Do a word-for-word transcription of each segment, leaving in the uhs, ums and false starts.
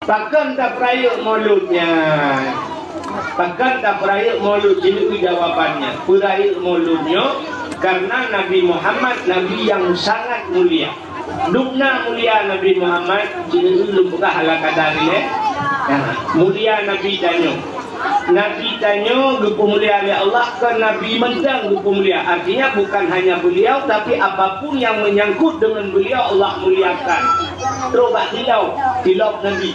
Pakon tapeurayeuk Maulud nyan? Pakon tapeurayeuk Maulud? Jeuet jawaban nyan. Peurayeuk Maulud nyoe karena Nabi Muhammad, Nabi nyang sangat mulia. Dubna mulia Nabi Muhammad, jeuet lôn peugah ala kadar ilée. Nah, mulia Nabi tanyoe. Nabi tanyoe geupeumulia lé Allah, kon Nabi mantong geupeumulia. Artinya, bukan hanya beliau, tapi apapun yang menyangkut dengan beliau, Allah muliakan. Trok bak tilop, tilop Nabi.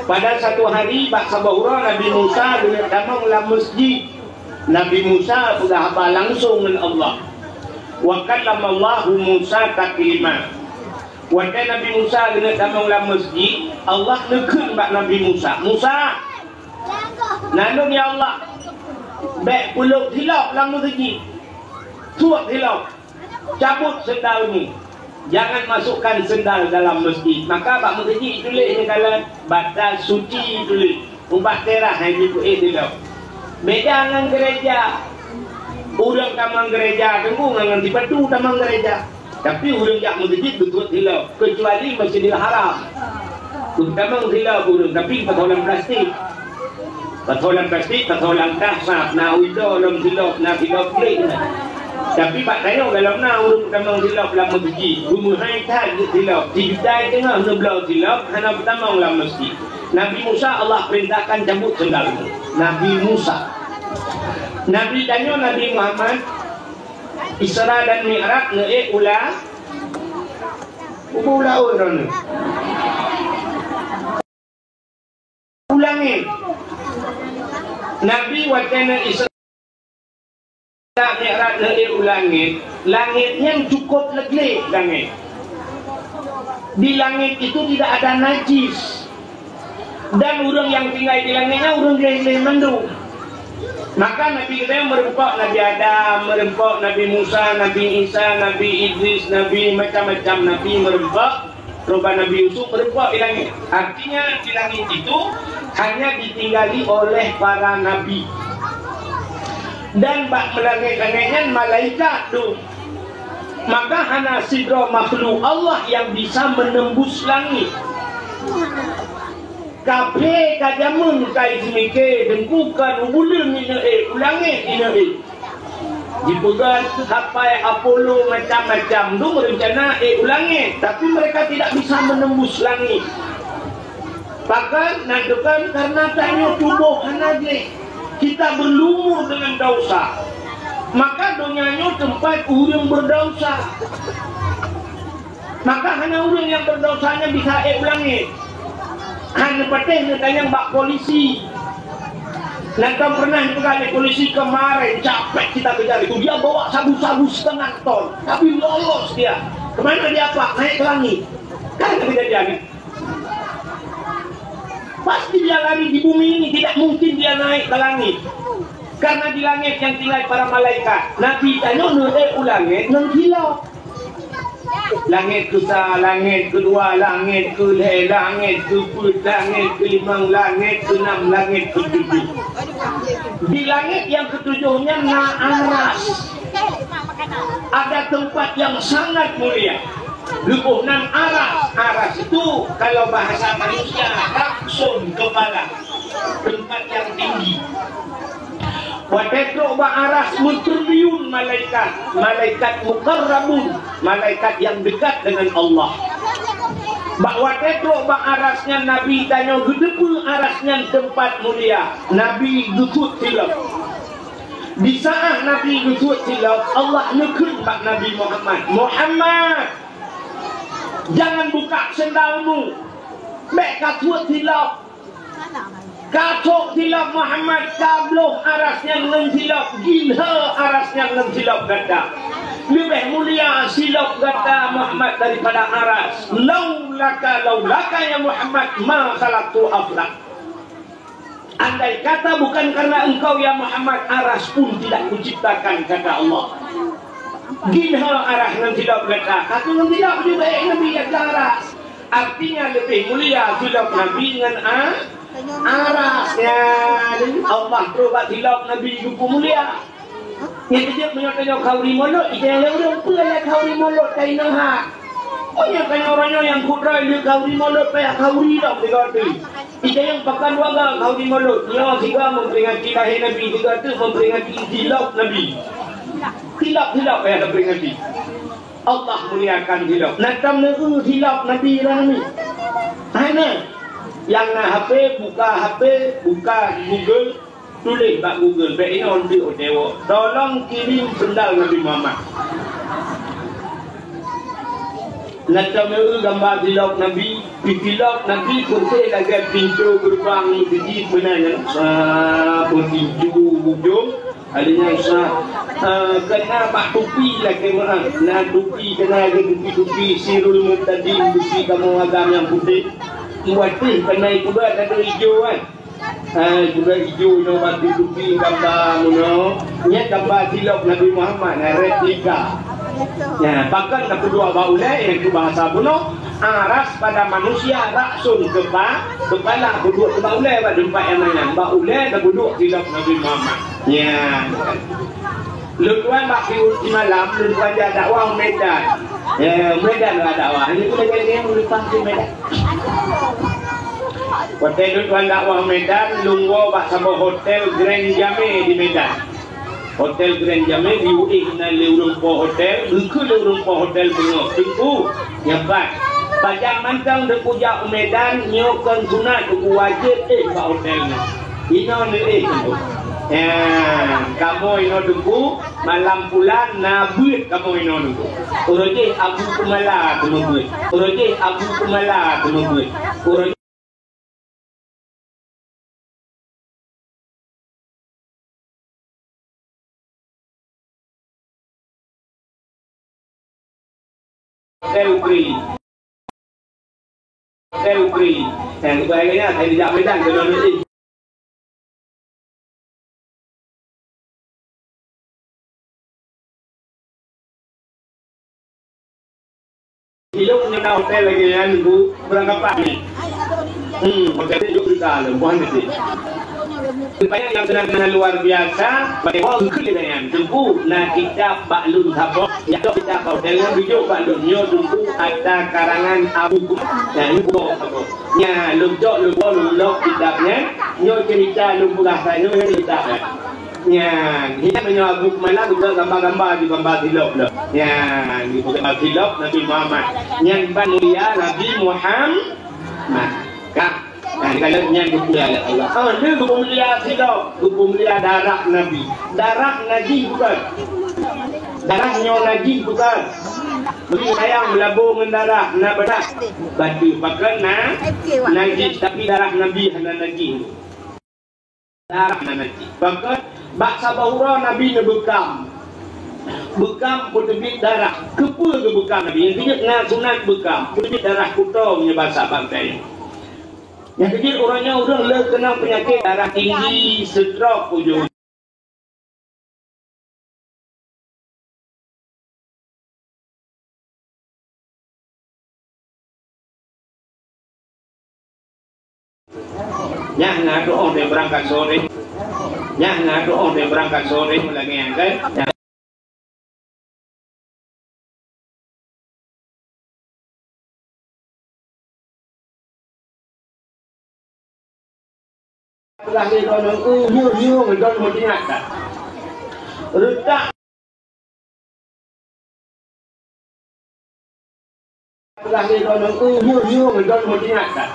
Pada satu hari, bak saboh uroe, Nabi Musa geuneuk tamong lam masjid. Nabi Musa peugah haba langsong ngon Allah. Wa kallamallahu Musa taklima. Watée Nabi Musa geuneuk tamong lam masjid, Allah neukheun bak Nabi Musa, "Musa, na lôn, ya Allah, bék peulop tilop lam meuseujid. Suet tilop, cabot seundalmu. Jangan masukkan sendal dalam masjid." Maka bak meuseujid tuléh nyan kalon, "Batas suci" tuléh. Ubat teras hai jipeuék di lom. Beda ngon gereja. Ureuëng tamong gereja, teungku ngon sipatu tamong gereja. Tapi ureuëng jak meuseujid beutôi silop, keucuali Masjidil Haram. Tamong silop ureuëng, tapi pasoe lam plastik. Pasoe lam plastik, pasoe lam kah sab, na ujoe lom silop, na silop gleh na. Tapi bak tanyoe galom na ureuëng tamong silop lam meuseujid, beumeuhai that silop, sijuta teungoh neubloe silop, hana beutamong lam meuseujid. Nabi Musa Allah perintahkan cabut sendalmu. Nabi Musa. Nabi tanyoe Nabi Muhammad Isra dan Mi'raj neuék u la-, u laôt droeneuh. U langét. Nabi watée na Isra Mi'raj lé u langét, langét nyan cukup gleh langét. Di langét itu tidak ada najis. Dan ureuëng nyang tinggai di langét nyan ureuëng gleh-gleh mandum. Maka Nabi geutanyoe meureumpok Nabi Adam, meureumpok Nabi Musa, Nabi Isa, Nabi Idris, Nabi macam-macam Nabi meureumpok. Rubah Nabi Yusuf meureumpok di langét. Artinya, di langét itu hanya ditinggali oleh para nabi. Dan bak meulangét-langét nyan malaikat dum. Maka hana sidroe makhluk Allah nyang bisa menembus langét. Kaphé ka jameun ka jiseumiké deungku kon u buleuen ineuk ék, u langét ineuk ék. Jipeugah kapai Apollo macam-macam dum reuncana ék u langét, tapi mereka tidak bisa menembus langit. Pakon? Nan tukon karena tanyoe tuboh hana gleh. Kita berlumur dengan dosa. Maka donya nyoe teumpat ureuëng berdausa. Maka hana ureuëng nyang berdausa nyan bisa ék u langét. Hana patéh neutanyong bak polisi. Nan ka pernah dipeugah lé polisi kemarin, capek kita kejar itu. Dia bawa sabu-sabu setengah ton, tapi lolos dia. Kemana dia, Pak? Naik ke langit. Kan kejadian. Pasti dia lari di bumi ini, tidak mungkin dia naik ke langit. Karena di langit yang tinggal para malaikat. Nabi tanyoe neuék u langét ngon kilap. Langét keusa, langét keudua, langét keulhée, langét keupeuet, langét keulimong, langét keunam, langét keutujoh. Di langét nyang keutujoh nyan na aras. Ada tempat yang sangat mulia. Geuboh nan aras. Aras itu kalau bahasa manusia, raksôn kepala. Tempat yang tinggi. Watée trok bak aras meuteurliun malaikat, malaikat muqarrabun, malaikat yang dekat dengan Allah. Bak watée trok bak aras nyan Nabi tanyoe geuteupeue aras nyan teumpat mulia, Nabi geusuet silop. Di saat Nabi geusuet silop, Allah neukheun bak Nabi Muhammad, "Muhammad, jangan buka sendalmu, bék kasuet silop." Ka trok silop Muhammad, ka bloh aras nyan ngon silop, gineue aras nyan ngon silop gata. Leubeh mulia silop gata Muhammad daripada aras. Laulaka, laulaka ya Muhammad, ma khalaqtul aflak. Andai kata bukan karena engkau ya Muhammad, aras pun tidak kuciptakan, kata Allah. Gineue aras ngon silop gata, kata ngon silop juga eh, Nabi ya aras. Artinya lebih mulia silop Nabi ngon a-, aras. Ya, Allah trok bak silop Nabi geupeu mulia. Nyang keujeut meunyoe tanyoe khauri mulod, ijak lé ureuëng peue lé khauri mulod ka inong hak. Oh ya, kan orang nyang kudroe le khauri mulod payah khauri dah tiga tu. Ija yang pakan dua ga khauri mulod. Nyoe tiga memperingati lahir Nabi, tiga tu memperingati zilaf Nabi. Zilaf-zilaf payah diperingati. Allah muliakan zilaf. Nah, tam neu zilaf Nabi lah ni. Hai na. Yang na H P, buka H P, buka Google, tuléh bak Google, bèk inong deuek watèe woe. Tolong kirim sendal Nabi Muhammad. Nah, tam neu gamba zilaf Nabi, zilaf Nabi putih lagèe pintoe geureubang masjid meunan nyan. Sa, peutinju ujong. Ada nyang sa, eh, kena bak tupi lagèe meu'ah. Na tupi kena lagèe tupi-tupi Sirul Mubtadin, tupi kamoe agam nyang putéh. Iwatèh kena ikubat ada ijo kan. Eh, juga ijo nyoe bak tupi gamba meunoe. Nyan gamba zilaf Nabi Muhammad, eh, replika. Nah, pakon tapeuduek bak ulèe, nyang keu bahasa bunoe, aras pada manusia, ra'sun kepa-, kepala, peuduek bak ulèe bak teumpat nyang meunan. Bak ulèe tapeuduek zilaf Nabi Muhammad. Nyan. Lôn tuan bak siuroe simalam, lôn tuan jak dakwah u Medan. Ya, Medan lah dakwah. Ini pun lagi yang lupa di Medan. Watèe lôn tuan dakwah u Medan, lôn woe bak saboh hotel Grand Jamé di Medan. Hotel Grand Jamé di U I na lé ureueng po hotel, geukheun lé ureueng po hotel beungoh. Teungku, nyan pat. Pajan mantong Teungku jak u Medan, nyoe kon sunat, Teungku, wajéb éh bak hotel nyoe. Inoe neuéh Teungku. Ya, kamoe inoe Teungku, malam pulan na beuet kamoe inoe Teungku. Uroe jéh Abu Kumala teumeubuet. Uroe jéh Abu Kumala teumeubuet. Uroe Hotel Green. Hotel Green. Eh, bukan lagi lah, saya tidak Medan, kena nanti. Ilok nyang na hotel lagèe nyan, Bu, beurangkapat ni. Hmm, hotel ni jok cerita lom, buhan ni. Supaya nyang keunan-keunan luar biasa, bagi wong keu lagèe nyan. Teungku, na kitab bak lôn saboh, ya, kitab hotel nyan jok bak lôn. Nyoe Teungku, ata karangan Abu Gu-, nah, ni buku saboh. Nya, lôn jok, lôn bawa, lôn lok kitab nyan. Nyoe cerita lôn peugah, nyoe cerita nyan. Nyan, hinan meunyoe Abu Kumala geupeugah gamba-gamba di gamba silop lom. Nyan, geupeugah silop Nabi Muhammad. Nyan ban mulia Nabi Muhammad. Ka. Nah, kalau nyan geupeugah lé Allah. Ah, ni geupeumulia silop, geupeumulia darah Nabi. Darah najih bukan? Darah nyoe najih bukan? Beri sayang melabô ngon darah, na beurah. Batu pakai na najih, tapi darah Nabi hana najih. Darah na najih. Bahkan, bak saboh uroe Nabi neubeukam. Beukam peuteubiet darah. Keupeue geubeukam Nabi? Nyang keujeuet na sunat beukam. Peuteubiet darah kutô meunyoe basa bantai. Nyang keujeuet uroe nyoe ureueng le keunong peunyakét darah tinggi, stroke ujong. Nyan na tu'oh deh beurangkat sore. Nyan na tu'oh deh beurangkat sore, meulagèe nyan kan. Nyan. Peugah lé droeneuh, "Ui, hieng-hieng, droeneuh meuingat that." Reutak. Peugah lé droeneuh, "Ui, hieng-hieng, droeneuh meuingat that."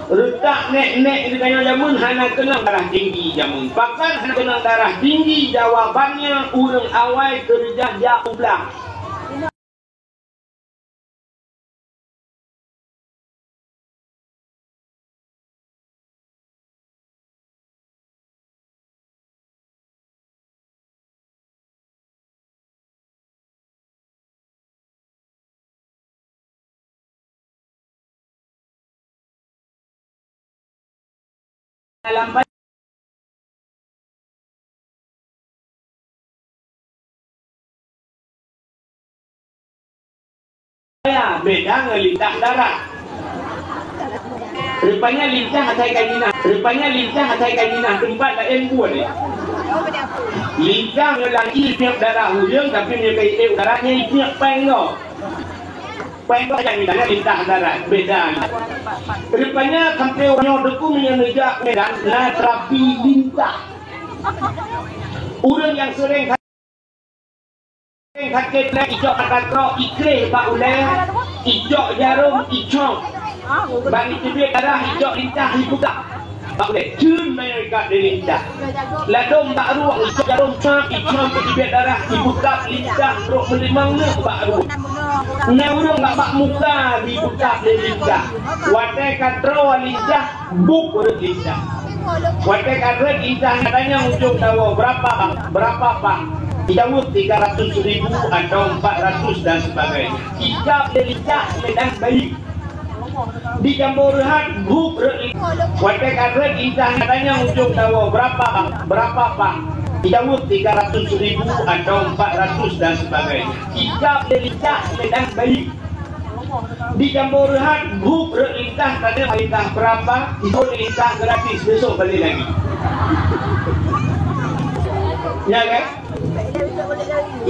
Reutak nèk-nèk di tanyoe jameun hana keunong darah tinggi jameun. Pakon hana keunong darah tinggi? Jawabannya, ureueng awai keureuja jak u blang. Dalam Ya, beda ngon lintah darat. Rupanya lintah asai ka jinah, rupanya lintah asai ka jinah teumpat laén buet. Lintah ngon langit ipiep darah uyeueng, tapi meunyoe ka iék darat nyan ipiep péng gob. Paih pajan misalnya lintah darat, beda. Rupanya sampai ureuëng nyoe dukung nyang neujak Medan na terapi lintah. Ureuëng nyang sering sakét lé icok mata trok, ikreh bak ulée, icok jarum, icok. Bak iteubiet darah, icok lintah, ipeugah. Bak ulée, cun manyang ikat lé lintah. Ladôm bak rueng, icok jarum, cok, icok iteubiet darah, ipeugah lintah, trok meulimong neuk bak rueng. Na ureuëng bak, bak muka ipeugah lé lintah. Watée ka troe lintah, bup rot lintah. Watée ka rot lintah, katanya ujong tawoe, "Berapa, Bang? Berapa, Bang?" Dijaweueb tiga ratus ribu atau empat ratus dan sebagainya. Ikab lé lintah, lé dan bayi. Dijambô reuhat, bup rot lintah. Watée ka rot lintah, katanya ujong tawoe, "Berapa, Bang? Berapa, Bang?" Dijaweueb tiga ratus ribu atau empat ratus dan sebagainya. Ikab lé lintah, lé dan bayi. Dijambô reuhat, bup rot lintah, tanya lintah berapa, ikot lintah gratis, besok balik lagi. Ya kan?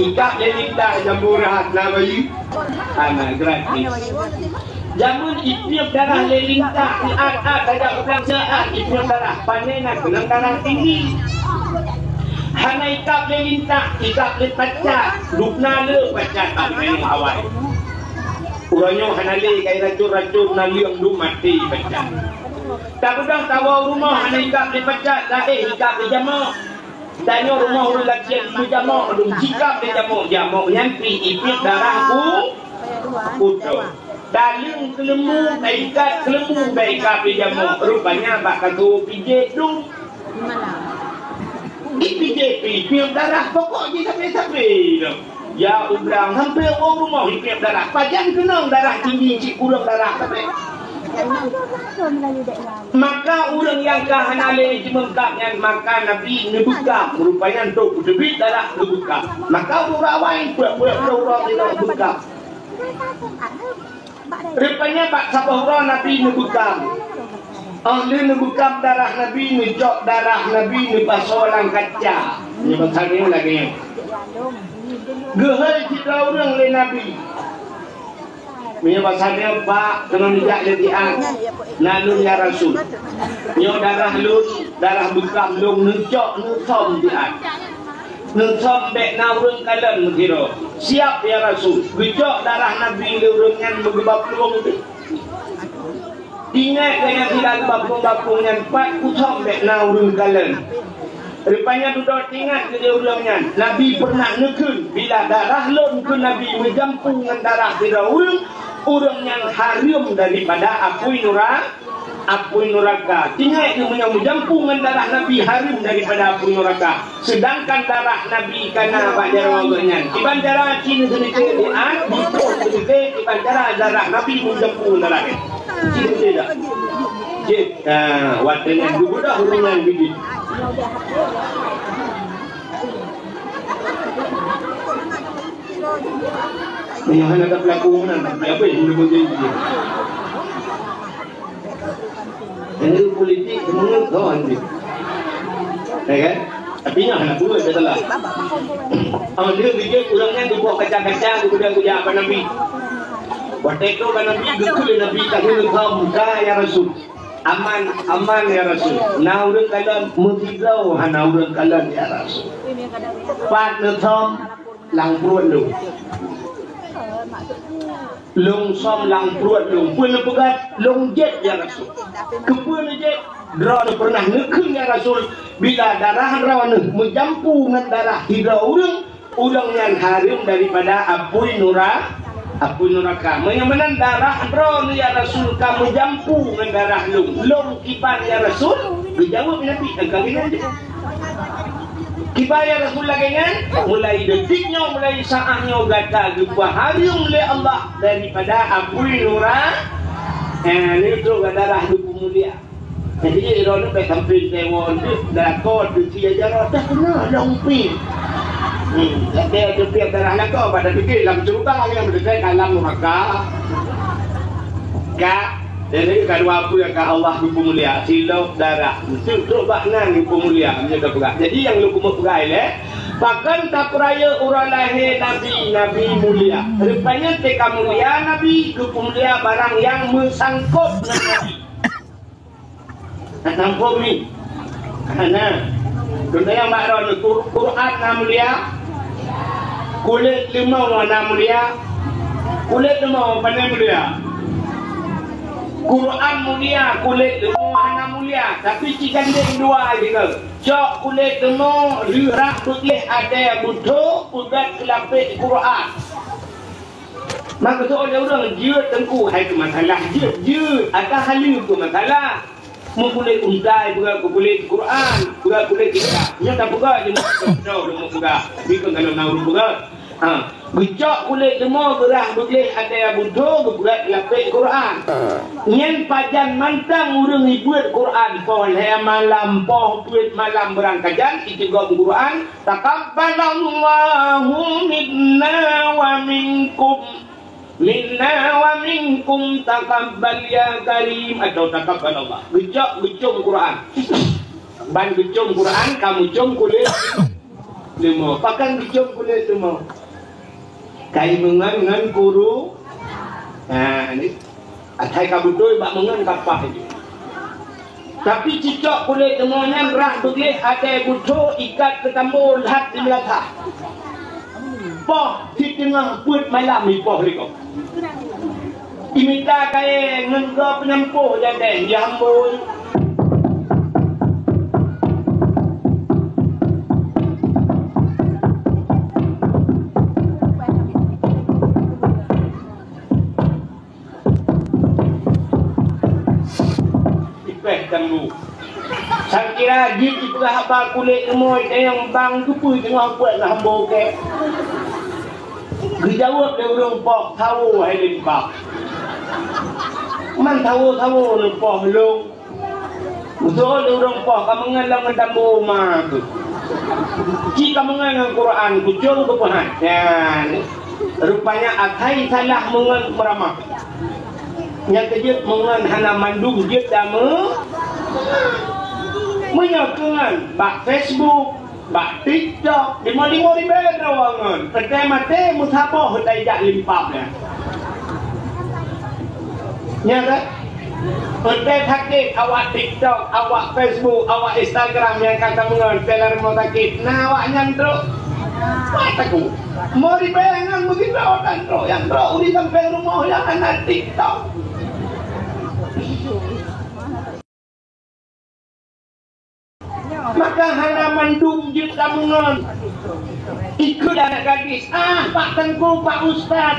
Ikab lé lintah, jambô reuhat, na bayi? Hana, gratis. Jameun ipiep darah lé lintah, iat-at, tajak u blang seuat, ipiep darah, pane na keunong darah tinggi. Hana ikab lé lintah, ikab lé pacat, dubna le pacat, awai. Uroe nyoe hana lé kai racun-racun, na leueng dum maté baca. Tapeugah tawoe u rumoh hana ikab lé pacat, taéh ikab lé jamok. Tanyoe rumoh ureuëng lagée meujamok dum, jikab lé jamok, jamok nyan pih ipiep darah u utoe. Taleueng keuleumbu, taikat keuleumbu, taikab lé jamok. Rupanya bak kato pijéh dum. Ipijéh pih, ipiep darah, pokok jih sabe-sabe dum. Ya u blang, sampoe u rumoh ipiep darah. Pajan keunong darah tinggi cit kureueng darah sabe. Maka ureuëng nyang ka hana lé jimeungkab nyan, maka Nabi neubeukam. Rupanya untuk teubiet darah neubeukam. Maka ureuëng awai peuet-peuet ureuëng inong beukam. Rupanya bak saboh uroe Nabi neubeukam. Óh lheueh neubeukam darah Nabi, neucok darah Nabi neupasoe lam kaca. Nyoe basa nyoe lagée nyoe. Geuhôi sidroe ureuëng lé Nabi. Meunyoe basa nyoe, "Pak, keunoe neujak lé siat. Na lôn ya Rasul. Nyoe darah lôn, darah beukam lôn neucok neusom siat." Neusom bék na ureuëng kalon meusidroe. "Siap ya Rasul." Geucok darah Nabi lé ureuëng nyan meugeubaplueng teuh. Ingat keu nyang sila geubaplueng-baplueng nyan, pat kusom bék na ureuëng kalon. Rupanya dudoe teuingat keu ureuëng nyan, Nabi peureunah neukheun, "Bila darah lôn," kheun Nabi, "meujampu ngon darah sidroe ureuëng, ureuëng nyan hareuem daripada apui nura-, apui nuraka." Teuingat keu meunyoe meujampu ngon darah Nabi hareuem daripada apui nuraka. Seudangkan darah Nabi ka na bak jaroe geuh nyan. Kiban cara cit seudeukah di an, bukon seudeukah, kiban cara darah Nabi meujampu darah nyan. Cit seudeukah. Jeuet, ah, watée nyan geubeudôh ureuëng nyan geuh jih. Meunyoe hana tapeulaku meunan, tapi apa yang meunyoe jadi? Jadi politik semangat kawan dia. Ya kan? Tapi nyoe hana buet dah salah. Oh, dia bijak ureuëng nyan geuboh kaca-kaca, kemudian kujak bak Nabi. Watée tu bak Nabi, geukheun Nabi, "Ka lheueh leukom ka, ya Rasul. Aman, aman, ya Rasul. Na ureuëng kalon?" "Meusidroe hana ureuëng kalon, ya Rasul." "Pat neusom?" "Lam pruet lôn." "Lôn som lam pruet lôn." "Peue neupeugah?" "Lôn jét, ya Rasul." "Keupeue neujét?" "Droeneuh peureunah neukheun, ya Rasul, bila darah droeneuh meujampu ngon darah sidroe ureuëng, ureuëng nyan hareuem daripada apui nura-, apui nuraka. Meunyoe meunan darah droeneuh, ya Rasul, ka meujampu ngon darah lôn, lôn kiban, ya Rasul?" Geujaweueb Nabi, "Ka lagée nyan jih." "Kiban, ya Rasul, lagée nyan?" "Mulai detik nyoe, mulai saát nyoe gata geupeuhareuem lé Allah daripada apui nura-, eh, lé trok darah lôn peumulia." Jadi, droeneuh bék sampai deungoe, lakoe teusia jaroe, dah keunoe lôn pih. Hmm, jadi, teupiep darah lakoe, pada pikir lam syeuruga, nyang meudekat dalam nuraka. Ka, jadi, ka dua peue ka Allah geupeumulia, silop darah. Trok bak nan geupeumulia, meunyoe ka peugah. Jadi, nyang lôn keumeung peugah ilée, Pakon tapeurayeuk uroe lahé Nabi, Nabi mulia. Rupanya teuka mulia Nabi, geupeumulia barang nyang meusangkot ngon Nabi. Hana muphom nyoe? Hana. Contoh nyang bak droeneuh, Qur-, Quran na mulia? Kulét leumô na mulia? Kulét leumô pane mulia? Quran mulia, kulét leumô hana mulia. Tapi cigandeng dua jih. Cok kulét leumô, rhah beugléh asèe beuthô, peugöt keu lapék Quran. Maka soe lé ureueng jeuet teungku, hai keu masalah jeuet, jeuet, ata haleue keu masalah. Meukulét unta peugah keu kulét Quran, peugah kulét kitab. Nyoe tapeugah jeuet, nyoe leumo peugah. Tapi kon kalau na ureueng peugah. Ha, geucok kulét leumô, geurhah beugléh asèe beuthô, geupeugöt lapék Quran. Nyan pajan mantong ureueng ibeuet Quran poh lhèe malam, poh peuet malam beurangkajan, itigom Quran, "Taqabbalallahu minna wa minkum." Minna wa minkum taqabbal ya karim, atau taqabbalallah. Geucok, geucom Quran. Ban geucom Quran, ka meucom kulét leumô. Pakon geucom kulét leumô? Kai meungon ngon guru. Nah, ni. Asai ka beutôi bak meungon ka paih jih. Tapi cicok kulét leumô nyan rhah beugléh asèe beuthô ikat keu tambo lhat di meulasah. Poh siteungoh peuet malam ipoh lé gob. Imita kayèe ngon gob peunyampoh jadèh, ya ampôn. Ipèh tambu. Sangkira jeuet jipeugah haba kulét leumô, tanyong bang keupeue teungoh buet lam hambo kèe. Geujaweueb lé ureueng poh, "Sawo hai lé bang." Man sawo-sawo lé poh lôn. Beutôi lé ureueng poh ka meungon lam ngon tambu ma tu. Ci ka meungon ngon Quran, kucong keu peuhat. Nyan. Rupanya asai salah meungon meuramah. Nyang keujeuet meungon hana mandum jeuet dame. Meunyoe keungon bak Facebook, bak TikTok, lima-lima ribèe droe ngon. Peuté maté meusaboh tajak limpab nyan. Nyan kan? Peuté sakét awak TikTok, awak Facebook, awak Instagram nyang ka tameungon, peuté lam rumoh sakét. Na awak nyan trok. Pat takot. Lima ribèe ngon beugito tan trok. Nyang trok udi sampoe rumoh nyang hana TikTok. Maka hana mandum jeuet tameungon. Ikut anak gadis, "Ah, Pak Teungku, Pak Ustaz."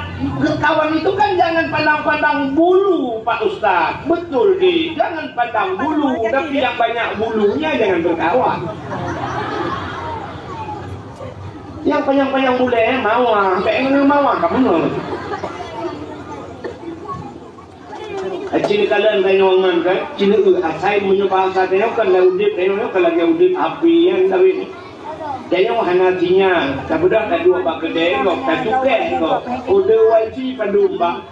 Kawan itu kan jangan pandang-pandang bulu, Pak Ustaz. Betul deh, jangan pandang bulu, tapi yang banyak bulunya jangan berkawan. Yang panjang-panjang bulèe, mawah, bèk ngon mawah kamoe. Cit neukalon tanyoe ngon kan, cit neueu asai meunyoe bahasa tanyoe kan lagèe udép, tanyoe kan lagèe udép api nyan tapi. Tanyoe hana sinyal, tabeudôh taduek bak keudè gob, tacukèh gob. Kode wifi padum bak.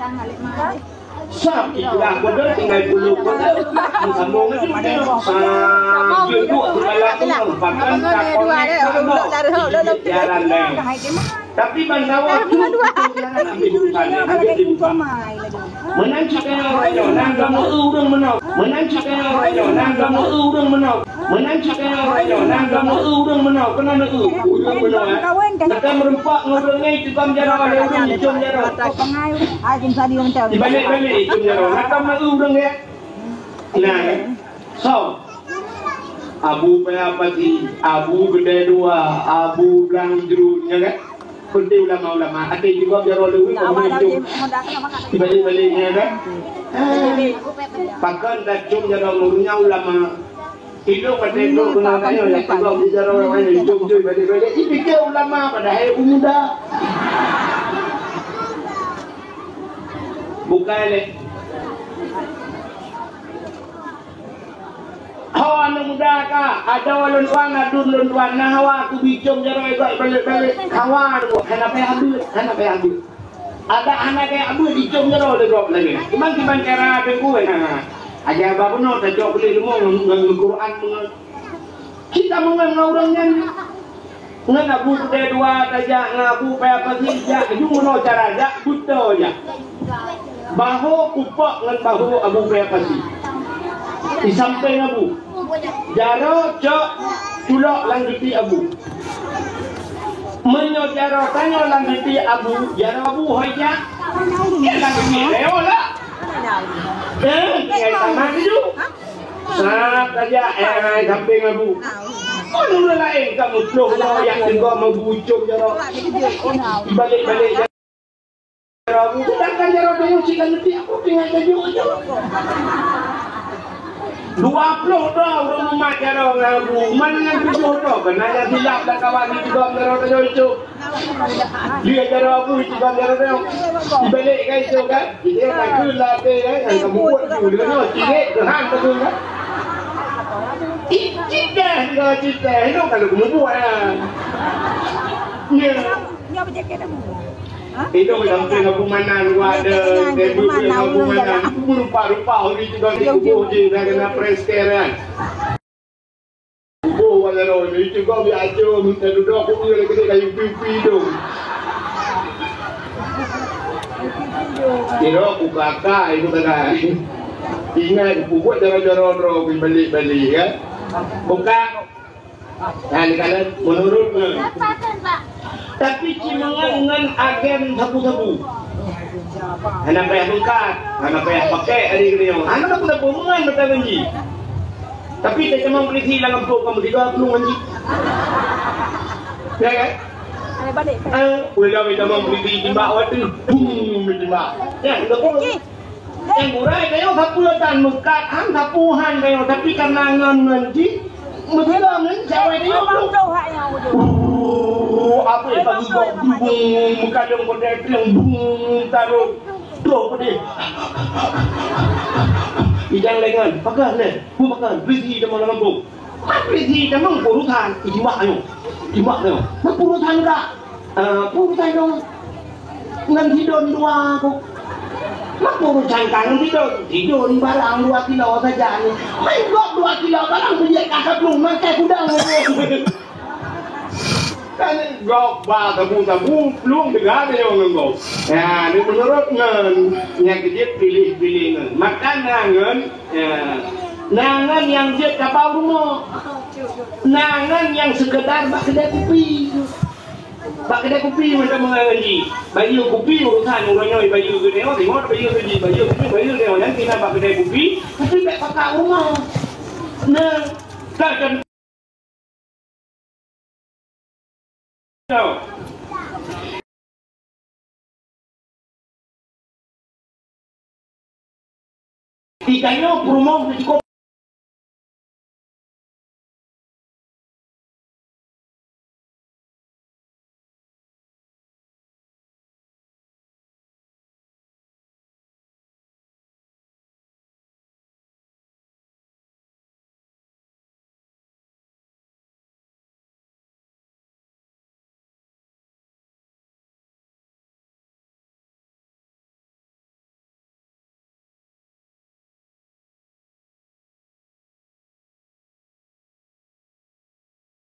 Sab ikhlas kode tinggai puluh kode. Meusambông laju tanyoe. Sab jeuet duek kepala tanyoe, bahkan takonek gob. Jalan lain. Tapi ban sawa tu, jangan ambil keputusan, ambil keputusan. Meunan cit tanyoe uroe nyoe, nan kamoe eu ureueng meunoe. Meunan cit tanyoe uroe nyoe, nan kamoe eu ureueng meunoe. Meunan cit tanyoe uroe nyoe, nan kamoe eu ureueng meunoe. Keunan eu ureueng meunoe, eh. Teuka meureumpok ngon ureueng nyan, teuka meujaroe lé ureueng, icom jaroe. Ibalik-balik icom jaroe. Nan kamoe eu ureueng, eh. Nah, eh. So, Abu Paya Pati, Abu Geudè Dua, Abu Blang Jruen, nyan kan? Peunteng ulama-ulama, até jigob jaroe lé ureueng, ureueng jom. Ibalik-balik, nyan kan? Pakon tacom jaroe ureueng nyan ulama. Ilong até ilong keunan tanyoe, nyang peugah jaroe ureueng nyan, jom-jom ibalik-balik. Ipike ulama, padahai muda. Bukai lé. Ho aneuk muda ka, adoe lôn tuan, aduen lôn tuan, na hawa keu bicom jaroe gob balek-balek. Hawa tu, hana payah beuet, hana payah beuet. Adak hana payah beuet, bicom jaroe lé gob lagèe. Cuman kiban cara teungku, ha. Aja ba bunoe tacok kulét leumô ngon, ngon Quran ngon. Kita meungon ngon ureueng nyan. Ngon Abu Puteh dua tajak ngon Abu Paya Pasi jak, ju meunoe cara jak, beutôi jak. Bahu kupok ngon bahu Abu Paya Pasi. Di sampéng Abu. Jaroe cok culok lam geuti Abu. Meunyoe jaroe tanyoe lam geuti Abu, jaroe Abu hôi jak. Ya lam geuti Leo lah. Eh, tinggai sama tu. Sat saja, eh, sampéng Abu. Kon ureueng laén ka muplôh nyoe yak teugom Abu ucok jaroe. Balik-balik jaroe Abu, sedangkan jaroe tanyoe cit lam geuti Abu tinggai tajok-jok. Dua ploh droe ureueng mumat jaroe ngon Abu, man nyang tujoh droe keunan nyang silap lam kawan jiteugom jaroe tanyoe ucok. Dia jaroe Abu itu kan jaroe dia. Dibalik kan itu kan. Dia tak ke latih kan. Yang kamu buat tu dia ni. Cilik Tuhan betul kan. Icik dah dia cita. Itu kalau kamu buat kan. Ya. Itu sampai aku manan, wadah, dia bukan aku manan. Aku rupa-rupa orang itu kan dikubur je dah kena preskar kan. Boh wala lôn, itu kau biasa minta duduk aku dia lagi kayu pipi tu. Kira aku kakak itu kakak. Ingat aku buat jalan-jalan roh pergi balik-balik kan. Buka. Nah, ni kalau menurut Tapi cuma ngon, ngon agen sabu-sabu. Hana payah beungkat, hana payah pakai hari keunoe. Hana sabu-sabu ngon mata janji. Tapi tak cuma polisi lam kampung kamu tiga puluh janji. Ya kan? Ada balik. Eh, udah minta mau polisi timbak waktu, boom, timbak. Ya, enggak boleh. Nyang gurèe tanyoe sapeue tan meukat han sapeue han tanyoe, tapi karena ngon, ngon jih, meusigoe ngon jawai tanyoe tu. Apa yang bagi kau bubung meukalong kau dah kering bubung taruh. Tuh pedih. Idang lengan, pakai leh, bu pakai, beli si teman-teman bu. Tapi di dalam urusan, ijma ayo. Ijma ayo. Nah, urusan dak? Ah, urusan dong. Ngan sidon dua aku. Nah, urusan kan sidon. Sidon barang dua kilo saja ni. Main gok dua kilo barang beli kakak belum makai kudang. Kan gok ba tabu-tabu belum dengar dia orang gok. Ya, ni menurut ngan yang kejit pilih-pilih ngan. Makan ngan. Ya. Nah, ngon nyang jeuet ka bak rumoh. Nah, ngon nyang sekedar bak kedai kupi. Bak kedai kupi macam mengaji. Bayeue kupi urusan ureueng nyoe bayeue keu nyoe, tengok bayeue keu jih, bayeue keu jih, bayeue keu nyoe. Nyan tinggai bak kedai kupi, kupi bèk pakat rumoh. Nah, takkan Di tanyoe peurumoh cukôp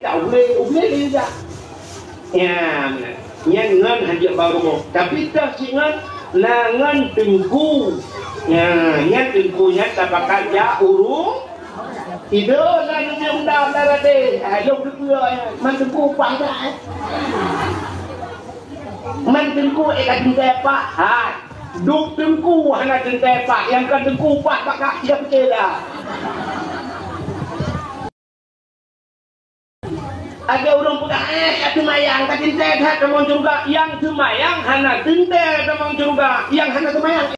Ka ulèe, ulèe lé jak. Nyan, nyan ngon hanjeuet bak rumoh. Tapi toh cit ngon, na ngon teungku. Nyan, nyan teungku nyan tapakat jak ureueng. Ido na nyoe undang-undang raden. Ai lôn keupeue nyan. Man teungku upah dak, eh. Man teungku eh ka teuntèe pak. Hai. Duek teungku hana teuntèe pak. Nyang ka teungku upah bak kak sia pike dah. Ada ureueng peugah, "Eh, ka seumayang, ka teuntèe that tamong syeuruga." Nyang seumayang hana teuntèe tamong syeuruga. Nyang hana seumayang,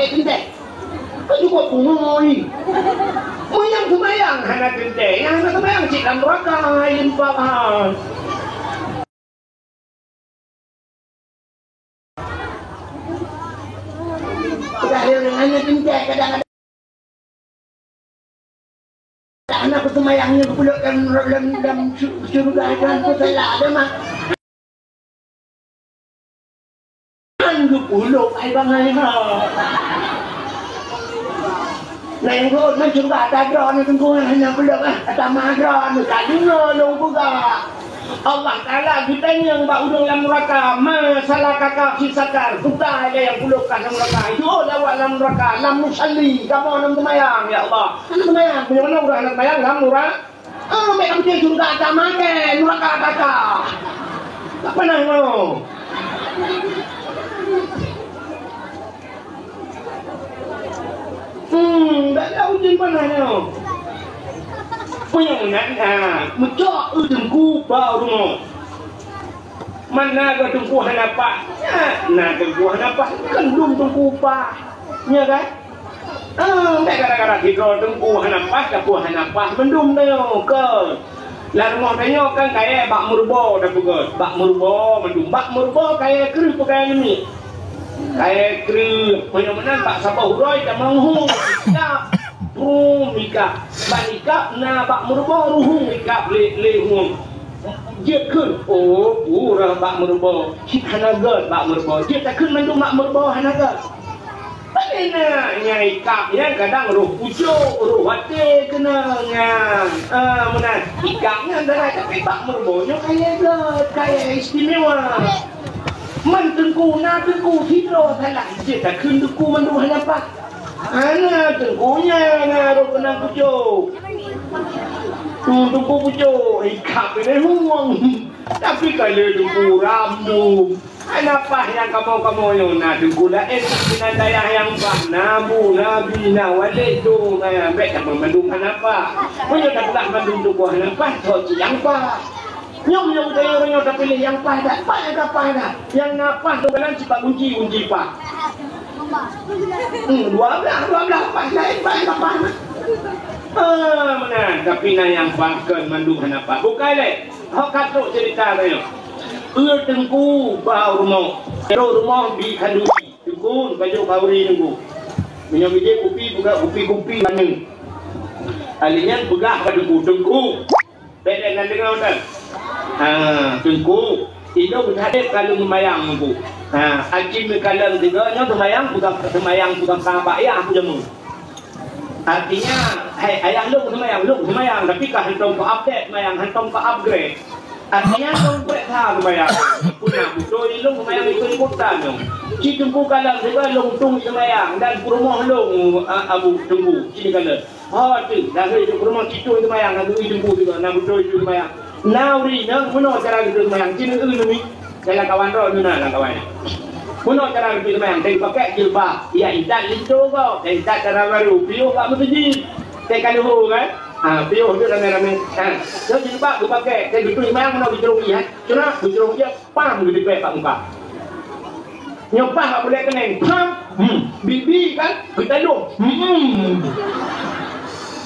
eh, teuntèe. Ka cukup bungoi. Meunyoe nyang seumayang hana teuntèe, nyang hana seumayang cit lam neuraka, hai limpak, ha. Padahai ureueng nyan teuntèe kadang-kadang hana peuseumayang nyan geupeuleuk lam, lam, lam su-, syeuruga nyan pun salah agama. Kan geupeuleuk ai bangai ha. Nanggroe na syeuruga ata droeneuh teungku, hana peuleueh, eh, ata ma droeneuh ka deungoe lôn peugah. Allah Taala geutanyong bak ureuëng lam nuraka, "Ma salakaka fi saqar?" Peue nyang peuleupah lam nuraka? Jaweueb awak lam nuraka, "Lam nusalli, kamoe hana seumayang, ya Allah." Hana seumayang, meunyoe na ureuëng hana seumayang lam nura-, ah, bèk ka beutôi syeuruga ata ma, nuraka ata. Tak pernah nyoe. Hmm, dak ada ujeuen panas nyoe. Meunyoe meunan, ha, meucok eu teungku bak rumoh. Mana geuh teungku hana paih? Nyan, na teungku hana paih, kan dum teungku paih. Nya kan? Ah, bèk gara-gara sidroe teungku hana paih, teungku hana paih mandum nyoe, kan? Lam rumoh tanyoe kan kayèe bak meurubo tapeugöt, bak meurubo mandum. Bak meurubo kayèe kreueh peugöt nyoe. Kayèe kreueh, meunyoe meunan bak saboh uroe tamong hueng, ikab, brum ikab. Bak ikab na bak meurubo ruhueng ikab lé, lé hueng. Jeuet kheun, oh, peue rhah bak meurubo, cit hana göt bak meurubo. Jeuet takheun mandum bak meurubo hana göt. Padahai na nyang ikab nyan kadang roh pucôk, roh watèe keunong nyan. Ah, meunan. Ikab nyan galak, tapi bak meurubo nyoe kayèe göt, kayèe istimewa. Man teungku, na teungku sidroe salah, jeuet takheun teungku mandum hana paih. Hana, teungku nyan na roh keunong pucôk. Hmm, teungku pucôk, ikab keuneuk hueng. Tapi ka lheueh teungku ramdum. Hana paih nyang kamoe-kamoe nyoe, na teungku laén, pimpinan dayah nyang paih, na bu, na bi, na walét, dum, na bèk tamong mandum hana paih. Meunyoe tapeugah mandum teungku hana paih, soe cit nyang paih? Nyoe meunyoe geutanyoe nyoe tapiléh nyang paih dak, paih ka paih dak. Nyang na paih dum kanan sipat gunci, gunci paih. Hmm, dua blah, dua blah paih laén, paih ka paih. Ah, meunan, tapi na nyang paih kon mandum hana paih. Bukai lé. Hok ka trok cerita tanyoe. Eu teungku bak rumoh. Trok rumoh bi khanduri. Teungku, pajoh khanduri teungku. Meunyoe bijéh kupi, peugah kupi-kupi manyang. Ahli nyan peugah bak teungku, "Teungku, bèk lé nan deungoe teuh. Ha, teungku, ilôn ka dép ka lôn seumayang teungku. Ha, aci meukalon sigoe nyoe seumayang peugah, seumayang peugah bak yah aku jameun." Artinya, hai, ayah lôn seumayang, lôn seumayang, tapi ka hantom ka update seumayang, hantom ka upgrade. Artinya, lôn upgrade that seumayang. Puna beutôi lôn seumayang ikot-ikotan nyoe. Ci teungku kalon sigoe lôn tueng seumayang dan peurumoh lôn, a, Abu Teungku, ci kalon. Ho teuh, dah lheueh peurumoh ci tueng seumayang, na beutôi teungku sigoe, na beutôi tueng seumayang. Na ureueng inong, meunoe cara geutueng seumayang, ci neu-eu neu mi. Dalam kawan droe nuna lam kawan. Meunoe cara geutueng seumayang, teuh pakai jilbab, ya intat linto gob, teuh intat cara baru, piôh bak meuseujid. Teuh ka leuhô kan? Ha, piôh tu ramé-ramé. Ha, nyoe jilbab geupakai, teuh geutueng seumayang meunoe geucurong ie, ha. Cuma geucurong ie, pam geutipék bak muka. Nyoe paih bak bulèe keuneng, pam, hmm, bibi kan, geutalong, hmm.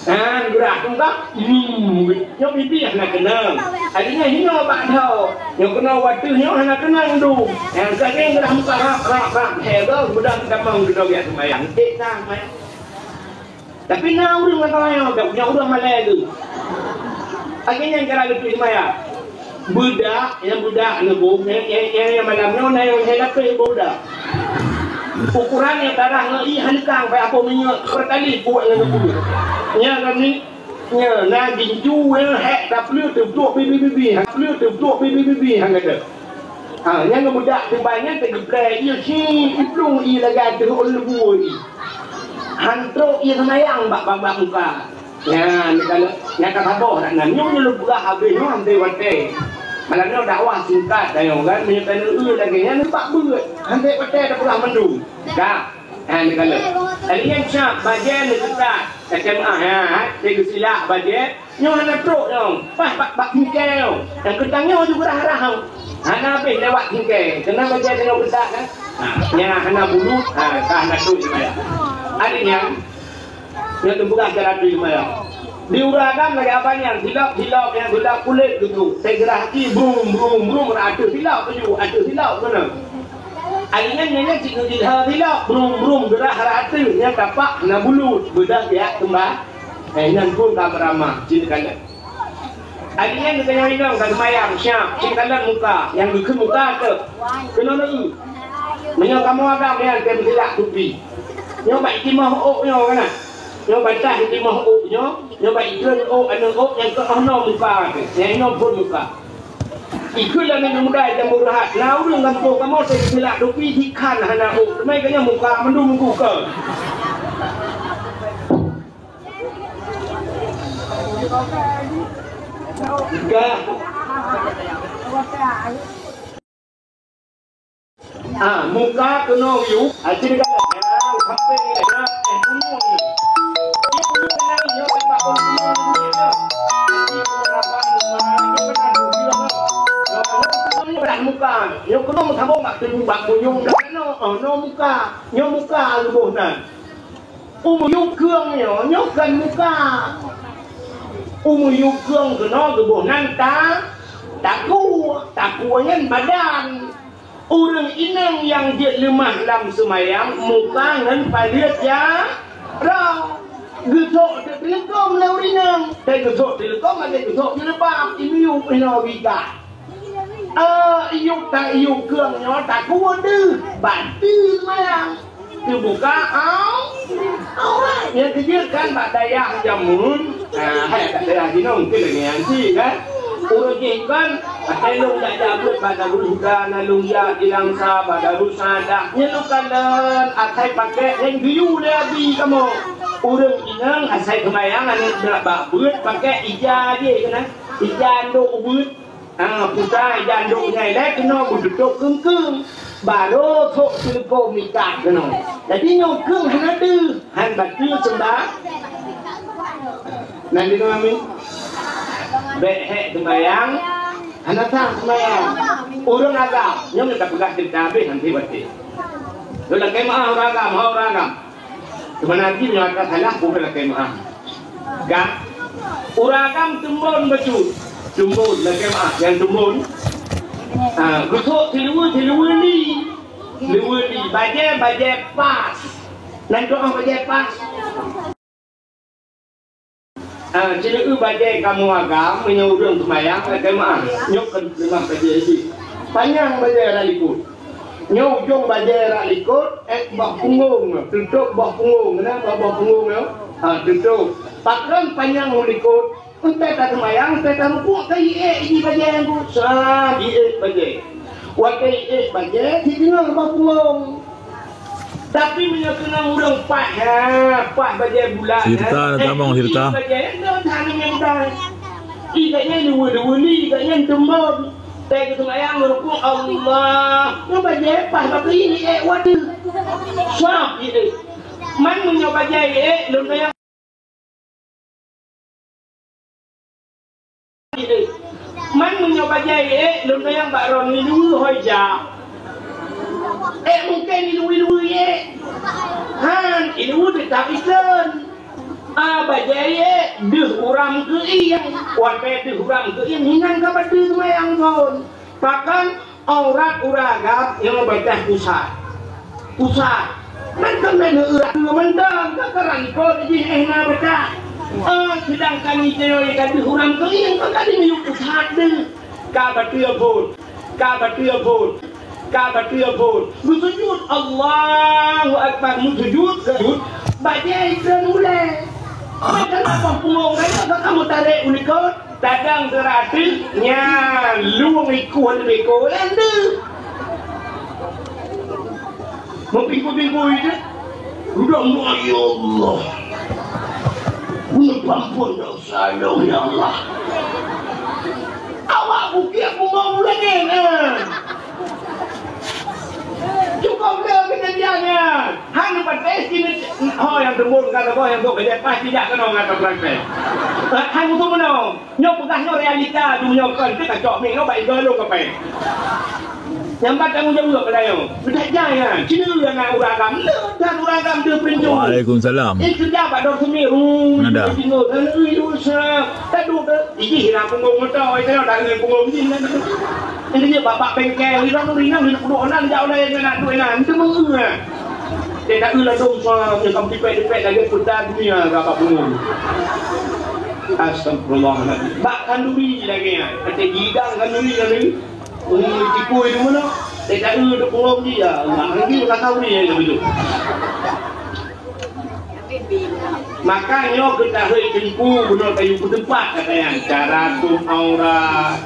Nyan geurah tungkah, hmm, nyoe bibi hana keunong. Artinya hinoe bak tho. Nyoe keunoe watèe nyoe hana keunong dum. Nyang saking geurah muka rap, rap, rap. Hé, goh, mudah tamong keunoe geujak seumayang. Cit na seumayang. Tapi na ureueng lam kawan nyoe, dak nyoe ureueng malèe tu. Akhirnya cara geutueng seumayang. Beudak, nyang beudak neuboh, nyang, nyang, nyang, nyang malam nyoe na nyang hai lapéh boh beudak. Ukuran nyang darah ngon ie han kang, payah boh minyeuk pertali buet ngon geupeue. Nya kami, nya na gincu nyang hék tapeuleueh teutuek bibi-bibi, tapeuleueh teutuek bibi-bibi han gata. Ha, nyang geubeudak diban nyan teugeupreh ie si iplueng ie lagèe ateueh ôn leubue ie. Han trok ie seumayang bak babah muka. Nyan, kalau nyang ka saboh dak nan, nyoe lôn peugah habéh nyoe hantei watèe. Malam nyoe dakwah singkat tanyoe kan, meunyoe tanyoe eu lagèe nyan, bak beuet. Hantei watèe tapeugah mandum. Ka. Ha, ni kalau. Tadi nyan cap, bajèe neukeutat. Kacamata, ha, ha, teusilak bajèe. Nyoe hana trok nyoe. Paih bak, bak tingkèe nyoe. Nyang keutang nyoe juga rah-rah nyoe. Hana habéh lewat tingkèe. Keunan bajèe tanyoe keutat kan. Ha, nyan hana bulut, ha, ka hana trok nyoe. Adik nyan, nyoe teupeugah cara teuh seumayang. Di ureueng agam lagèe abang nyan, silop, silop, nyang silop kulét gitu. Teugeurah aki, brum, brum, brum, rah ateueh silop tuju, ateueh silop keunan. Adik nyan, nyan, nyan, cit ngon jilha silop, brum, brum, geurah rah ateueh, nyan tapak na bulut, beudah jak keumbang. Eh, nyan pun ka meuramah, cit kalon. Adik nyan geutanyong inong ka seumayang, siap, cit kalon muka, nyang geukheun muka teuh. Keunoe neu. Meunyoe kamoe agam nyan, tem silak tupi. Nyoe bak itimah ôk nyoe kana. Nyoe bantah timoh ôk nyoe, nyoe bak ikheun ôk, aneuk ôk nyang keunoh muka teuh, nyang inoe phon muka. Ikheun lagèe aneuk muda nyang beureuhat, na ureueng gampông kamoe teusilak dupi jikhan hana ôk, teuma geuhnyan muka mandum muka. Gah. Ah, muka keunoe yub, aci dekat, ah, sampai dekat, eh, gunong. Ini gunong kenal, nyoe tempat gunong, gunong, ya. Aci gunong apa, gunong, gunong, gunong, gunong, gunong, muka. Nyoe keunoe meutabong bak tunyok, bak gunong, dah keunoe, oh, nyoe muka. Nyoe muka leuboh nan. Umu yub keueng nyoe, nyoe kon muka. Umu yub keueng keunoe geuboh nan ta-, takue, takue nyan badan. Ureueng inong nyang jeuet leumah lam seumayang, muka ngon paleuet jaroe. Geusok teuk teuleukom lé ureueng inong, dan geusok teuleukom lagèe geusok jilbab, imiyub inoe bika. Ah, iyub ta-, iyub keueng nyoe takue deuh, bateue seumayang. Teubuka au-, aurat. Nyang keujeuet kan bak dayah jameun, ah, hai bak dayah jinoe mungken lagèe nyan cit, kan? Ureueng jih kan, asai lôn jak-jak beuet bak Darul Huda, na lôn jak di Langsa, bak Darul Saadah. Nyan lôn kalon asai pakèk nyan geuyue lé abi kamoe. Ureueng inong asai seumayang aneuk jak bak beuet pakèk ija jih keunan. Ija ndok ubeuet. Ah, puta ija ndok nyan ilèe keunoe beututôp keung-keung. Barô sok teuleukom ikat keunoe. Jadi nyoe keung hana deuh, han bateue seumba-, nan di nami. Bèk hèk seumayang, hana sah seumayang. Ureueng agam, nyoe ka peugah ceurita habéh, han tiep até. Nyoe lakèe meu'ah ureueng agam, hai ureueng agam. Teuma Nabi meunyoe ka salah, peue lakèe meu'ah. Ka? Ureueng agam teumbon bacut. Teumbon, lakèe meu'ah, nyang teumbon. Ah, geusok siluweue, siluweue li. Siluweue li. Bajèe, bajèe pas. Nan doa bajèe pas. Ah, siluweue bajèe kamoe agam, meunyoe ureueng seumayang, lakèe meu'ah. Nyoe kon leumah bajèe jih. Panyang bajèe rot likot. Nyoe ujong bajèe rot likot, èk boh punggong, tutôp boh punggong. Kenapa boh punggong nyoe? Ha, tutôp. Pakon panyang u likot? Eunteuk taseumayang, eunteuk tarukuk, ka iék jih bajèe nyan. Sa iék bajèe. Watèe iék bajèe, jideungoe boh punggong. Tapi meunyoe keunong ureueng paih, ha, paih bajèe bulat, ha, sirta, eh, tamong sirta. Bajèe, eh, nyoe hana nyang dai. Iék bajèe luweue-luweue li, iék bajèe teumbon. Teuh geuseumayang meurukuk, Allah. Nyoe bajèe paih bak keuieng iék wateue. Swab iék. Man meunyoe bajèe iék, lôn tanyong. Man meunyoe bajèe iék, lôn tanyong bak droeneuh, iluweue ho ija. Eh, mungken iluweue-luweue iék. Han, iluweue teutap ikheun. Ah, bajèe iék, deuh uram keuieng. Watèe deuh uram keuieng, hinan ka bateue seumayang phon. Pakon aurat ureueng agam nyang bajèe pusat. Pusat. Mantong na neueu mantong, ka karan pot jih, eh, na bajèe. Ah, seudangkan ijih ka deuh uram keuieng, ka dimiyueb pusat deuh. Ka bateue phon. Ka bateue phon. Ka bateue phon. Beusujud, Allahu Akbar, meusujud, sujud. Bajèe ikheun ulèe. Maka lapah punggong gata, ka kamoe tarek u likot. Tadong teurateuk, nyan lueng ikôh leubeh ikôh lom deuh. Meupingkui-pingkui teuh. Udah, ya Allah. Bunoe pampon dosa lôn, ya Allah. Awak bukét punggong ulèe nyan, eh. Cukup lé kejadian nyan. Han neupatéh sini, ho nyang teumbon ka saboh nyang bok bajèe paih tidak keunoe ngon tapraktek. Han musoh meunoe. Nyoe peugah nyoe realita donya kon teuh kacok mik nyoe bak igoe lôn kapai. Nyang ban tanggong jaweueb pada nyoe. Beudak jai nyan. Cina ureueng agam. Le dan ureueng agam deuh peulinto. Waalaikumsalam. Eh, keureuja bak dor sumé. Ui, ada. Tinggal. Dan ui, ui, sa. Tadu ke? Ijih na punggong moto, itu dah ui punggong jih. Jadi dia babak bengkel, rinang, rinang, rinang, rinang, jauh lah, rinang, rinang. Itu mengu, eh. Dia tak ui lah dong, sa, dia kam tipek-tipek lagi, peta dunia, gak apa punggong. Astagfirullahaladzim. Bak khanduri lagi, eh. Kata gidang khanduri, khanduri. Ui, tipu itu mana? Dia tak ui, duk punggong dia. Mak lagi, tak tahu dia, yang begitu. Maka nyoe keu tahôi teungku bunoe tayue peuteupat, kata nyan cara tueng aurat,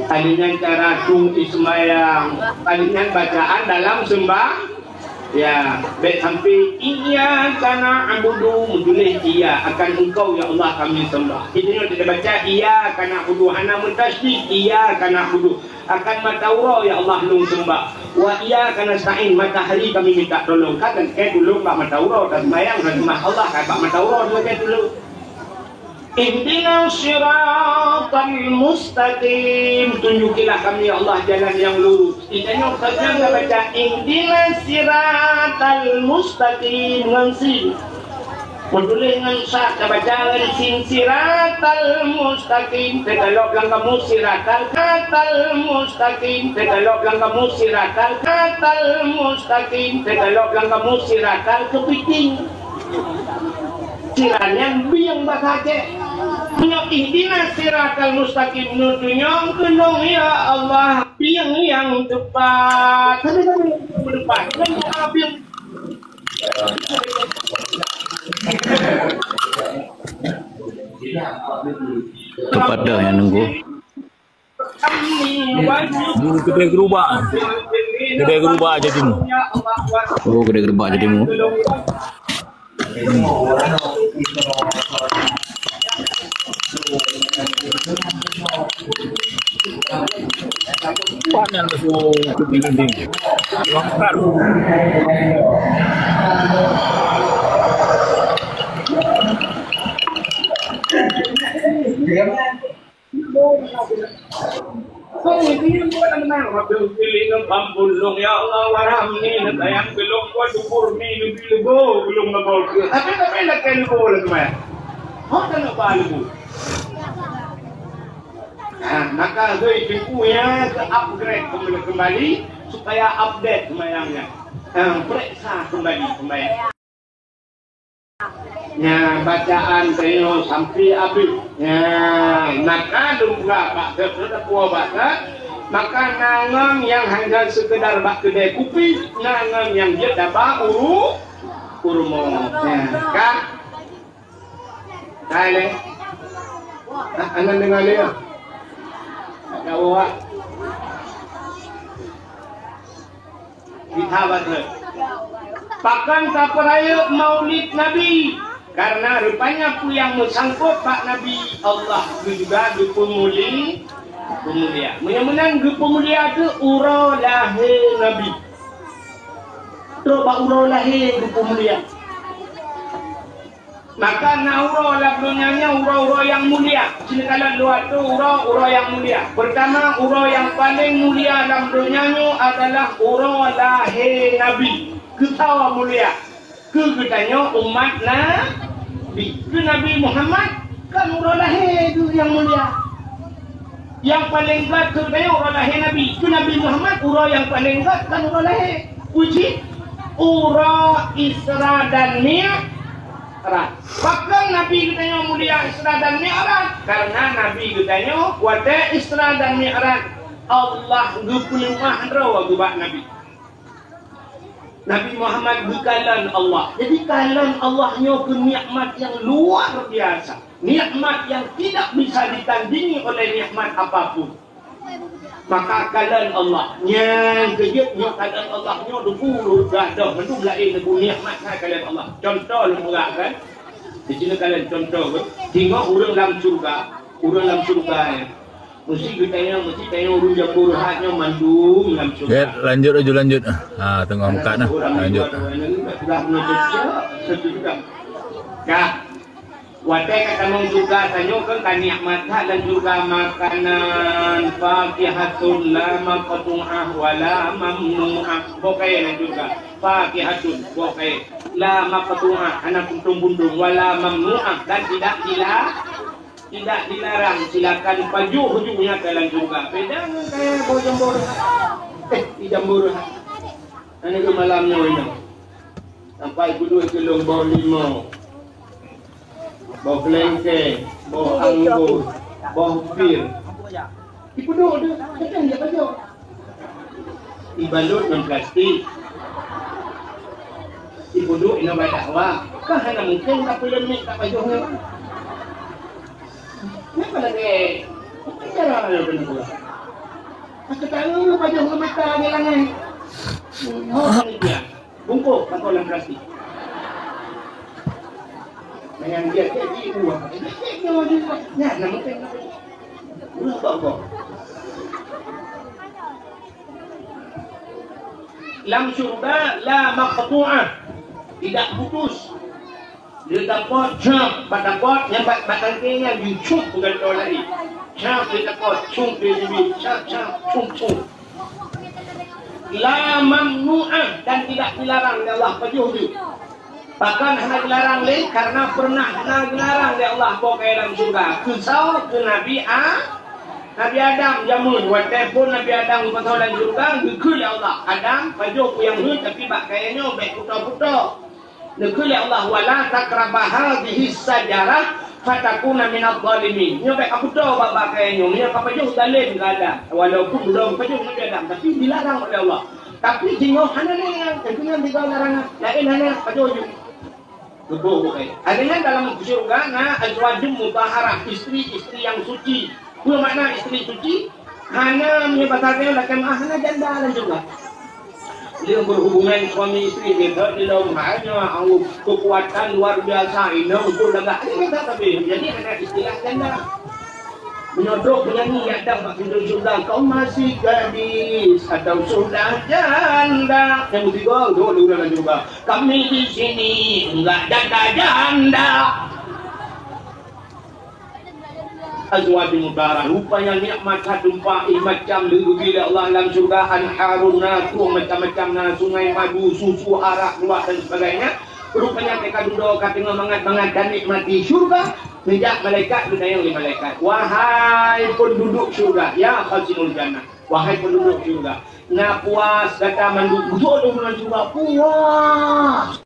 kali nyan cara tueng seumayang, kali nyan bacaan dalam seumbah-, ya, bèk sampai, "Iyyaka na'budu," meutuléh, "Iya, akan Engkau ya Allah kami sembah." Itu nyoe tidak baca, "Iyyaka na'budu," hana meutasydid, "Iyyaka na'budu." Akan mata uroe, ya Allah, lôn seumbah. Wa iyyaka nasta'in, matahari kami minta tolong. Kan keu tulông bak mata uroe, dan seumayang, dan seumbah Allah, kan bak mata uroe juga keu tulông. Ihdinas siratal mustaqim, tunjukilah kami, ya Allah, jalan yang lurus. Kita nyoe, kita nyoe baca, ihdinas siratal mustaqim, ngon sin. Meutuléh ngon sa, tabaca ngon sin, siratal mustaqim, teutalok lam kamus siratal, siratal mustaqim, teutalok lam kamus siratal, siratal mustaqim, teutalok lam kamus siratal, keupiting. Siratal nyang bieng basa Aceh. Meunyoe ihdinas siratal mustaqim, neutunyok keunoe, ya Allah, bieng nyang teupat. Teupat. Ngon doa bieng. Teupat dah nyang nunggu. Dulu kedai gerubak. Kedai gerubak aja timu. Oh, kedai gerubak aja timu. Panas tu kopi gending. Langkar. Ampun lôn, ya Allah, warhamni, neusayang keu lôn, buat syukur mi, neubi leubo, ulôn leubo. Tapi, tapi lakèe leubo lah sebenarnya. Ho, tak nak ba leubo. Nah, maka hei, teungku, ya, ke-upgrade kembali, kembali supaya update sembahyangnya. Nah, periksa kembali sembahyang. Nya, bacaan tanyoe sampai habéh. Nya, maka lôn peugah bak geuh, lôn peugah bak geuh, maka na ngon nyang hanya sekedar bak keudè kupi, na ngon nyang jeuet daba uru-, urumoe. Nya, ka? Ka lé? Ha, hana deungoe lé, ya? Ka, wah. Kita baca. Pakon tapeurayeuk Maulid Nabi? Karena rupanya peue nyang meusangkot bak Nabi, Allah geu-, juga geupeumuli-, peumulia. Meunyoe meunan geupeumulia teuh uroe lahé Nabi. Trok bak uroe lahé geupeumulia. Maka na uroe lam donya nyoe uroe-uroe nyang mulia. Sinoe kalon dua tu uroe-uroe nyang mulia. Pertama, uroe nyang paling mulia lam donya nyoe adalah uroe lahé Nabi. Keu soe mulia? Keu geutanyoe umat Nabi. Keu Nabi Muhammad kan uroe lahé geuh nyang mulia. Nyang paleng gèt keu geutanyoe uroe lahé Nabi. Keu Nabi Muhammad, uroe nyang paleng gèt kan uroe lahé. Puji, uroe Isra dan Mi'raj. Pakon Nabi geutanyoe mulia Isra dan Mi'raj? Karena Nabi geutanyoe watèe Isra dan Mi'raj, Allah geupeuleumah droe geuh bak Nabi. Nabi Muhammad geukalon Allah. Jadi, kalon Allah nyoe keu nikmat nyang luar biasa. Nikmat nyang tidak bisa ditandingi oleh nikmat apapun. Maka kalon Allah. Nyang keujeuet nyoe kalon Allah nyoe dua puluh gadoh mandum laén nyoe nikmat hai kalon Allah. Contoh lôn peugah kan. Di sinoe kalon contoh kan. Tengok ureueng lam syurga. Ureueng lam syurga nyan. Meusti geutanyoe, meusti tanyoe ureueng jambo reuhat nyoe mandum lam syeuruga. Gèt, lanjut laju, lanjut. Ha, teungoh meukat nah. Lanjut. Ka. Watèe ka tamong syeuruga tanyoe kan ka nikmat that lam syeuruga makanan, fakihatun la maqtu'ah wa la mamnu'ah. Boh kayèe lam syeuruga. Fakihatun, boh kayèe. La maqtu'ah, hana puntung-puntung, wa la mamnu'ah, dan tidak dila-, tidak dilarang, silakan pajoh ju nyang ka lam syeuruga. Beda ngon kayèe boh jambo reuhat. Eh, di jambo reuhat. Hana keu malam nyoe inong. Sampai geuduek keu lôn boh limau, boh keulengkeng, boh anggur, boh pir. Ipeuduek tu, kadang jak pajoh. Ibalot ngon plastik. Ipeuduek inong bak dakwa. Ka hana mungken ka peuleumek ka pajoh nyoe. Napa lagèe? Apa cara nyoe keuneuk buat? Aku tahu pajoh ngon mata di langèt. Hmm, ho ni dia. Bungkôh pakoe lam plastik. Nyan dia jadi uang. Nyan nama tengok. Ulah bak-bak. Lam syurga la maqtu'ah, tidak putus. Dia dapat cap, bak dapat nyambat batang kenya dicup dengan doa lagi. Cap dia dapat, cup dia bibit, cap, cap, cup, cup. La mamnu'ah, dan tidak dilarang oleh Allah pajoh jih. Pakon hana dilarang lé, karena pernah na dilarang oleh Allah boh kayèe lam syurga. Keu soe? Keu Nabi A-, Nabi Adam jameun. Watèe phon Nabi Adam geupasoe lam syurga, geukheun lé Allah, "Adam, pajoh peue nyang heuet, tapi bak kayèe nyoe bèk puto-puto." Neukheun lé Allah, "Wala taqraba hadhihi syajarah fatakuna minadh dhalimin." Nyoe bèk kaputo bak-bak kayèe nyoe, nyoe kapajoh zalem keu Adam. Walaupun ulôn pajoh Nabi Adam, tapi dilarang oleh Allah. Tapi singoh hana nyan, itu nyan tiga larangan. Laén hana, pajoh ju. Geuboh bukai. Akhirnya dalam syurga na azwajum mutahharah, istri-istri yang suci. Peue makna istri suci? Hana meunyoe basa nyoe lakèe meu'ah, hana janda lam syeuruga. Lheueh berhubungan suami istri, beda di dalam hanya, Allah, kekuatan luar biasa, inong pun lagak. Ini beda tapi. Jadi hana istilah janda. Meunyoe trok penyanyi nyang dang bak pintoe syeuruga, "Kau masih gadis atau sudah janda?" Nyang ketiga, dua orang dalam syeuruga. "Kami di sini enggak janda-janda." Azwajun mutahharah, rupanya nikmat that teumpat, eh, macam leubi lé Allah lam syeuruga, anharun, na krueng macam-macam, na sungai madu, susu, arak, luwak dan sebagainya. Rupanya teuka dudoe ka teungoh mangat-mangat dan nikmati syeuruga, neujak malaikat, geutanyong lé malaikat, "Wahai penduduk syeuruga, ya khazinul jannah, wahai penduduk syeuruga, na puas gata mandum?" Beutôi ureueng syeuruga, "Puas."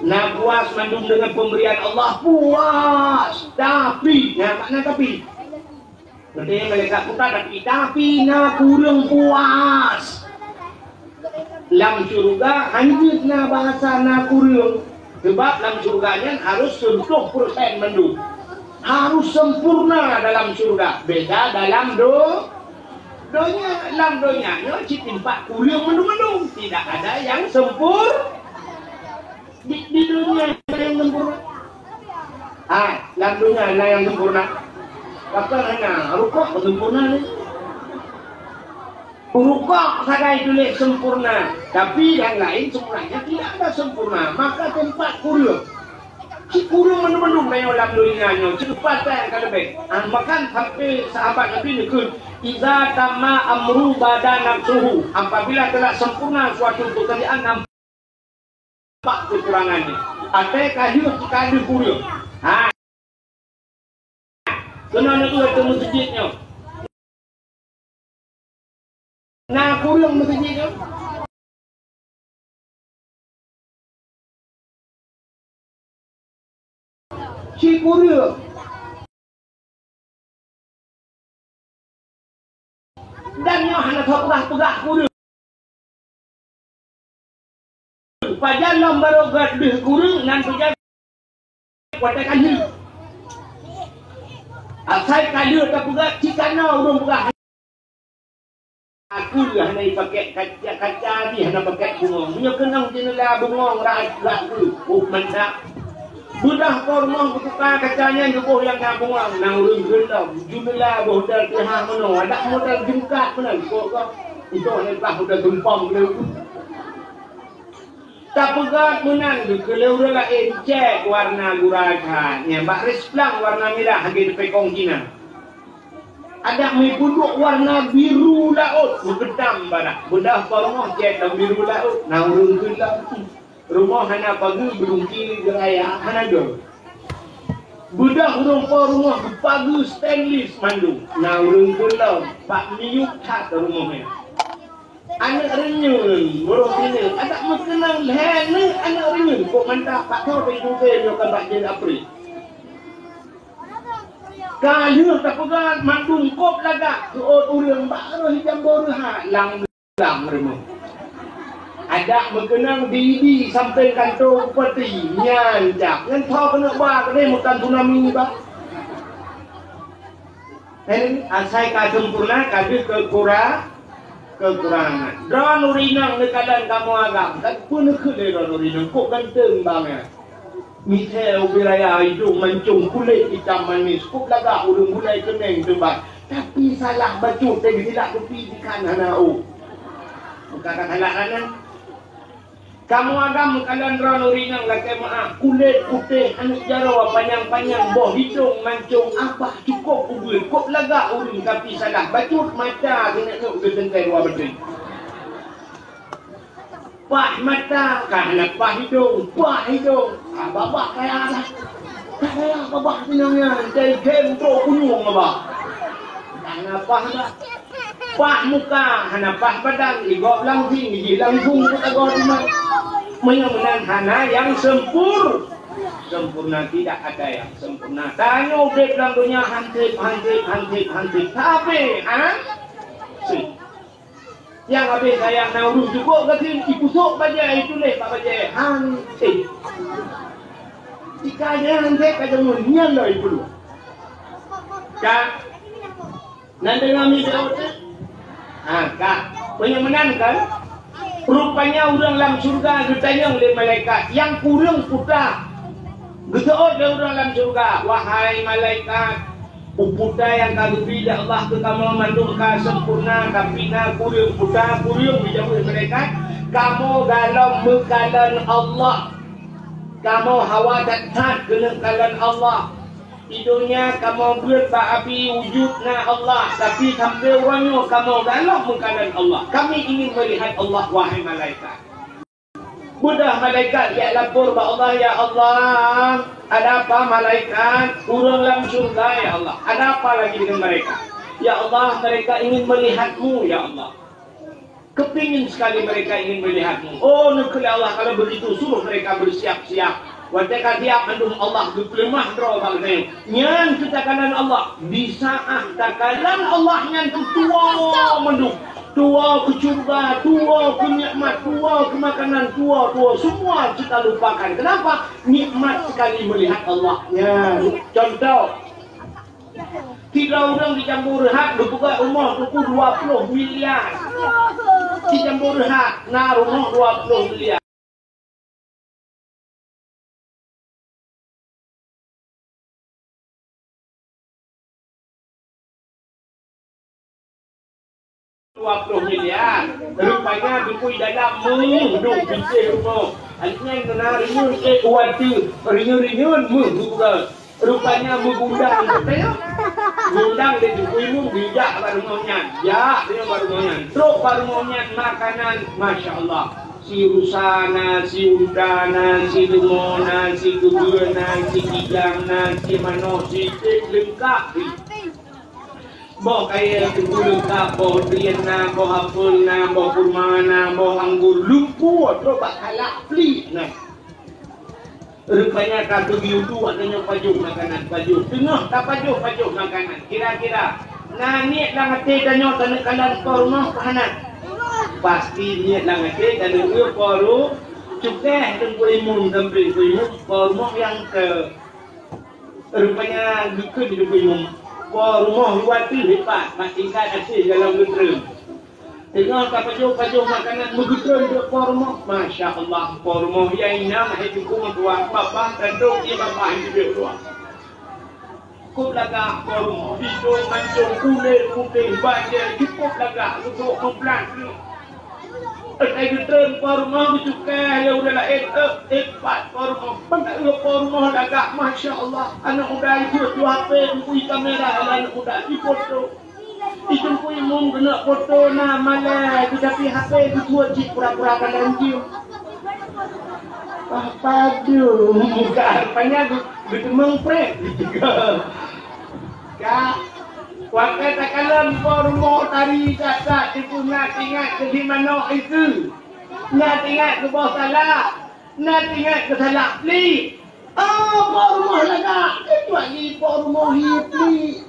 Na puas mandum deungon pemberian Allah? Puas. Tapi, na makna tapi. Berarti malaikat bukan tapi, tapi na kureueng puas. Lam syeuruga hanjeuet na bahasa na kureueng. Sebab lam syeuruga nyan harus seratus persen mandum. Harus sempurna dalam syeuruga. Beda dalam do-, donya. Lam donya nyoe cit teumpat kureueng mandum-mandum. Tidak ada yang sempur-, di, di donya ada yang sempurna? Ah, lam donya na nyang sempurna? Pakon hana? Rukok pun sempurna ni. Rukok sagai tuléh sempurna, tapi nyang laén semuanya tidak ada sempurna. Maka teumpat kureueng. Cit kureueng mandum-mandum meunyoe lam donya nyoe, cit leupah nyang ka leubeh. Ah, maka sampai sahabat Nabi neukheun, "Iza tamma amru bada nafsuhu." Apabila telah sempurna suatu pekerjaan, nampak kekurangannya. Até ka lheueh, ka lheueh kureueng. Ha. Keunoe neueu teuh meuseujid nyoe. Na kureueng meuseujid nyoe? Cit kureueng. Dan nyoe hana teupeugah-peugah kureueng. Pajan lom barô gét deuh kureueng nan pajan watèe ka lheueh. Asai ka lheueh tapeugah, cit kanoe ureueng peugah. Aku hana pakai kaca, kaca ni hana pakai bungong. Meunyoe keunong jeundela bungong, rak, rak tu. Oh, mantap. Beudah po rumoh beutuka kaca nyan geuboh nyang na bungong, na ureueng geulom. Jeundela boh dal teuhah meunoe, adak modal jungkat meunan, kok, kok. Itu hana bah modal tumpom lé. Tapeugah meunan geuh keu lé ureueng laén, cèt warna gura that, nyan bak resplang warna mirah lagèe teupekong Cina. Adak meupuduek warna biru laôt, meukeutam barak. Beudah po rumoh cèt lam biru laôt, na ureueng geulom. Rumoh hana pageue, beurungki geuraya hana goe. Beudah ureueng po rumoh geupageue stainless mandum, na ureueng geulom, bak miyueb that rumoh nyan. Aneuk reunyeuen, boh reunyeuen, adak meukeunong lhèe neuk aneuk reunyeuen, kok mantap, pakon bak idong nyoe kan bak jén April. Ka lheueh tapeugah mandum kôb lagak, keu ôt ureueng bak roh hijam boh reuhat, lam-lam rumoh. Adak meukeunong di-di sampéng kantô bupati, nyan cak. Nyan tho keuneuk ba keudeh meukan tsunami ba. Hei, asai ka sempurna, ka deuh keukura-, keukurangan. Droeneuh ureueng inong neukalon kamoe agam, tapi peue neukheun lé droeneuh ureueng inong, kok ganteng bangai. Misée ubé raya, idong mancong, kulét itam manis, kok lagak ureueng gulai keuneng teubat. Tapi salah bacut, teugeulak kupi ikan hana ôh. Bukan ka salah kanan. Kamoe agam meukalon droeneuh ureueng inong lakée meu'ah, kulét putéh, aneuk jaroe panyang-panyang, boh hidong mancong, abah cukôp ubeut, kok lagak ureueng tapi salah bacut, mata keuneuk-neuk geuteuntée dua batée. Paih mata, ka hana paih hidong, paih hidong, ah, babah kaya lah. Kaya babah sinong nyan, dai gem trok kunyueng babah. Hana paih dah. Pah muka, hana pah badan, igop langsing, iji langsung beutagoe teuma. Meunyoe meunan hana nyang sempur-, sempurna, tidak ada yang sempurna. Tanyoe udeb lam donya hanseb, hanseb, hanseb, hanseb. Tapi, ha? Si. Nyang habéh sayang na ureueng jukuk gasien, ipusok bajée, ituléh bak bajée, hanseb. Tika jih hanseb ka jameun, nyan lom ipuluh. Ka. Nan deungoe mi teuôt? Ha, ka. Peue nyang meunan kan? Rupanya ureueng lam syeuruga geutanyong lé malaikat, nyang kureueng puta. Geuseuôt lé ureueng lam syeuruga, "Wahai malaikat, peue puta nyang ka geubri lé Allah keu kamoe mandum ka sempurna, tapi na kureueng puta, kureueng?" Geujaweueb malaikat, "Kamoe galom meukalon Allah. Kamoe hawa that-that keuneuk kalon Allah." Di donya kamoe beuet bak api, wujud na Allah, tapi sampoe uroe nyoe kamoe galak meukalon Allah. Kami ingin melihat Allah, wahai malaikat. Beudôh malaikat jak lapor bak Allah, "Ya Allah, ada apa malaikat? Ureueng lam syeuruga, ya Allah. Ada apa lagi dengan mereka? Ya Allah, mereka ingin melihatmu, ya Allah." Kepingin sekali mereka ingin melihatmu. Oh, neukheun lé Allah, kalau begitu, suruh mereka bersiap-siap. Watée ka siap mandum, Allah geupeuleumah droe bak geutanyoe. Nyan keu takalon Allah. Di saát takalon Allah nyan keu tuwoe mandum. Tuwoe keu syeuruga, tuwoe keu nikmat, tuwoe keu makanan, tuwoe, tuwoe. Semua kita lupakan. Kenapa? Nikmat sekali melihat Allah. Nyan. Contoh, Sidroe ureueng di Jambu Rehat geupeugöt rumoh teuku dua ploh miliar. Di Jambu Rehat na rumoh dua ploh miliar. Dua ploh miliar. Rupanya geupui dalam meuh, duek bicéh rumoh. Aneuk nyan na rinyueng ék u ateueh, rinyueng-rinyueng meuh geupeugah. Rupanya meugundang, katanya. Gundang lé Teungku Imum, geujak bak rumoh nyan. Jak, geujak bak rumoh nyan. Trok bak rumoh nyan, makanan, masya Allah. Si rusa na, si unta na, si leumô na, si keubeue na, si kijang na, si manok, si iték, leungkap. Boh kayèe teungku leungkap, boh drien na, boh apel na, boh kurma na, boh anggô, lumpur trok bak kalak pliek na. Rupanya ka teubiu duek nyoe pajoh makanan, pajoh. Teungoh ka pajoh-pajoh makanan, kira-kira na niet lam até tanyoe taneuk kalon po rumoh hana? Pasti niet lam até taneuk eu po ru-, cukéh Teungku Imum, sampoe Teungku Imum, po rumoh nyang keu Rupanya geukheun di Teungku Imum, po rumoh luwa teuh dipat, bak tingkat ateueh dalam geutreun. Teungoh ka pajoh-pajoh makanan meugeutreun deuek po rumoh. Masya Allah, po rumoh nyang inong hai teungku meutuah, babah tandong ie babah di deuek luwa. Kok lagak po rumoh, hidong mancong, kulét putéh, bajèe, cukôp lagak, geudok meublat. Asai geutreun po rumoh geucukéh, ya udah laén, eh, eh, pat po rumoh. Ban na eu po rumoh lagak, masya Allah. Aneuk muda ibuet dua H P, geubri kamera lé aneuk muda, ifoto. Di Teungku Imum keuneuk foto na malèe, geutapi H P geubuet cit pura-pura ka lanjeueng. Wah, padum muka rupanya geu-, geuteumeung preh. Ka, watèe takalon po rumoh tari that-that, Teungku, na teuingat keu si manok itu. Na teuingat keu boh salak. Na teuingat keu salak pliek. Oh, po rumoh lagak, kecuali po rumoh hi pliek.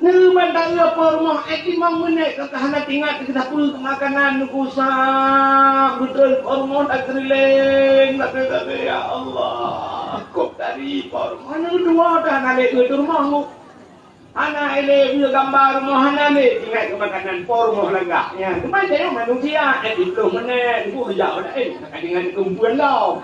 Ban taeu po rumoh, eh, limong minét ka hana teuingat keu sapeue keu makanan, neukusang beutôi po rumoh, takeurileng, takeu-takeu, "Ya Allah, kok tari po rumoh?" Hana dua dah hana lé eu rumoh. Hana lé eu gamba rumoh, hana lé teuingat keu makanan, po rumoh lagak. Nyan, teuma jadi manusia, eh, dua ploh minét, bu jak laén, ka teuingat keu peue lom.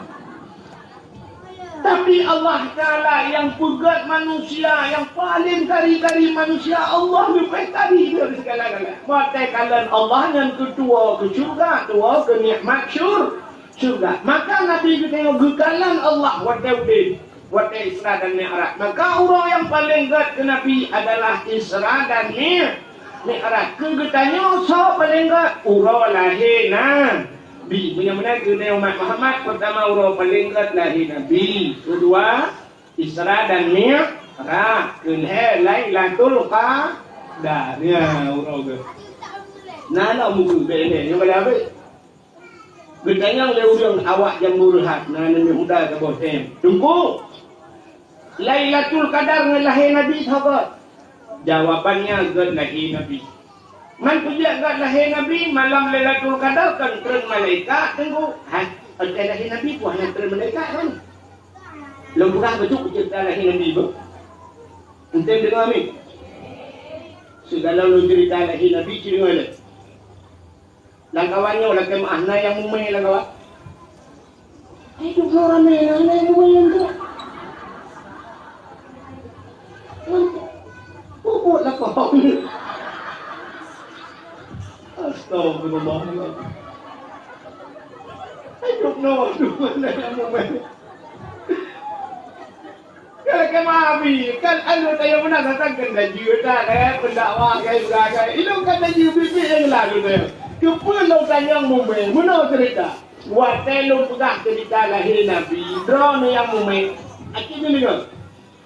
Tapi Allah Taala nyang peugét manusia, nyang paleng kari-kari manusia, Allah leubeh kari dari segala-gala. Watée kalon Allah nyan keu tuwoe keu syurga, tuwoe keu nikmat syur-, syurga. Maka Nabi geutanyoe geukalon Allah watée udeb, watée Isra dan Mi'raj. Maka uroe nyang paleng gét keu Nabi adalah Isra dan Mi-, Mi'raj. Keu geutanyoe soe paleng gét? Uroe lahé na- Bi, meunyoe meunan keuneuk umat Muhammad, peurtama uroe paleng gét lahé Nabi, keudua Isra dan Mi'raj, keulhèe Lailatul Qadar. Nyan uroe gét. Na lom buku bèk lé, nyoe bala abéh. Geutanyong lé ureueng awak Jambu Reuhat, na aneuk muda saboh tem. Teungku, Lailatul Qadar ngon lahé Nabi saboh. Jawabannya gét lahé Nabi. Man peujeuet gét lahé Nabi, malam Lailatul Qadar kan treun malaikat, teungku. Hai, watée lahé Nabi pun hana treun malaikat kan? Lôn peugah beutôi ceurita lahé Nabi, beuh. Eunteuk deungoe, amin. Sigohlom lôn ceurita lahé Nabi, ci deungoe lé. Lam kawan nyoe, lam keumaah, na nyang mumè lam kawan? Hai, dum nyoe ramè, na, na nyang mumè nyan tu. Puput lakoe. Astagfirullahaladzim. Hai, dum nyoe, dum nyoe, na nyang mumè. Keureukeuh mabi, kan anu tayong meunan, satan kan laju that, eh, pendakwah, kai, kai, kai. Ilong kan laju bibi nyang lalu tayong. Keupeue lôn tanyong mumè, meunoe ceurita. Watée lôn peugah ceurita lahé Nabi, droeneuh nyang mumè, aci neudeungoe.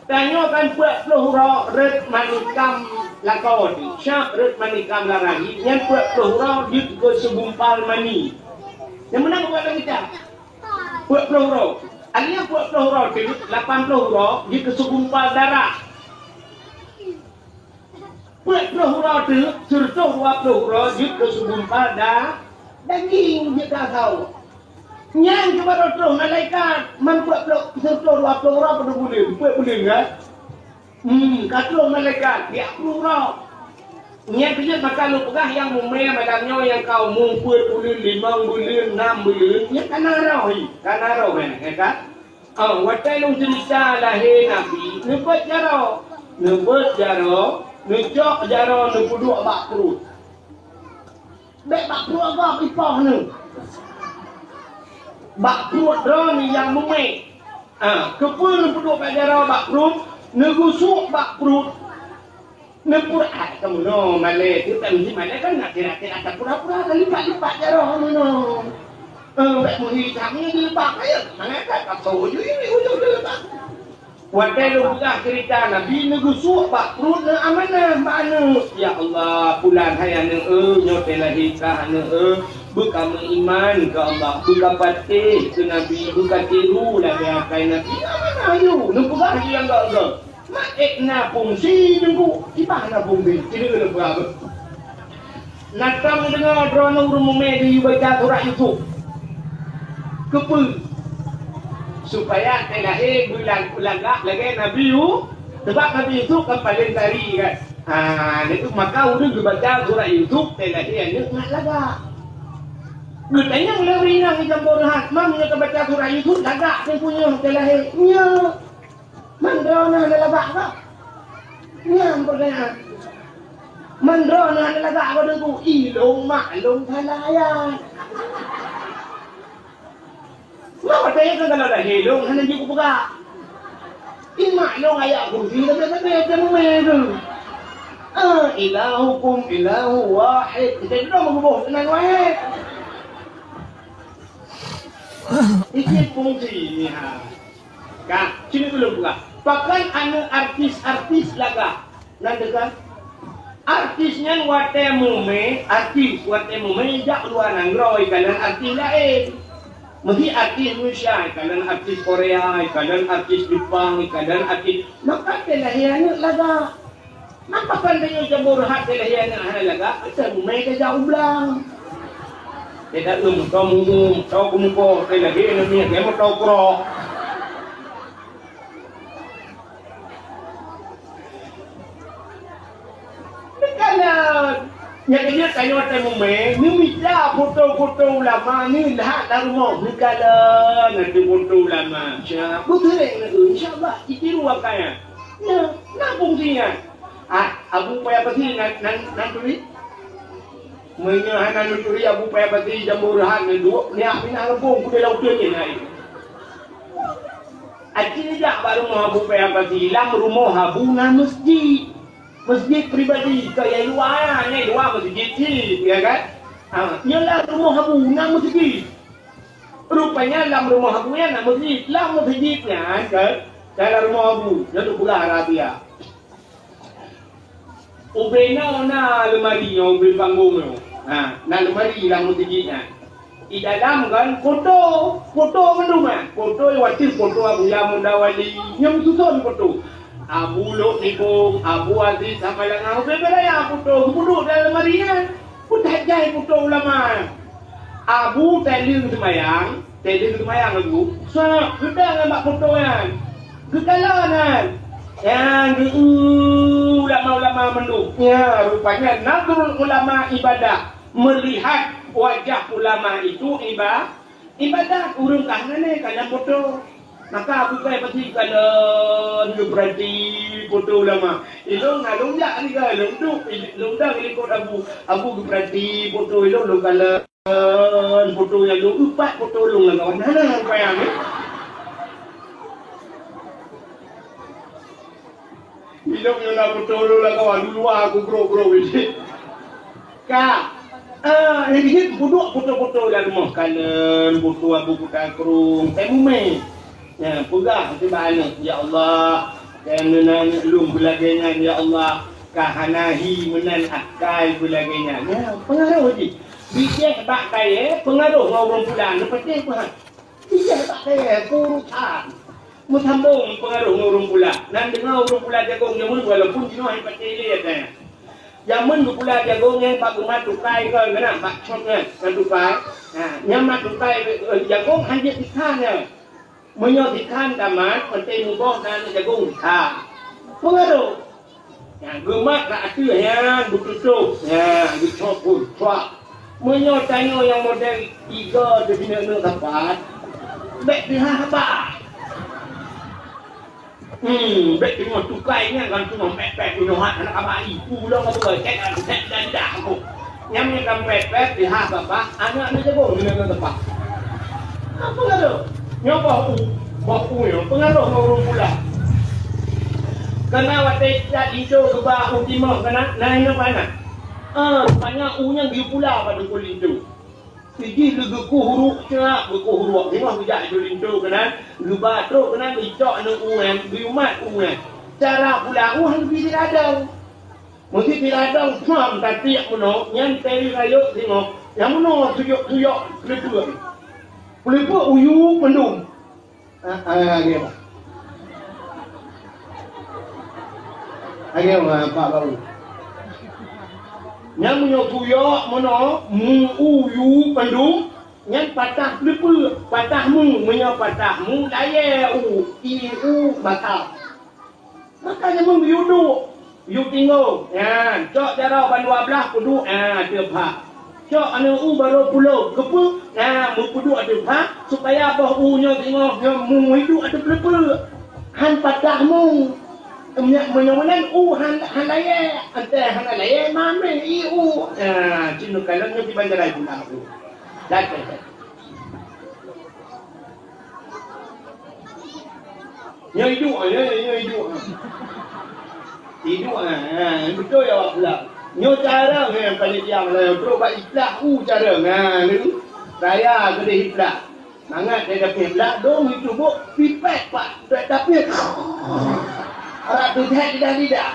Tanyoe kan peuet ploh uroe rot manikam lakoe, siap rot manikam lam rahim, nyan peuet ploh uroe jeuet keu segumpal mani. Nyang meunan bukan lagèe nyan. Peuet ploh uroe. Artinya peuet ploh uroe teuk, lapan ploh uroe jeuet keu segumpal darah. Peuet ploh uroe teuk, sireutôh dua ploh uroe jeuet keu segumpal da-, daging jeuet keu asoe. Nyan keuh baru troh malaikat, man peuet ploh, sireutôh dua ploh uroe padum buleuen, peuet buleuen kan? Hmm, ka troh malaikat, tiga puluh uroe. Nyan keuh jeuet maka lôn peugah nyang mumè malam nyoe nyang ka umu peuet buleuen, limong buleuen, nam buleuen, nyan ka na roh, ka na roh, eh, ya kan? Oh, watèe lôn ceurita lahé Nabi, neubeuet jaroe. Neubeuet jaroe, neucok jaroe, neupeuduek bak pruet. Bèk bak pruet gob ipoh neuh. Bak pruet droeneuh nyang mumè. Ah, keupeue neupeuduek bak jaroe bak pruet? Neugusok bak pruet. Neupur-, ah, kamoe nyoe malèe, teutab meusti malèe kan, nak kira-kira tapura-pura, kan lipat-lipat jaroe kamoe nyoe. Eh, bèk meuhi that nyoe jilbab, ayo, mangat that kasoe ju ini ujong jilbab. Watèe lôn peugah ceurita Nabi, neugusok bak pruet, neuamanah bak aneuk. Ya Allah, pulan hai aneuk, eh, nyoe teuh lahé kah aneuk, eh, beuka meuiman keu Allah, beuka patéh keu Nabi, beuka tiru lagèe akai Nabi. Amanah ju, neupeugah ju nyang göt-göt. Mak ék na fungsi teungku, kiban na fungsi, sinoe keuneuk peugah beuh. Na tom deungoe droeneuh ureueng mumè geuyue baca surat Yusuf. Keupeue? Supaya teuh lahé beulang-, beulagak lagèe Nabi Yu-, sabab Nabi Yusuf kan paleng kari kan. Ha, itu maka ureueng geubaca surat Yusuf teuh lahé aneuk ngat lagak. Geutanyong lé ureueng inong di Jambu Reuhat, "Mam, nyoe tabaca surat Yusuf lagak teungku nyoe teuh lahé?" "Nyo." Man droeneuh hana lagak kah? Nyan peurtanyaan. Man droeneuh hana lagak kah teungku? Ilôn maklum salah ayat. Maka tanya kan kalau dah ilôn hana jeuet kupeugah. Imaklum ayat kursi tapi tapi macam mana tu? Ah, ilahukum ilahu wahid. Kita tu dah meuguboh dengan wahid. Itu fungsi ni ha. Ka, sinoe keuh lôn peugah. Pakon aneuk artis-artis lagak? Nan teuka. Artis nyan watèe mumè, artis watèe mumè jak luwa nanggroe ikalon artis laén. Meusi artis Indonesia ikalon artis Korea, ikalon artis Jepang, ikalon artis, maka teuh lahé aneuk lagak. Maka kan tanyoe jambo reuhat teuh lahé aneuëk hana lagak, asai mumé tajak u blang. Teuka eu moto mumu, moto kumuko, teuka lahé aneuëk miet, lé moto krok. Teuka na, nyang keuneuk tanyoe watée mumé, neumita foto-foto ulama, neulhak lam rumoh, neukalon ateueh foto ulama. Sya, beuteuréng na, insya Allah, jitiru akai nyan. Na, na fungsi nyan. Ah, Abu Paya Pasi nan, nan, nan turi? Meunyoe hana neuturi Abu Paya Pasi, jambo reuhat neuduek, nyak pinah gampông, kudeh lam uteuen nyan hai. Aci jak bak rumoh Abu Paya Pasi, lam rumoh Abu na meusjid. Meusjid pribadi, keu nyang luwa, nyang luwa meusjid cit, ya kan? Ha, nyoe lam rumoh Abu na meusjid. Rupanya lam rumoh Abu nyan na meusjid. Lam meusjid nyan, kan? Dalam rumoh Abu, nyan tu peugah rahasia. Ubé nyoe na leumari nyoe, ubé panggong nyoe. Ha, na leumari lam meuseujid nyan. Di dalam kan foto, foto mandum nyan. Foto nyang watée foto Abuya Muda Wali, nyang meususon foto. Abu Lhok Nibong, Abu Aziz Samalanga, ubé beuraya foto, geupeudok dalam leumari nyan. Peue that jai foto ulama. Abu taleueng seumayang, taleueng seumayang Abu, sa geudang ngon bak foto nyan. Geukalon nyan. Nyan geu-eu ulama-ulama mandum. Nyan rupanya nazrul ulama ibadah. Melihat wajah ulama itu iba-, ibadah. Ureuëng ka hana lé ka lam foto. Maka Abu Bakar pasti kalon geupeurati foto ulama. Ilong na lôn jak ni ka lôn duek, lôn dang likot Abu. Abu geupeurati foto ilong lôn kalon. Foto nyang lôn, empat foto lôn lam kawan. Hana nyang payah ni. Ilong nyang na foto lôn lam kawan, dulu aku bro-bro ni. Ka. Ah, nyang jeuet peuduek foto-foto lam rumoh, kalon foto Abu Kuta Krueng, teuh mumé. Nyan, peugah teuh bak aneuk, "Ya Allah, keu meunan lôn beulagée nyan, ya Allah, ka hana hi meunan akai beulagée nyan." Nyan, peungaroh jih. Bijéh bak kayée, peungaroh ngon ureuëng pula, neupatéh peuhat. Bijéh bak kayée, keuurusan. Meusambong peungaroh ngon ureuëng pula. Nan deungoe ureuëng pula jagong jameun, walaupun jinoe hai patéh lé, ya kan? Jameun geupula jagong nyan bak geumat tukai kon, keunan bak cot nyan, nyan tukai. Ha, nyan mat tukai, eh, jagong hanjeuet ikan nyan. Meunyoe ikan tamat, meusti muboh nan jagong ikan. Peungaroh. Nyan geumat bak ateueh nyan, beututôp. Nyan geucok pun, cuak. Meunyoe tanyoe nyang model tiga teuh sineuk-neuk sapat, bék teuhah haba. Hmm, bék teungoh tukai nyan kan teungoh pét-pét inong hat aneuk abai. Ulôn ka beugöt cét dan cét dan dah aku. Nyam nyan kan pét-pét teuhah babah aneuk-aneuk jago ngon teumpat. Apa laju? Nyoe boh u, boh u nyoe peungaroh ngon ureuëng pula. Kana watée jak linto geuba u timoh kana na inong aneuk. Ah, rupanya u nyan geupula bak teungku linto. Sijih lé geukuh uruek cak, geukuh uruek. Singoh geujak ju linto keunan, geuba trok keunan, geucok aneuk u nyan, geuyumat u nyan. Cara pula u han geubi siradong. Meusé siradong pham tatiek meunoe, nyan teuh rayeuk singoh. Nyang meunoe suyok-suyok peuleupeuk. Peuleupeuk u yue mandum. Ah, ah, lagèe apa? Lagèe apa, Pak Bau? Nyang meunyoe tuyok meunoe, mu u yu bandum, nyan patah peuleupeuk, patah mu. Meunyoe patah mu, layèe u, i u, mata. Maka nyan meubiuduk, yue tinggoe. Nyan, cok jaroe ban dua blaih peuduek, ha, ateueh pha. Cok aneuk u barô pulo, keupeue? Ha, meupeuduek ateueh pha, supaya boh u nyoe singoh nyoe muhiduek ateueh peuleupeuk. Han patah mu. Meunyoe, meunyoe meunan u han, han layèe, antée hana layèe, mameh i u. Ha, cit neukalon nyoe kiban jarai pula u. Dah, dah, dah. Nyoe iduek, nyoe, nyoe iduek. Iduek, ha, ha, beutôi awak pula. Nyoe carông, ha, panitia meulayeue trok bak iplak u carông, ha, ni. Raya keudeh iplak. Mangat dia dapet iplak, dong itu buk pipet, Pak. Dapet. Arak tu jahat lidah-lidah.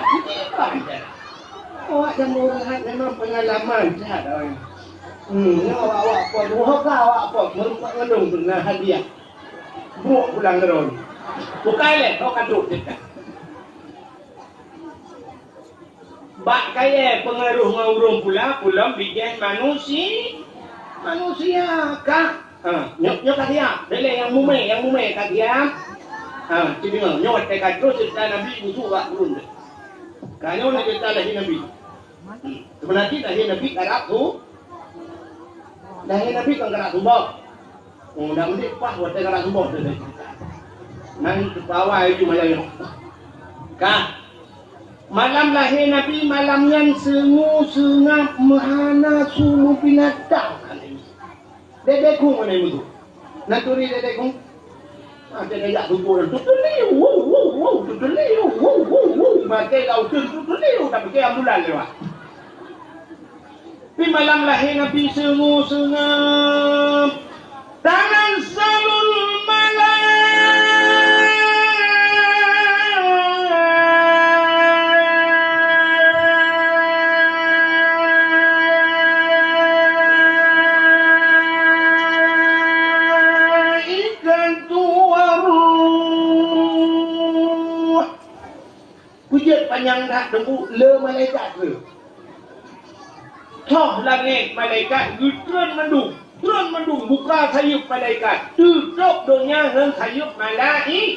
Awak jameun rehat memang pengalaman jahat awak. Hmm, nyoe awak-awak pot, nyoe ka awak pot, meureumpok ngon lôn tu na hadiah. Brok pulang droe. Bukai lé, kau kadok dekat. Bak kayée peungaroh ngon ureuëng pula, pulom bijéh manusi-, manusia ka. Ha, nyoe, nyoe ka siap. Bèk lé nyang mumè, nyang mumè ka siap. Ha, ci deungö. Nyoe watèe ka troh ceurita Nabi usu bak ureuëng. Ka nyoe na ceurita lahé Nabi. Seubeuna jih lahé Nabi karab su-, lahé Nabi kon karab suboh. Oh, dak meudik paih watèe karab suboh teuh. Nan teupawa aju maya nyoe. Ka. Malam lahé Nabi, malam nyan seungue seungab meuhana su binatang. Dek-dek kung mana mutu? Nan turi dek-dek kung? Ah, dek-dek jak tumpuk dan tutuli, wu, wu, wu, tutuli, wu, wu, wu, maté dah uteun tutuli, tapi ke ambulan lewat. Di malam lahé Nabi seungue seungab, tanazzalul malaikatu warruh. Peujeuet panyang that teungku le malaikat le. Thoh langét malaikat geutreun mandum, treun mandum buka sayeuep malaikat, teutôp donya ngon sayeuep malaikat.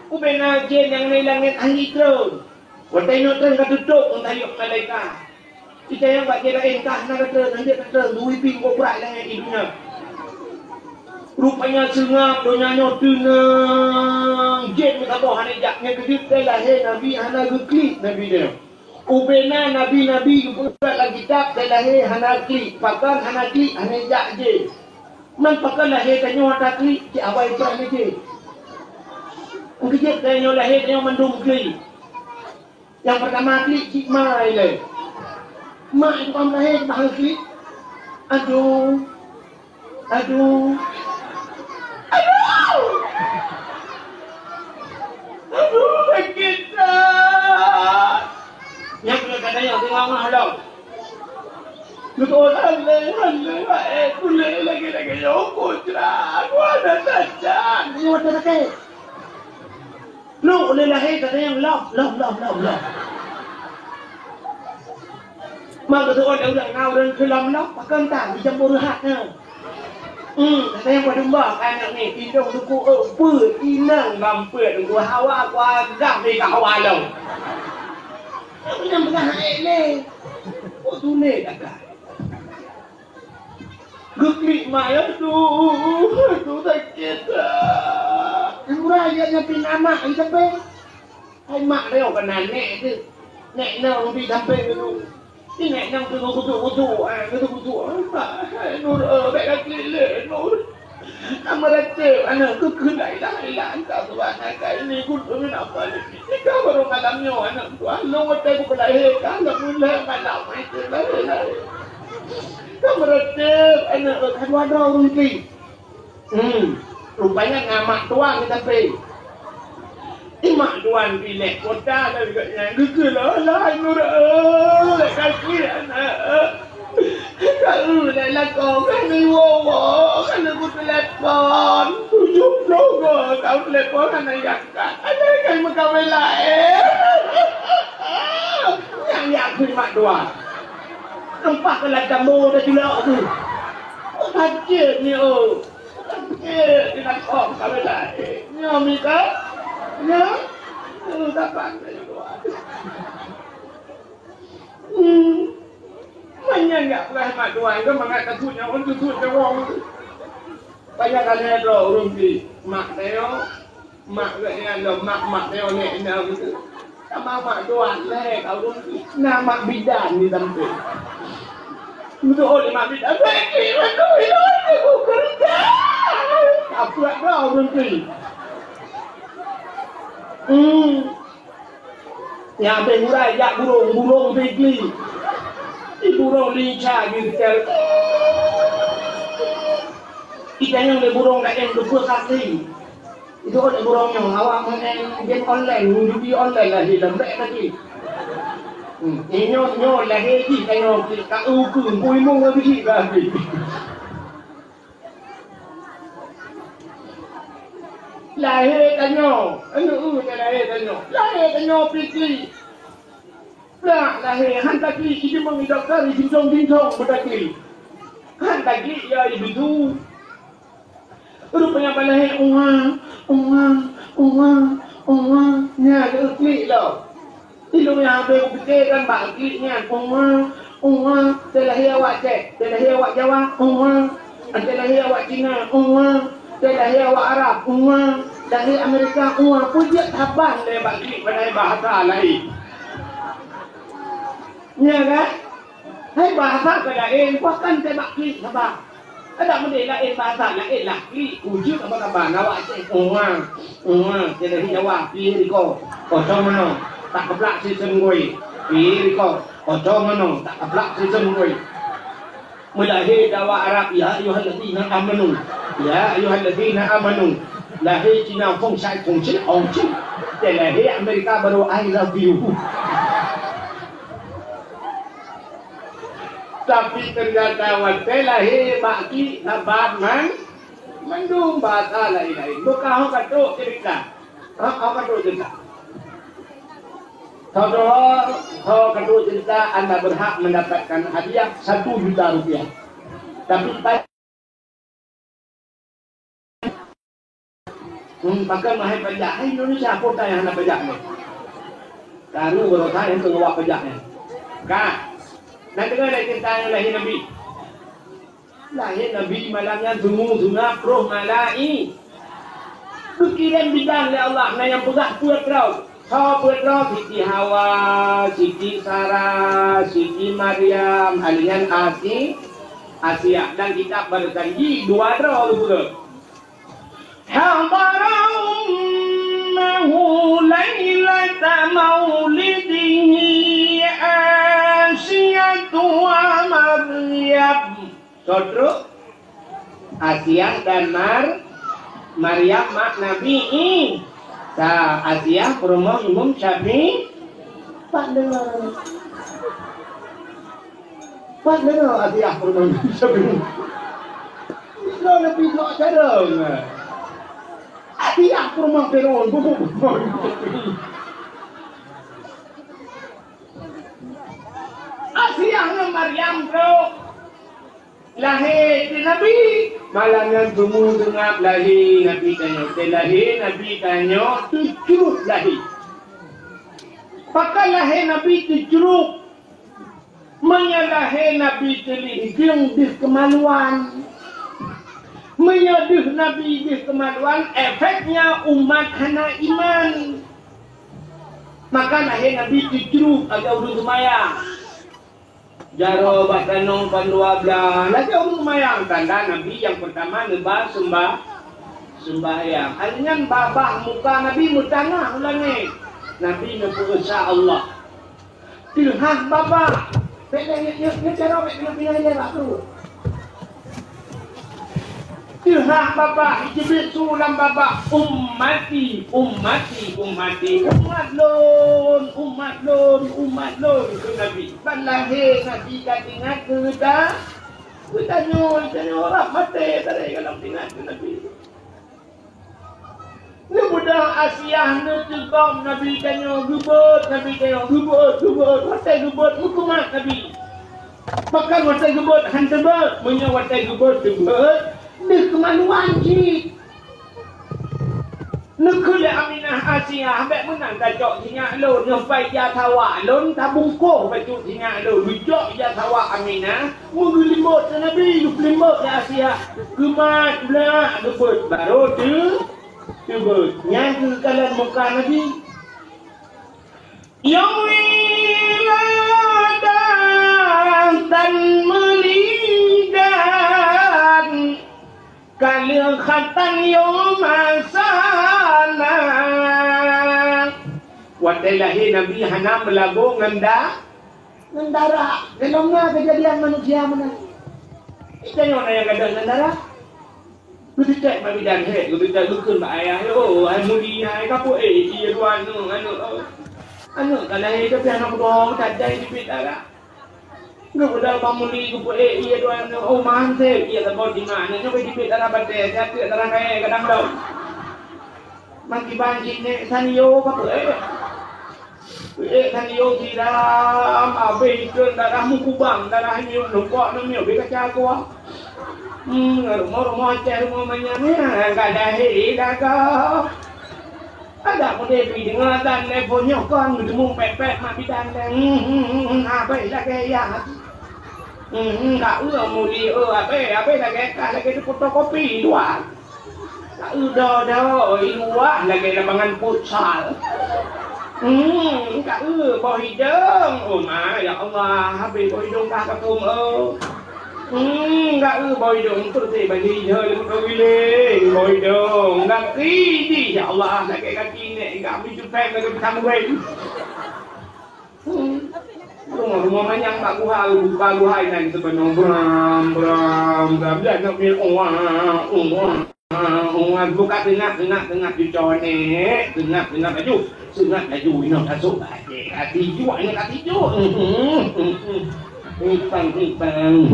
Ubena jén nyang na langét hana treun. Watèe nyoe treun ka teutôp ngon sayeuep malaikat. Ita nyang bak jih laén kah na gata, nanti gata dui pih kobra ilée di dunia. Rupanya seungab donya nyoe teunang jén meusaboh hana jak. Nyang keujeuet teuh lahé Nabi hana geuklik Nabi nyoe. Ubena nabi-nabi geupeubuet lam kitab teuh lahé hana klik, pakon hana klik hana jak jén. Man pakon lahé tanyoe hana klik cit awai prang jén. Nyang keujeuet tanyoe lahé tanyoe mandum klik. Nyang peurtama klik cit ma ilée. Mak nyang ka meulahé bah klik. Aduh. Aduh. Aduh. Aduh, sakét that. Nyang keuneuk gata nyang teungoh lom. Beutôi, hana, hana, eh, kulét lagèe-lagèe nyoe, putra. Aku hana tajak. Nyoe hana tajak. Lôn lé lahé ka tanyong lom, lom, lom, lom, lom. Maka teuôt ureueng na ureueng keu lom-lom, pakon tan dicampur reuhat nyan. Hmm, ka tanyong padum bah aneuk ni, indong duku eu, peue inong lam peuet duku hawa, kuagah lé ka hawa lom. Nyang peugah hana ék lé. Oh, tuléh dah ka. Geuklik mak, aduh, aduh, sakét that. Nyang murah ya nyan pih na mak, i sampéng. Hai mak nyoe keunan nèk teuh. Nèk nyoe di sampéng tu. Di nèk nyoe tu kutuk-kutuk, ah, kutuk-kutuk. Mak, hai Nur, eh, bèk ka klik lé, Nur. Ka meuratéb aneuk keuh keu la ilaha illa anta subhanaka inni kuntu minadh dhalimin. Ka barô malam nyoe aneuk tuan, lôn watèe bukon lahé ka lôn mulai malam itu lahé-lahé. Ka meuratéb aneuk ka dua droe ureueng pih. Hmm, rupanya na mak tuan di sampéng. Di mak tuan pih lé kota dan gobnyan geukheun, "Alah, Nur, eh, ka klik aneuk." Ka eu lé lakoe, ka neuwoe-woe, ka neubeutelepon. Tujoh ploh goe ka telepon hana jiangkat. Adak kai meukawen laén. Nyang jak keu mak dua. Teumpat keu lam tambo teuculok tu. Sakét ni, oh. Sakét ni lakoe meukawen laén. Nyoe mita. Nyoe. Nyoe dapat mak dua. Hmm. Meunyan jak peugah mak tuan keu mangat tasut nyawöng, tasut nyawöng. Payah ka lhèe droe ureueng pih. Mak tanyoe, mak geuh nyan lom, mak, mak tanyoe nèk inong teuh. Sama mak tuan lhèe ka ureueng pih. Na mak bidan di sampéng. Beutôi lé mak bidan. Bèk klik mandum ilôn, aku keureuja. Ka peuet droe ureueng pih. Hmm. Nyang abéh murai jak burông, burông bigli. Di burông lincah jeuet. Itanyong lé burông laén keupeue ka kli. Itu lé burông nyoe awak meu'en game online, judi online lahé lam bèk lagèe. Hmm, inyoe nyoe lahé jih tanyoe ka ukeue, pui mong lagèe jih ka habéh. Lahé tanyoe, aneuk ulôn lahé tanyoe. Lahé tanyoe pih kli. Dak lahé, han taklik, ijeumong i dokto, ijincong-jincong beutaklik. Han taklik, ya idudu. Rupanya ban lahé, "Uwa, uwa, uwa, uwa." Nyan klik lom. Ilôn nyang habéh kupike kan bak klik nyan, "Uwa, uwa, teu lahé awak Aceh, teu lahé awak Jawa, uwa, teu lahé awak Cina, uwa, teu lahé awak Arab, uwa, lahé Amerika, uwa." Peue jeuet saban lé bak klik padahai bahasa laén. Nya kan? Hai bahasa ka laén, bahkan teuh bak klik saban. Adak meudeh laén bahasa, laén lah klik. Ujeut apa kaban awak Aceh? Uwa, uwa, jadi Jawa, pi riko. Kocong mano, tak keplak sistem gue. Pi riko, kocong mano, tak keplak sistem gue. Meulahé dawa Arab, "Ya ayyuhalladzina amanu." Ya ayyuhalladzina amanu. Lahé Cina, "Feng shai, feng shi, ong shi." Teu lahé Amerika baru, "I love you." Tapi ternyata watèe lahé bak klik saban man, mandum bahasa laén-laén. Bukan ho ka trok cerita. Ha, ho ka trok cerita. Saudara, ho ka trok cerita, anda berhak mendapatkan hadiah satu juta rupiah. Tapi pa- Hmm, pakon mahai pajak. Hai Indonesia, peue nyang hana pajak nyoe? Karu baroesa nyang teungoh wak pajak nyan. Ka. Na deungoe lé ceurita nyang lahé Nabi. Lahé Nabi malam nyan sumu sungab roh malai-, geukirém bidang lé Allah, na nyang peugah peuet droe. Soe peuet droe? Siti Hawa, Siti Sara, Siti Maryam, alèh nyan Asi-, Asia. Dan kitab Barzanji dua droe geupeugah. Hadara ummahu lailata maulidihi Asiyatu wa Maryam. Soe trok? Asiah dan Mar-, Maryam mak Nabi Isa. Asiah peurumoh Imam Syafi'i. Pat deungoe. Pat deungoe Asiah peurumoh Imam Syafi'i. Droeneuh pih sok carông. Asiah peurumoh Fir'aun. Asiah ngon Maryam trok. Lahé teuh Nabi, malam nyan sumu sungab lahé Nabi tanyoe. Teu lahé Nabi tanyoe teucrok lahé. Pakon lahé Nabi teucrok? Meunyoe lahé Nabi teulinggeueng deuh keumaluan. Meunyoe deuh Nabi deuh keumaluan, efeknya umat hana iman. Maka lahé Nabi teucrok lagèe ureueng seumayang. Jaroe bak tanong kon dua blah, lagèe ureueng seumayang, tanda Nabi nyang peurtama neuba seumbah-, seumbahyang. Hai nyan babah muka Nabi meutangah u langèt. Nabi neupeu-, "Insya Allah." Teuhah babah. Bèk lé, nyoe, nyoe, nyoe jaroe bèk keuneuk pinah ilèe bak pruet. Teuhah babah, jibeuet su lam babah, "Ummati, ummati, ummati, umat lôn, umat lôn, umat lôn," kheun Nabi. Ban lahé Nabi ka teuingat keu geuta-, geutanyoe, geutanyoe rab maté, tarek gohlom teuingat keu Nabi. Neubeudôh Asiah, neuteugom Nabi tanyoe, geubeuet Nabi tanyoe, geubeuet, geubeuet, watèe geubeuet meukumat Nabi. Pakon watèe geubeuet han teubeuet, meunyoe watèe geubeuet teubeuet, deuh keumaluan cit. Neukheun lé Aminah, "Asiah, bèk meunan tacok sinyak lôn, nyoe pai ija sawa lôn, tabungkôh bacut sinyak lôn." Geucok ija sawa Aminah, meugeulimbot keu Nabi, geupeulimbot lé Asiah. Geumat, blah, geubeuet, barô teu-, teubeuet. Nyan keuh kalon muka Nabi. Yom wiladatan meulidan, ka lheueh khatan yom asana. Watèe lahé Nabi hana meulagoe ngon da-, ngon darah. Gohlom na keujadian manusia meunan. Geutanyoe na nyang gadôh ngon darah. Geuteutek bak bidan hék, geuteutek geukheun bak ayah, "Oh, hai Mudi, hai ka peuék ié dua aneuk, aneuk, oh. Aneuk ka lahé, tapi aneuk dua ka jai jibit darah." Geupeudong bak Mudi, geupeue ék ié dua aneuk, "Oh, man sép, ié saboh jima aneuk nyoe ka jibit darah batèe, jak keu darah kayèe kadang dong." Makiban jinék sanyo ka peuék. Eh, kan yo siram, abéh ikeu darah meukubang, darah nyoe lungkok nang nyoe beu kaca kuah. Hmm, rumoh-rumoh Aceh, rumoh manyang nyan, ka dahé daga. Ada mudé pi deungoe dan lé phon nyoe kon geuteumu pet-pet mak bidan dan, hmm, hmm, hmm, hmm, abéh lagèe ya. Hmm, hmm, ka eu muli eu abéh, abéh lagèe kah lagèe di fotokopi luar. Ka eu do-do i luar lagèe lapangan futsal. Hmm, ka eu boh idong. Oh ma, ya Allah, habéh boh idong kah ka phom eu. Hmm, ka eu boh idong, peureté bagi jeuet lé meukawiléng boh idong. Gaki di, ya Allah, lagèe gaki nèk, gak mi cupeng lagèe pisang goreng. Hmm. Rumoh-rumoh manyang bak guha, buka guha inan seubeunoe bram, bram, bram. Dia nak mil uwa, uwa, uwa. Buka seungab, seungab, seungab cuco nèk, seungab, seungab laju. Seungab laju, inoe tasok bak até. Ka tijuk, inoe ka tijuk. Hipang, hipang,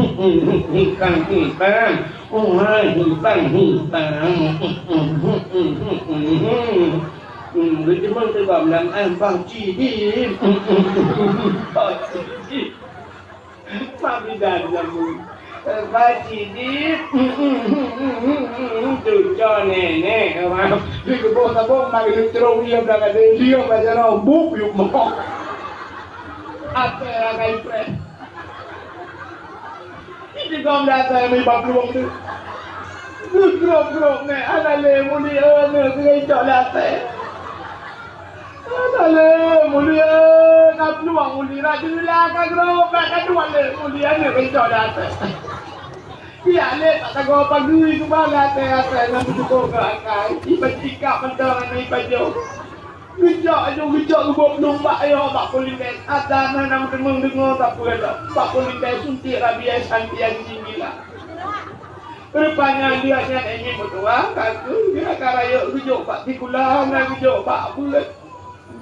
hipang, hipang. Ohai, hipang, hipang. Hmm, geuteumé teugom lam, eh, Bah Cidi. Bah Cidi. Mak bidan jameun. Eh, Bah Cidi. Cuco nenek. Di keuboh tabong, mak geuleutrong dia belakang dia, dia baca roh, buk, yuk, mokok. Até ragai preh. Di gom dasai mi bak plueng tu. Grop-grop nèk, hana lé muli, eh, nèk keucok lé até. Hana lé muli, eh, ka plueng muli, rajin la ka grop, ka dua lé muli, eh, nèk keucok lé até. Piyak lé tak tagoe pagui keubah lé até-até ngon beuteuko keu akai. Iba jikak mantong aneuk iba jong. Geujok aju, geujok geubôk plueng bak ayoe bak polindes. Atra na nam deungoe-deungoe sapeue lom. Bak polindes suntik rabies anti anjing gila. Rupanya dia nyan ingin meutuah, kaku dia ka rayeuk geujok bak sikula, na geujok bak beuet.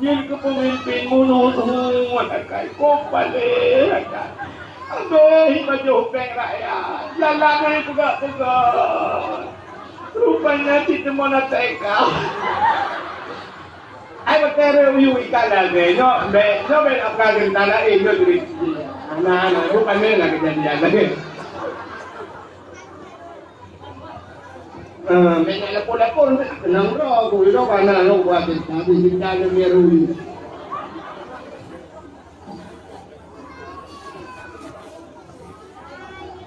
Jeuet keu peumimpin munoe tuha akai, kok balek akai. Abéh ibajoh péng rakyat, jalan hai peugah-peugah. Rupanya cit teuma na teka. Ai batèe reuyu ikan lagèe nyoe, bèk nyoe bèk aka geuntara, eh, nyoe jadi. Nah, nah, rupanya na kejadian lagèe. Ah, meunan lapor-lapor, nang droe, ku droe bana lôn buat, tapi minta lôn meurui.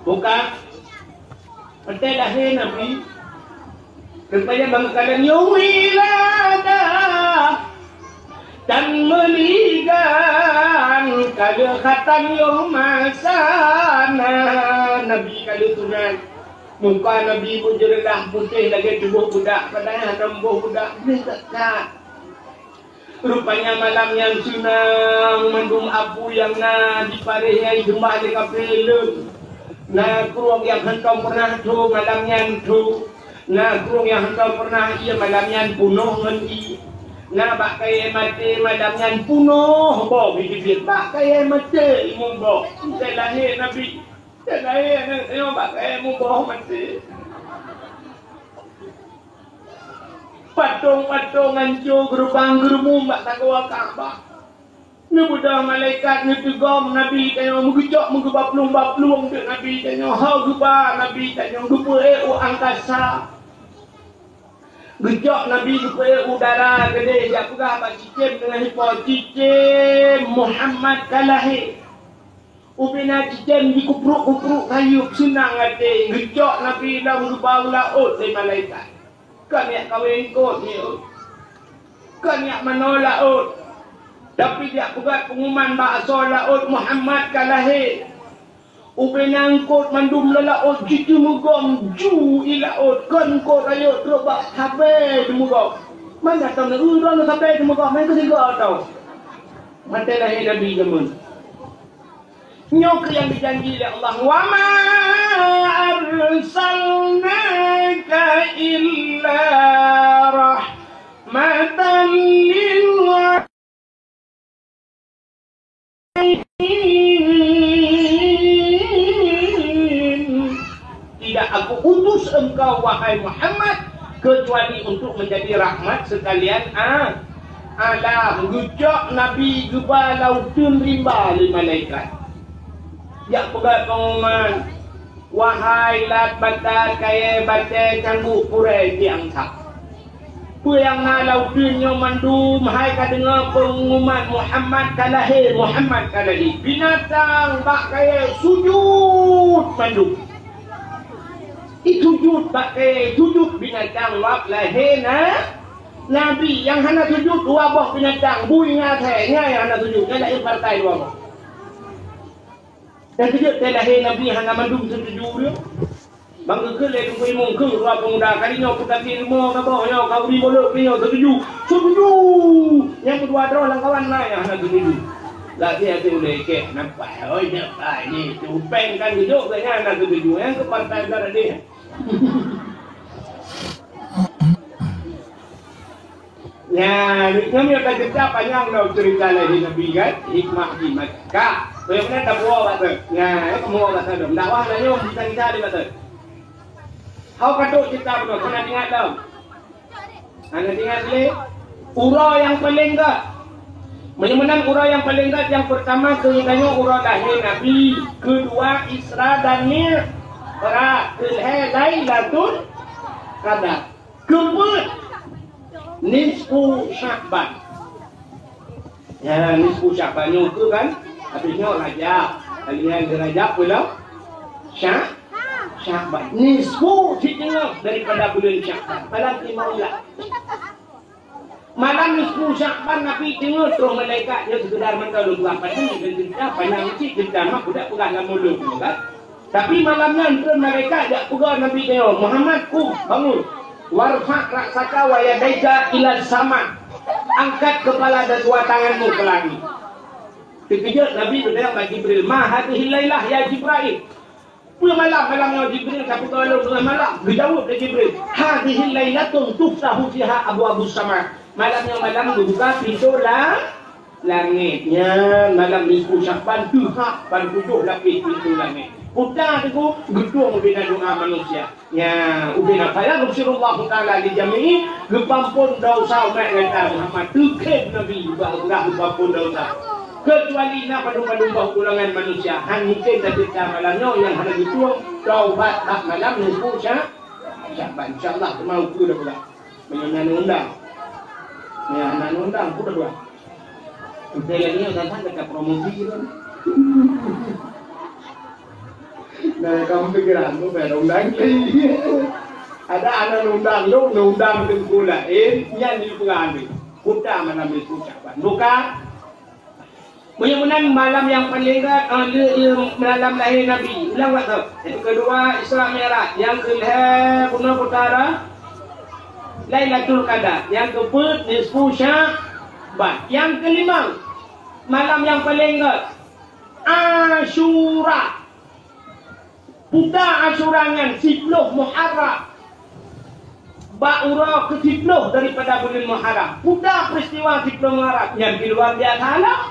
Buka. Peuté lahé Nabi. Rupanya bangkalan yong wilada. Dan meuligan ka lheueh khatan yoh masa na Nabi ka lheueh sunat. Muka Nabi beujeureulah putéh lagèe tuboh budak, padahai hana boh budak, gleh that-that. Rupanya malam nyan seunang mandum apui nyang na di paréh nyan jeumbah lé kafé lôn. Na krueng nyang hantom peureunah tho malam nyan tho. Na krueng nyang hantom peureunah ié malam nyan punoh ngon ié. Na bak kayèe maté malam nyan punoh boh bit-bit. Bak kayèe maté muboh. Watèe lahé Nabi. Watèe lahé aneuk nyoe bak kayèe muboh maté. Patong-patong hanco, geurubang-geureumu bak sagoe Ka'bah. Neubeudôh malaikat neuteugom Nabi tanyoe, meugeujok meugeubaplueng-baplueng teuk Nabi tanyoe, ho geuba Nabi tanyoe, geupeuék u angkasa. Geujok Nabi geupeuék u udara keudéh, jak peugah bak cicém deungon ipo, "Cicém, Muhammad ka lahé." Ubena cicém jikupruk-kupruk kayup seunang até, geujok Nabi lom geuba u laôt lé malaikat. Kon jak kawé eungkôt nyoe. Kon jak manoe laôt. Tapi jak peugah peunguman bak asoe laôt Muhammad ka lahé. Ubena eungkôt mandum lam laôt jiteumeugom ju i laôt, kon eungkôt rayeuk trok bak sabe teumeugom. Man gata na eu droeneuh sabe teumeugom, meukeuseugoe tau. Watèe lahé Nabi jameun. Nyoe keuh nyang geujanji lé Allah, "Wa ma arsalnaka illa rahmatan lil alamin." Tidak Aku utus engkau, wahai Muhammad, kecuali untuk menjadi rahmat sekalian a-, Alam geucok Nabi geuba lam uteuen rimba lé malaikat. Jak peugah pengumuman, "Wahai lat batat kayée batée cangguek purée tiang that! Peue nyang na lam uteuen nyoe mandum hai ka deungoe pengumuman Muhammad ka lahé, Muhammad ka lahé! Binatang bak kayée sujut mandum!" Sujut bak kayée, sujut binatang bak lahé na Nabi. Nyang hana sujut dua boh binatang, bui ngon asée, nyan nyang hana sujut, nyan lahé partai dua boh. Dan sujut teuh lahé Nabi hana mandum seutuju dia. Bang geukheun lé teungku imum keu dua pemuda, kali nyoe peugah ilmu ka boh nyoe ka uri bolot nyoe seutuju. Seutuju. Nyang keudua droe lam kawan na nyang hana seutuju. Lagée até ulée kek nampak, oi, nyoe, ai, ni, tu péng kan geujok, gobnyan hana seutuju. Nyang keu partai darah deh. Nya, nyoe ka cerita panyang lom cerita lahé Nabi kan, hikmah di Makkah. Bagaimana tapuwoe bak tu? Nya, eh, tapuwoe bak tu. Dakwah na nyoe cerita-cerita di bak tu. Hau ka trok cerita bunoe, hana ingat lom. Hana ingat lé. Uroe nyang paleng gét. Meunyoe meunan uroe nyang paleng gét, nyang peurtama keu geutanyoe uroe lahé Nabi, keudua Isra dan Mi'raj, keulhèe Lailatul Qadar. Keupeuet, nisfu Sya'ban. Ya, nisfu Sya'ban nyoe keuh kan? Habis nyoe Rajab. Kalian di Rajab pula Sya-, Sya'ban. Nisfu siteungoh daripada buleuen Sya'ban. Malam lima belas. Malam nisfu Sya'ban Nabi deungoe troh malaikat nyoe seukeudar mantong lôn peugah padum dan cerita panyang cit cerita mak budak peugah lam mulut tu kan. Tapi malam nyan troh malaikat jak peugah Nabi nyoe, "Muhammad, qum, bangun. Warfa' ra'saka wa yadaika ila sama." Angkat kepala dan dua tanganmu ke langit. Terkejut Nabi bertanya bak Jibril, "Ma hadhil lailah ya Jibril?" Peue malam, malam nyoe Jibril ka peugah lôn teungoh malam? Geujaweueb lé Jibril, "Hadhil lailatun tuftahu fiha abwabus sama." Malam nyoe malam geubuka pintoe la-, langét. Nyan malam nisfu Sya'ban teuhab ban tujoh lapéh pintoe langét. Peue teungku geutueng ubena doa manusia. Nya, ubena fa yaghfirullahu ta'ala li jami'i, geupeuampon dosa umat gata Muhammad. Teukhém Nabi bah geupeuampon dosa. Keucuali na padum-padum boh golongan manusia, han mungken tapeugah malam nyoe nyang hana geutueng taubat bak malam nisfu Sya-, Sya'ban. Insya Allah teuma ukeue dah pula. Meunyoe na undang. Ya, na undang pun dah pula. Udah lagi nyoe kan dekat promosi tu. Nah, kamu pikiran tu dah undang. Ada anak undang tu, undang teungku laén, nyan di peurang ni. Kuta malam nisfu Sya'ban. Bukan? Meunyoe meunan malam nyang paleng gét, eh, le, le, malam lahé Nabi. Ulang bak tu. Nyang keudua, Isra Mi'raj. Nyang keulhèe, bunoe peukara Lailatul Qadar. Nyang keupeuet, nisfu Sya'ban. Nyang keulimong, malam nyang paleng gét, Asyura. Peue ta Asyura nyan? Siploh Muharram. Bak uroe keu siploh daripada buleuen Muharram. Peue ta peuristiwa siploh Muharram? Nyan pih luwa biasa lom.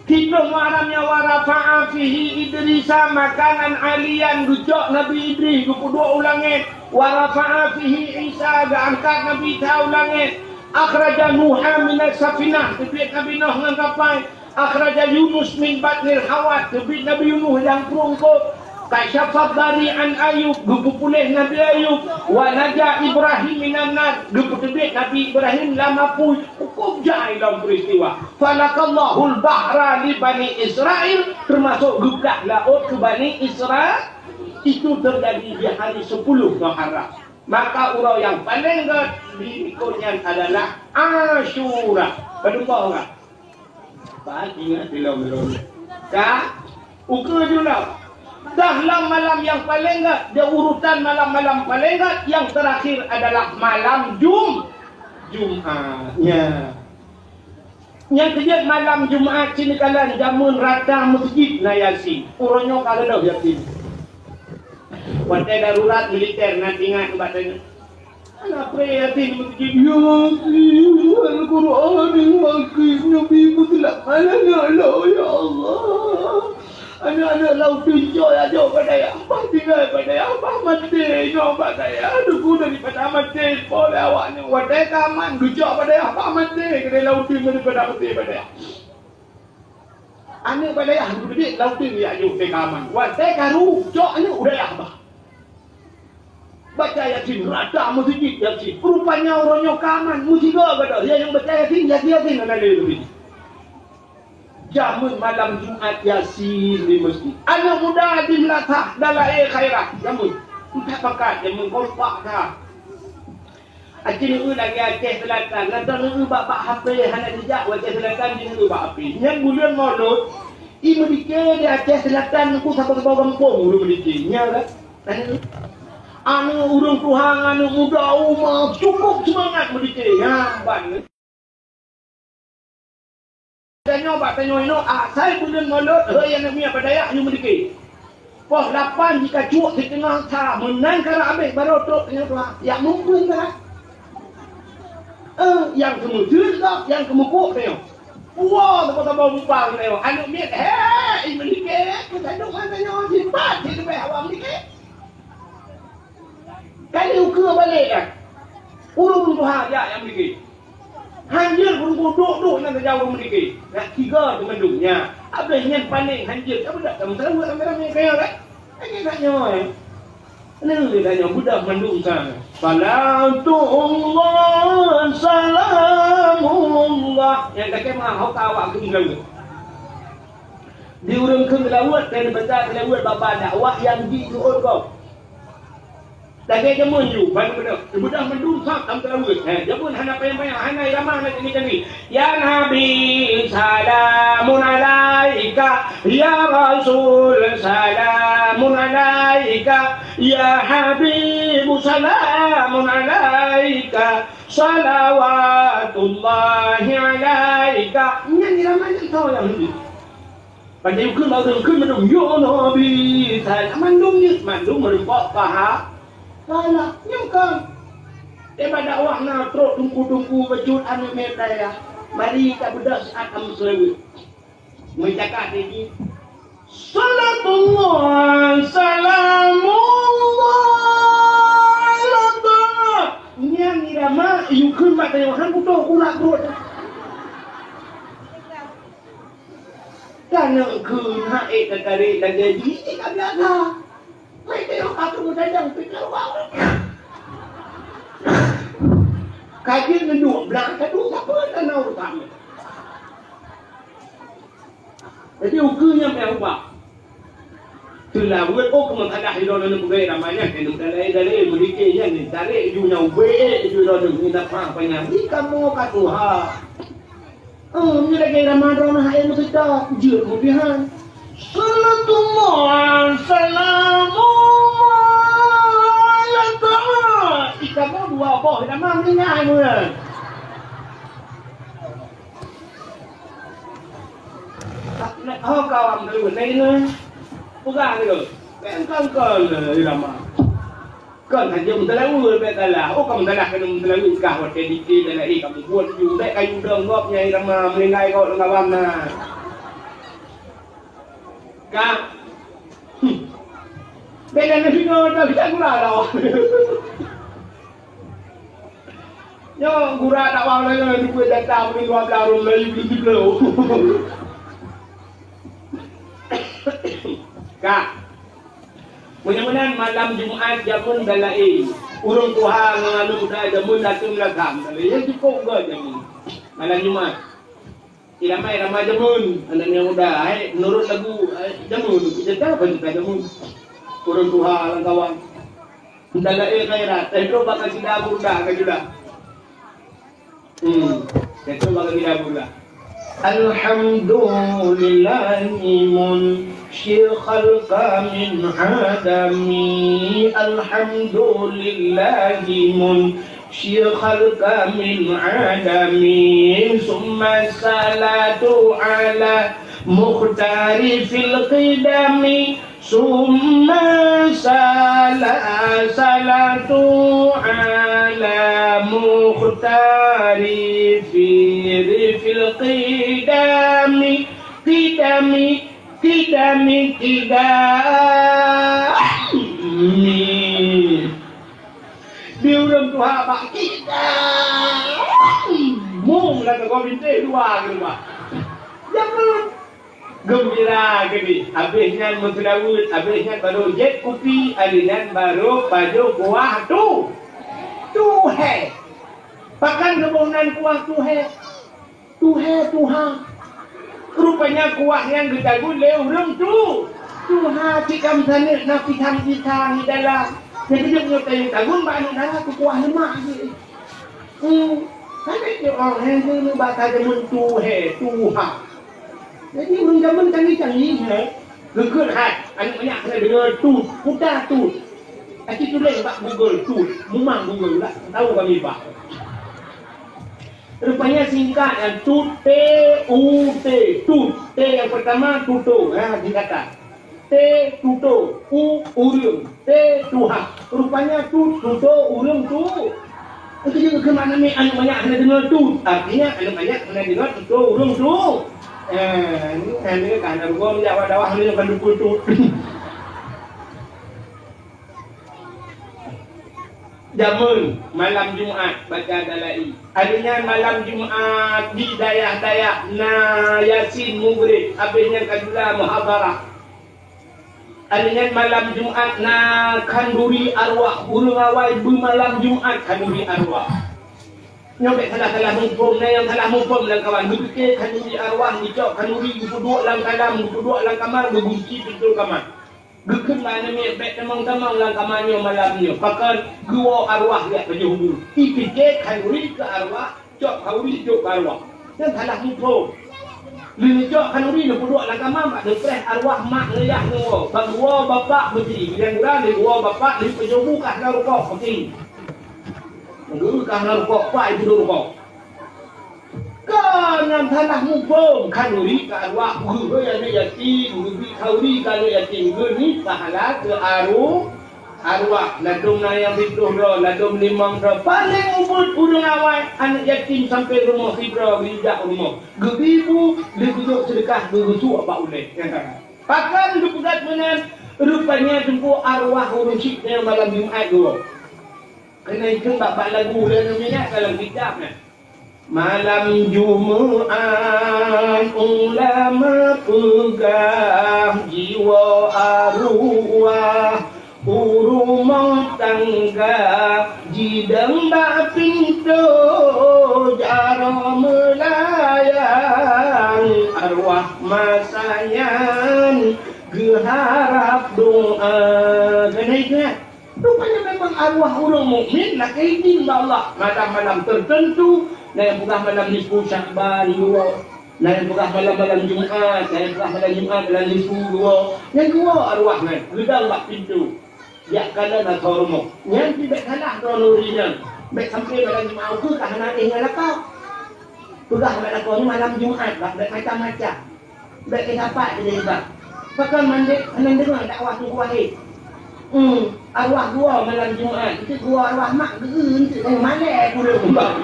Siploh Muharram nyan wa rafa'a fihi Idrisa makanan aliyan, geucok Nabi Idris geupeuduek u langét. Wa rafa'a fihi Isa, geuangkat Nabi Isa u langét. Akhraja Nuha minas safinah, teubiet Nabi Nuh ngon kapai. Akhraja Yunus min batnil hawat, teubiet Nabi Yunus lam prueng kôb. Kasyafa dhari an Ayub, geupeupuléh Nabi Ayub. Wa naja Ibrahim minan nar, geupeuteubiet Nabi Ibrahim lam apui. Hukôm jai lom peuristiwa. Falakallahul bahra li Bani Israil, teumasok geublah laôt keu Bani Isra-, itu terjadi di hari sepuluh Muharram. Maka uroe nyang paleng gét di likot nyan adalah Asyura. Padum boh uroe? Pat ingat dilom-lom. Ka ukeue jinoe. Dah lam malam nyang paleng gét, di urutan malam-malam paleng gét, nyang teurakhir adalah malam Jum-, Jumat. Nya. Nyang keujeuet malam Jumat cit neukalon jameun rata meuseujid na Yasin. Uroe nyoe ka reudoh Yasin. Watèe darurat militer na tinggai bak tanyoe. Hana pré Yasin meuseujid, "Yasin, wal Qur'anil Hakim, Nabi meuseulamat, ya Allah, ya Allah." Aneuk-aneuk lam uteuen jok ya jok bak dayah, bah tinggai bak dayah, bah maté nyoe bak dayah. Teungku daripada maté po lé awak nyoe, watèe ka aman geucok bak dayah, bah maté keudéh lam uteuen daripada maté bak dayah. Aneuk bak dayah geuteubiet lam uteuen ya jok watèe ka aman. Watèe ka ru, cok aneuk u dayah bah. Baca Yasin rata meuseujid Yasin. Rupanya uroe nyoe ka aman, meusigoe gata. Ya nyang baca Yasin, Yasin, Yasin hana lé lé. Jameun malam Jumat Yasin di meuseujid. Aneuk muda di meulasah dan lahé khairat. Jameun. Entah bakat, jameun kompak that. Aci neueu lagèe Aceh Selatan, na ta neueu bak, bak H P, hana jijak u Aceh Selatan, ji neueu bak H P. Nyan buleuen Maulud, i meudike di Aceh Selatan, nyan saboh-saboh gampông ureueng meudike. Nyan kan? Aneuk ureueng tuha ngon aneuk muda uma cukup seumangat meudike. Nyan ban. Tanyoe bak tanyoe inoe, asai buleuen Maulud, hei aneuk miet bak dayah, yue meudike. Poh lapan jikacuek siteungoh sa, meunan karab abéh barô trok tanyoe tuha. Jak muphom karab. Eh, nyang keumeuteun gob, nyang keumeukuek tanyoe. Puwoe saboh-saboh mubang tanyoe. Aneuk miet, he, i meudike, keu tanyoe ngon tanyoe, jipat, jileubeh awak meudike. Kali ukeue balek kan. Ureueng tuha jak nyang meudike. Hanjeuet ureueng duek-duek nyang tajak ureueng meudike. Nak tiga teumandum nyan. Abéh nyan panéh hanjeuet. Ka beudak tameuseulaweuet ramé-ramé kaya kan? Lagèe tanyoe. Lagèe tanyoe beudah mandum sa. Salatullah salamullah. Nyang kakée meuhah ho ka awak keu meulaweuet. Di ureueng keu meulaweuet, dan baca meulaweuet baba dakwah nyang jijeuet gob. Lagèe jameun ju, ban beudôh. Beudôh mandum sab lam teulaweuet. He, jameun hana payah-payah, hana irama, hana canggih-canggih. Ya Nabi, salamun alaika. Ya Rasul, salamun alaika. Ya Habib, salamun alaika. Salawatullahi alaika. Nyan irama nyan tho nyang leueh. Ban jikheun bak ureueng kheun mandum, "Ya Nabi," salah mandum jeuet, mandum meurumpok paha-, pahala. Nyoe kan. Di bak dakwah na trok teungku-teungku bacut aneuk miet dayah. Mari tabeudôh siat lam seulaweuet. Meucakap lé jih, "Salatullah, salamullah, ala taha." Nyan irama, yue kheun bak tanyoe, han kutoh urat pruet. Ka neukheun hak ék tatarek lagèe jih, ék ka biasa. Wéh, teuh ka teumeudadang pih keuluwa. Ka jeuet neuduek blang, ka duek sapeue na urusan. Jadi, ukeue nyan payah ubah. Teulaweuet, oh, keumeung salah sidroe nyan peugah ramai nyan, keuneuk dalai-dalai, meudike nyan, tarek ju nyan, ubé ju droeneuh, minta maaf nyan. Di kamoe ka tuha. Oh, nyoe lagèe Ramadan hai meuseujid, jeuet mupihan. Salatullah, salamullah, ala taha. Ih, kamoe dua boh, nama meunan. Oh, kawan dulu, lain, eh. Pegang dulu. Kan, kan, kan, eh, irama. Kon hana meuteulaweuet bèk salah. Oh, ka meusalah keuneuk meuteulaweuet kah watèe dikit dan lahé ka meubuet ju bèk kayu dong gob nyang irama meuninggai gob lam kawan na. Ka. Hmm. Bèk dan nasi nyoe dah kita gula dah. Nyoe gura dakwah lagèe nyoe dibuet data buleuen dua blah rhom Melayu buleuen siplôh. Ka. Meunyoe meunan malam Jumat jameun dan laén. Ureueng tuha ngon aneuk muda jameun datang lam agam. Tapi ya cukup gèt jameun. Malam Jumat. Irama-irama jameun, aneuk muda, hai, meunurot lagu, hai, jameun, cerita apa cerita jameun. Ureueng tuha lam kawan. Dan laén khairat, teuh bak kasida burda ka jula. Hmm, teuh bak kasida burda. Alhamdulillahi munsyil khalqa min adami. Alhamdulillahi munsyil khalqa min adami. Summa salatu ala mukhtari fil qidami. Summa sala-, salatu ala mukhtari fi rifil qidami, qidami, Kidami, kidami. Di ureuëng tuha bak kidami. Mung lam sagoe bintéh dua keudua. Jameun. Geumbira keudéh. Abéh nyan meuseulaweuet, abéh nyan barô jép kupi, abéh nyan barô pajoh kuah tu. Tuhé. Pakon geuboh nan kuah tuhé? Tuhé, tuha. Rupanya kuah nyan geutagun lé ureuëng tu. Tuha, cit ka meusaneut na pisang-pisang di dalam. Jadi, jeuet nyoe tayue tagun bak aneuk dara keu kuah leumak jih. Hmm, kan itu orang yang dulu bahasa jameun tuhé, tuha. Jadi, ureuëng jameun canggih-canggih, eh. Geukheun hai, aneuk manyak keuneuk deungoe tut, puta tut. Aci tuléh bak Google tut, mumang Google lah, tahu kami bah. Rupanya singkat nyan tut, T U T, tut. T yang pertama, tuto, ha, singkatan. T, tuto, U, ureuëng, T, tuha. Rupanya tut, tuto, ureuëng, tu. Itu juga keumakna mi aneuk manyak hana deungoe tut. Artinya aneuk manyak hana deungoe tuto, ureuëng, tu. Eh, ini, ini kan ada gua menjawab dakwah ni kan dukun tut. Jameun malam Jumat baca dalai. Hari nyan malam Jumat di dayah-dayah na Yasin mugrib, habéh nyan ka jula muhadharah. Hari nyan malam Jumat na khanduri arwah, ureuëng awai beumalam Jumat khanduri arwah. Nyoe bék salah-salah muphom, na nyang salah muphom lam kawan. Geupike khanduri arwah, geucok khanduri, geupeuduek lam kalam, geupeuduek lam kamar, geugunci pintoe kamar. Geukheun bak aneuk miet, bék tamong-tamong lam kama nyoe malam nyoe. Pakon? Geuwoe arwah jak pajoh bu. Ipike khanduri keu arwah, cok khanduri jok keu arwah. Nyan salah muphom. Lheueh neucok khanduri neupeuduek lam kama bak neupreh arwah mak ngon yah neuwoe. Ban geuwoe bapak meuti. Nyang gura lheueh geuwoe bapak lheueh pajoh bu ka hana rukok meuti. Geu ka hana rukok, pak ipeuduek rukok. Kon nyang salah muphom, khanduri keu arwah, geuhôi aneuk yatim, geubri khanduri keu aneuk yatim, geunit pahala keu aru-, arwah. Ladôm na nyang siplôh droe, ladôm limong droe, paleng ubit ureuëng awai, aneuk yatim sampoe rumoh sidroe geujak u rumoh. Geubri bu, lheueh geujok seudeukah, geugeusuek bak ulée. Pakon geupeugah meunan? Rupanya teungku arwah ureuëng syiek nyan malam Jumat dua. Keuneuk ikheun bak-bak lagu lé nyan dalam kitab nyan. Malam Jumat ulama peugah jiwoe arwah u rumoh tangga, jidong bak pintoe jaroe meulayang, arwah masa nyan geuharab doa. Keuneuk ingat, Rupanya memang arwah ureuëng mukmin lakée idin bak Allah. Malam-malam tertentu, na nyang peugah malam nisfu Syakban dua. Na nyang peugah malam-malam Jumat, na nyang peugah malam Jumat malam nisfu dua. Nyang dua arwah nyan geudong bak pintoe. Jak kalon atau rumoh. Nyan pih bék salah droeneuh ri nyan. Bék sampoe malam Jumat ukeue ka hana éh ngon lakoe. Peugah bak lakoe nyoe malam Jumat, bak bék macam-macam. Bék keu sapat keu bak. Pakon mandé hana deungoe dakwah Teungku Wahid. Hmm, arwah geuwoe malam Jumat, itu geuwoe arwah mak geu-, untuk malée kureueng bak.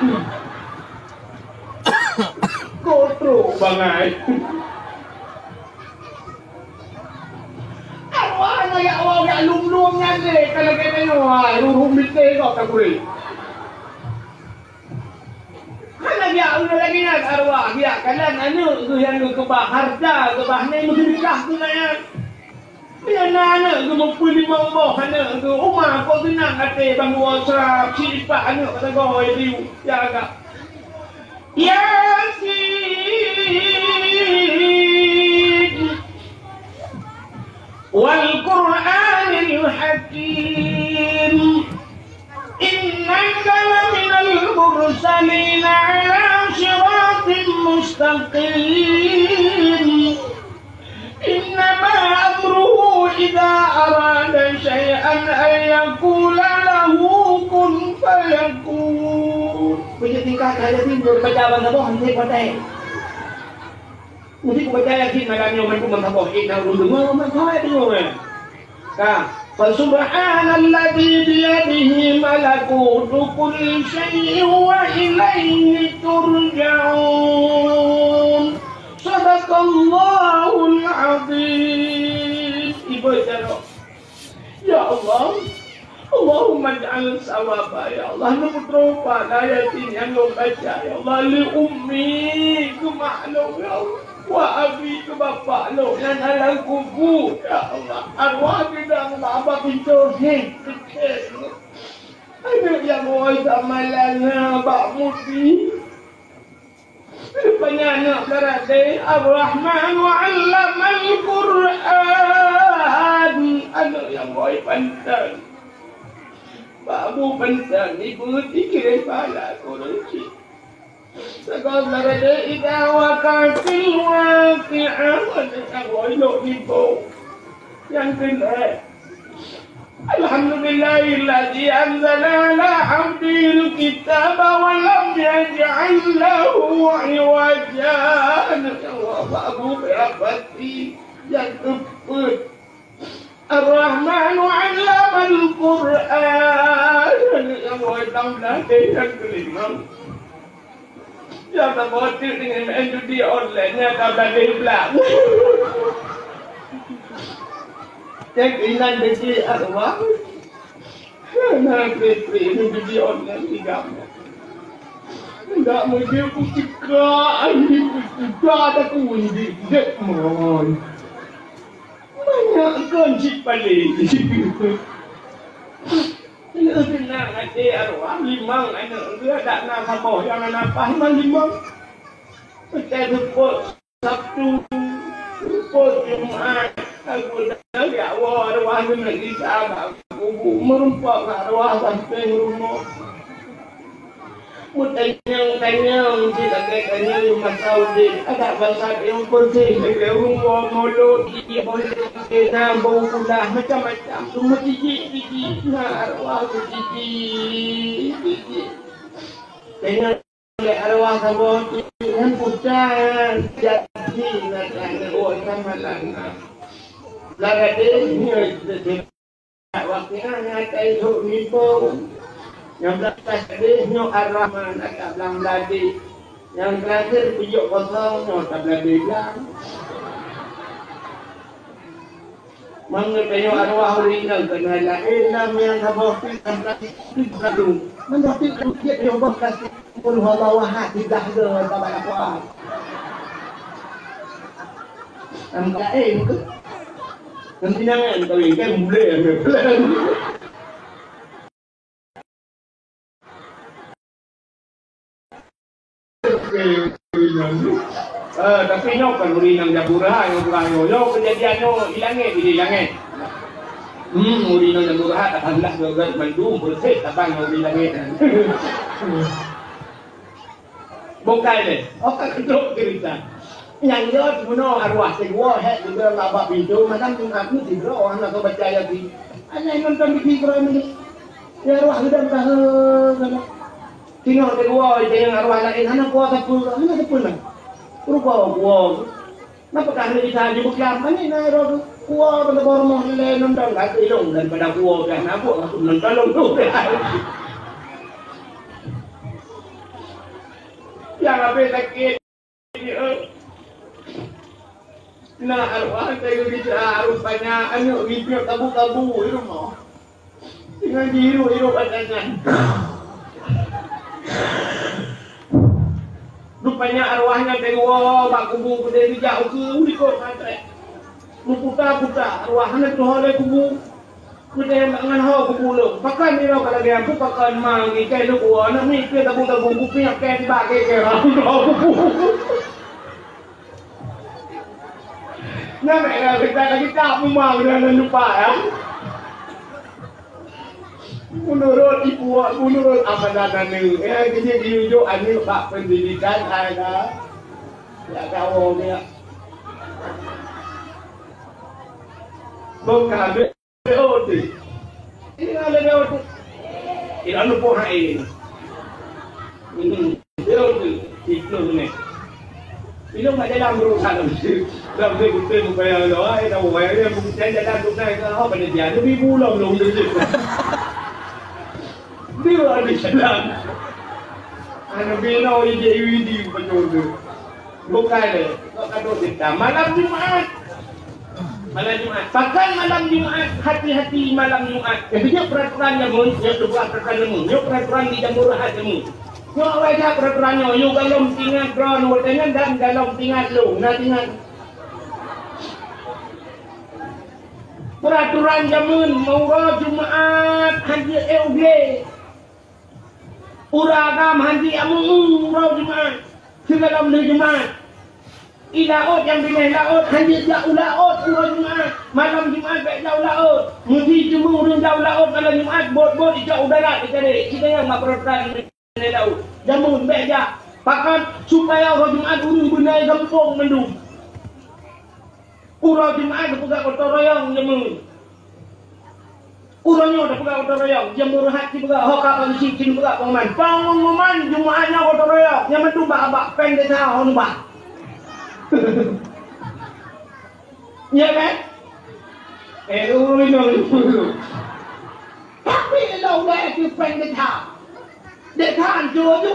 Kotrok bangai. Arwah na ya Allah ya lum-lum nyan deh, kalau kata nyoe, ruruh mité kok tak boleh. Hana geujak uroe lagée nyan arwah, geujak kalon aneuk geuh nyang geukeubah hareuta, geukeubah nyan meuseudeukah keu nyan. Meunyoe na aneuk geuh meupeulimong boh aneuk geuh, uma kok geunang até bangoe sab, sipat aneuk sagoe diu, ya agak. Yasin. والقرآن الحكيم. إنك لمن المرسلين على صراط مستقيم. إنما أمره إذا أراد شيئا أن يقول له كن فيكون. Begitu tingkah kalian timbul macam mana boh, nanti pakai. Meusti kubaca Yasin malam nyoe, ban kuman saboh, eh, na ureueng deungoe, man saboh deungoe. Ka, fa subhanalladzi biyadihi malakutu kulli syai'in wa ilaihi turja'un. Sadaqallahul azim. Al sawaba, ya Allah, neuputroe pahala yatim nyang lôn baca, ya Allah, li ummi, keu mak lôn, ya Allah, wa abi, keu bapak lôn nyang na lam kubu, ya Allah, arwah geudang bak pintoe heh, aneuk nyang woi samalan na bak mudi. Rupanya aneuk beuradé Ar-Rahman wa 'allamal Qur'an. Aneuk nyang boi pantan. Bak bu pantan ibu dikirém pahala kureueng cit. Sagoe beuradé idza waqa'atil waqi'ah. Aneuk nyang boi lok ibu. Nyang keuneuk Alhamdulillahilladzi anzala ala abdihil kitaba wa lam yaj'al lahu iwaja. Ya Allah, Abu Berapati nyang keupeuet. Ar-Rahmanu 'allamal Qur'an. Ya Allah, nyang keulimong. Nyang saboh teuk deungon main judi online, nyang ka bladé blang. Cek inan deuki arwah. Nah, klik-klik ini judi online di gampông. Ndak meujeuet peutika, ini peutika ada kunci dek mon. Banyak kunci paling. Keuneuk seunang até arwah limong aneuk geuh, dak na saboh nyang hana paih man limong. Peucaya seupôt Sabtu, seupôt Jumat, aku dak jak woe arwah keuneuk gisa bak kubu, meurumpok ngon arwah sampéng rumoh. Meutanyong-tanyong cit lagèe tanyong masa udép, adak bangsat nyang peureuseh lagèe ureueng woe mulod, gigi boleh na bau kulah, macam-macam tu meutijik-tijik na arwah meutijik-tijik. Tanyong lé arwah saboh cit nyan putan, jadi na tanyong, oh, sama lah na. Lah gadéh nyoe Wakiah nyang ka ilhok nibong. Nyang beulatah gadéh nyoe Ar-Rahman, ata blang bladé. Nyang teurakhir pijok kosong nyoe ata bladé blang. Meunyoe tanyoe arwah ureueng inong keunoe laén, lam nyang saboh pih lam plastik pih kandung. Meunyoe pih kandung jeuet nyoe boh plastik. Qul huwallahu ahad, tiga kali, tak banyak kuat. Am laén ke? Nanti jangan kawin kan, boleh. Eh, tapi nyoe kan ureueng inong Jabu Rahat, nyoe ureueng nyoe, nyoe kejadian nyoe di langét, di langét. Hmm, ureueng inong Jabu Rahat, alhamdulillah, geugat mandum, beureuséh tabang nyoe di langét. Bukai lé, oka keudok cerita. Nyang nyoe bunoe arwah teuh woe hék geubeuet bak pintoe, malam Jumat nyoe sidroe hana soe baca Yasin. Hana nonton di T V keudroe nyoe. Ya arwah geudong tahe kana. Singoh teuh woe nyang arwah laén hana kuah sapeue, hana sapeue na. Rupa kuah. Napa kah lé Isa jibeukiam, mani na ro kuah pada bak rumoh lé nonton ka ilong daripada kuah dah nabuk aku nonton long tu. Yang habis sakit. Na arwah teuh geujak rupanya aneuk geujak kabu-kabu di rumoh. Dengan dihirup-hirup atangan. Rupanya arwahnya teuh woe bak kubu keudeh geujak ukeue u likot mantrék. Meuputa-puta arwah hana tuho lé kubu. Keudeh ngon ho kubu lom. Pakon nyoe ka lagèe nyan, pakon ma ngikai lôn woe aneuk miet keu tabu-tabu kupiah kèe tibak kèe-kèe rhah kubu. Nyan meunan kita lagi tak mumang dan lupa ya. Menurut ibu, menurut amanah aneuk, ya, jadi diujuk aneuk bak pendidikan ada. Ya, tahu dia. Bukan. Leubeh oté. Ini kan leubeh oté. Ini anu poh hai. Hmm. Leubeh oté. Itu ni. Ilong kat jalan berusaha. Dah boleh betul bayar lo, ai dah bayar dia bukan jalan tu naik ke apa dia dia. Lebih pulang dong dia. Dia ada jalan. Anu bina ide ide betul tu. Bukan dia. Kau kata kita malam Jumat. Malam Jumat. Pakon malam Jumat, hati-hati malam Jumat. Nyoe peraturan jameun, nyoe peraturan jameun, nyoe peraturan di Jamur Rahat jameun. Nyoe awai that peraturan nyoe, yue galom tingat droe watée nyan dan galom tingat lôn, na tingat. Peraturan jameun, uroe Jumat hana jeuet éh u glé. Ureueng agam hana jeuet amu uroe Jumat, sigohlom lheueh Jumat. I laôt nyang binéh laôt hana jeuet jak u laôt uroe Jumat. Malam Jumat bék jak u laôt. Meusé teuma ureueng jak u laôt malam Jumat, bot-bot ijak u darat icari. Cit nyan bak peraturan binéh laôt. Jameun bék jak. Pakon? Supaya uroe Jumat ureueng beuna gampông mandum. Uroe Jumat geupeugah gotong royong jameun. Uroe nyoe tapeugah gotong royong, Jamur Rahat sipeugah, ho ka polisi sipeugah pengumuman. Pengumuman Jumat nyoe gotong royong, nyang mandum bak-bak péng desya ho nubah. Iya kan? Eh, ureueng nyoe. Tapi lôn udah péng desya. Desya hancô ju.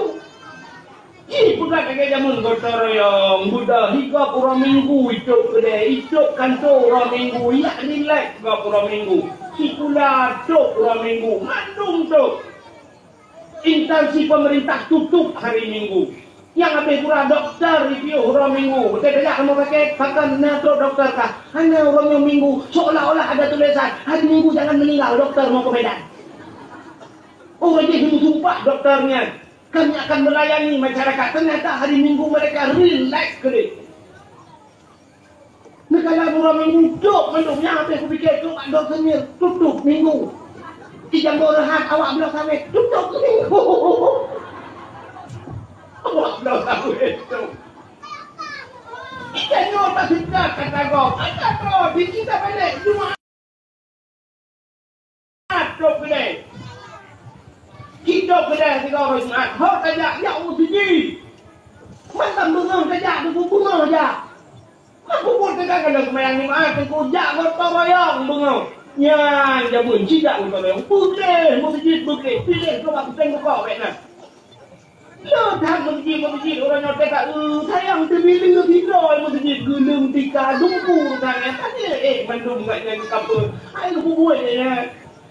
Ih, peugah lagée jameun gotong royong, buda hi gob uroe Minggu itôb keudè, itôb kantô uroe Minggu, yak rilek gob uroe Minggu. Sikula tôb uroe Minggu, mandum tôb. Instansi pemerintah tutup hari Minggu. Nyang habéh gura dokto jipiôh uroe Minggu. Beutôi tajak rumoh sakét, pakon na trok dokto kah? Hana, uroe nyoe Minggu, seolah-olah ada tulisan, hari Minggu jangan meninggal, dokto mau ke Medan. Oh, jadi meusumpah dokto nyan. Kami akan melayani masyarakat. Ternyata hari Minggu mereka relax keudeh. Neugara bulan Minggu dok mandum nyang habéh kupikir tu bak dok seumir tutup Minggu. Di Jamur Rahat awak bloe sawét tutup Minggu. Awak bloe sawét tu. Kita nyoe tak sedar kata kau. Kata kau, di kita balik Jumat. Trok keudè. Jitôb keudè sigoe uroe Jumat. Ho tajak, jak u meuseujid. Mantong beungoh tajak, teungku beungoh jak. Mak peubuet teuka keuneuk seumayang Jumat, teungku jak gotong royong beungoh. Nyan jameun cit jak gotong royong. Beudeh meuseujid, beudeh. Piléh keu bak puseng bukok bèk na. Le that meuseujid-meuseujid uroe nyoe teuka, eh, sayang teubileue sidroe meuseujid geuleueng tika dumpu tangai tanyong, eh, mandum gobnyan geukapeu. Hai geupeubuet nyan.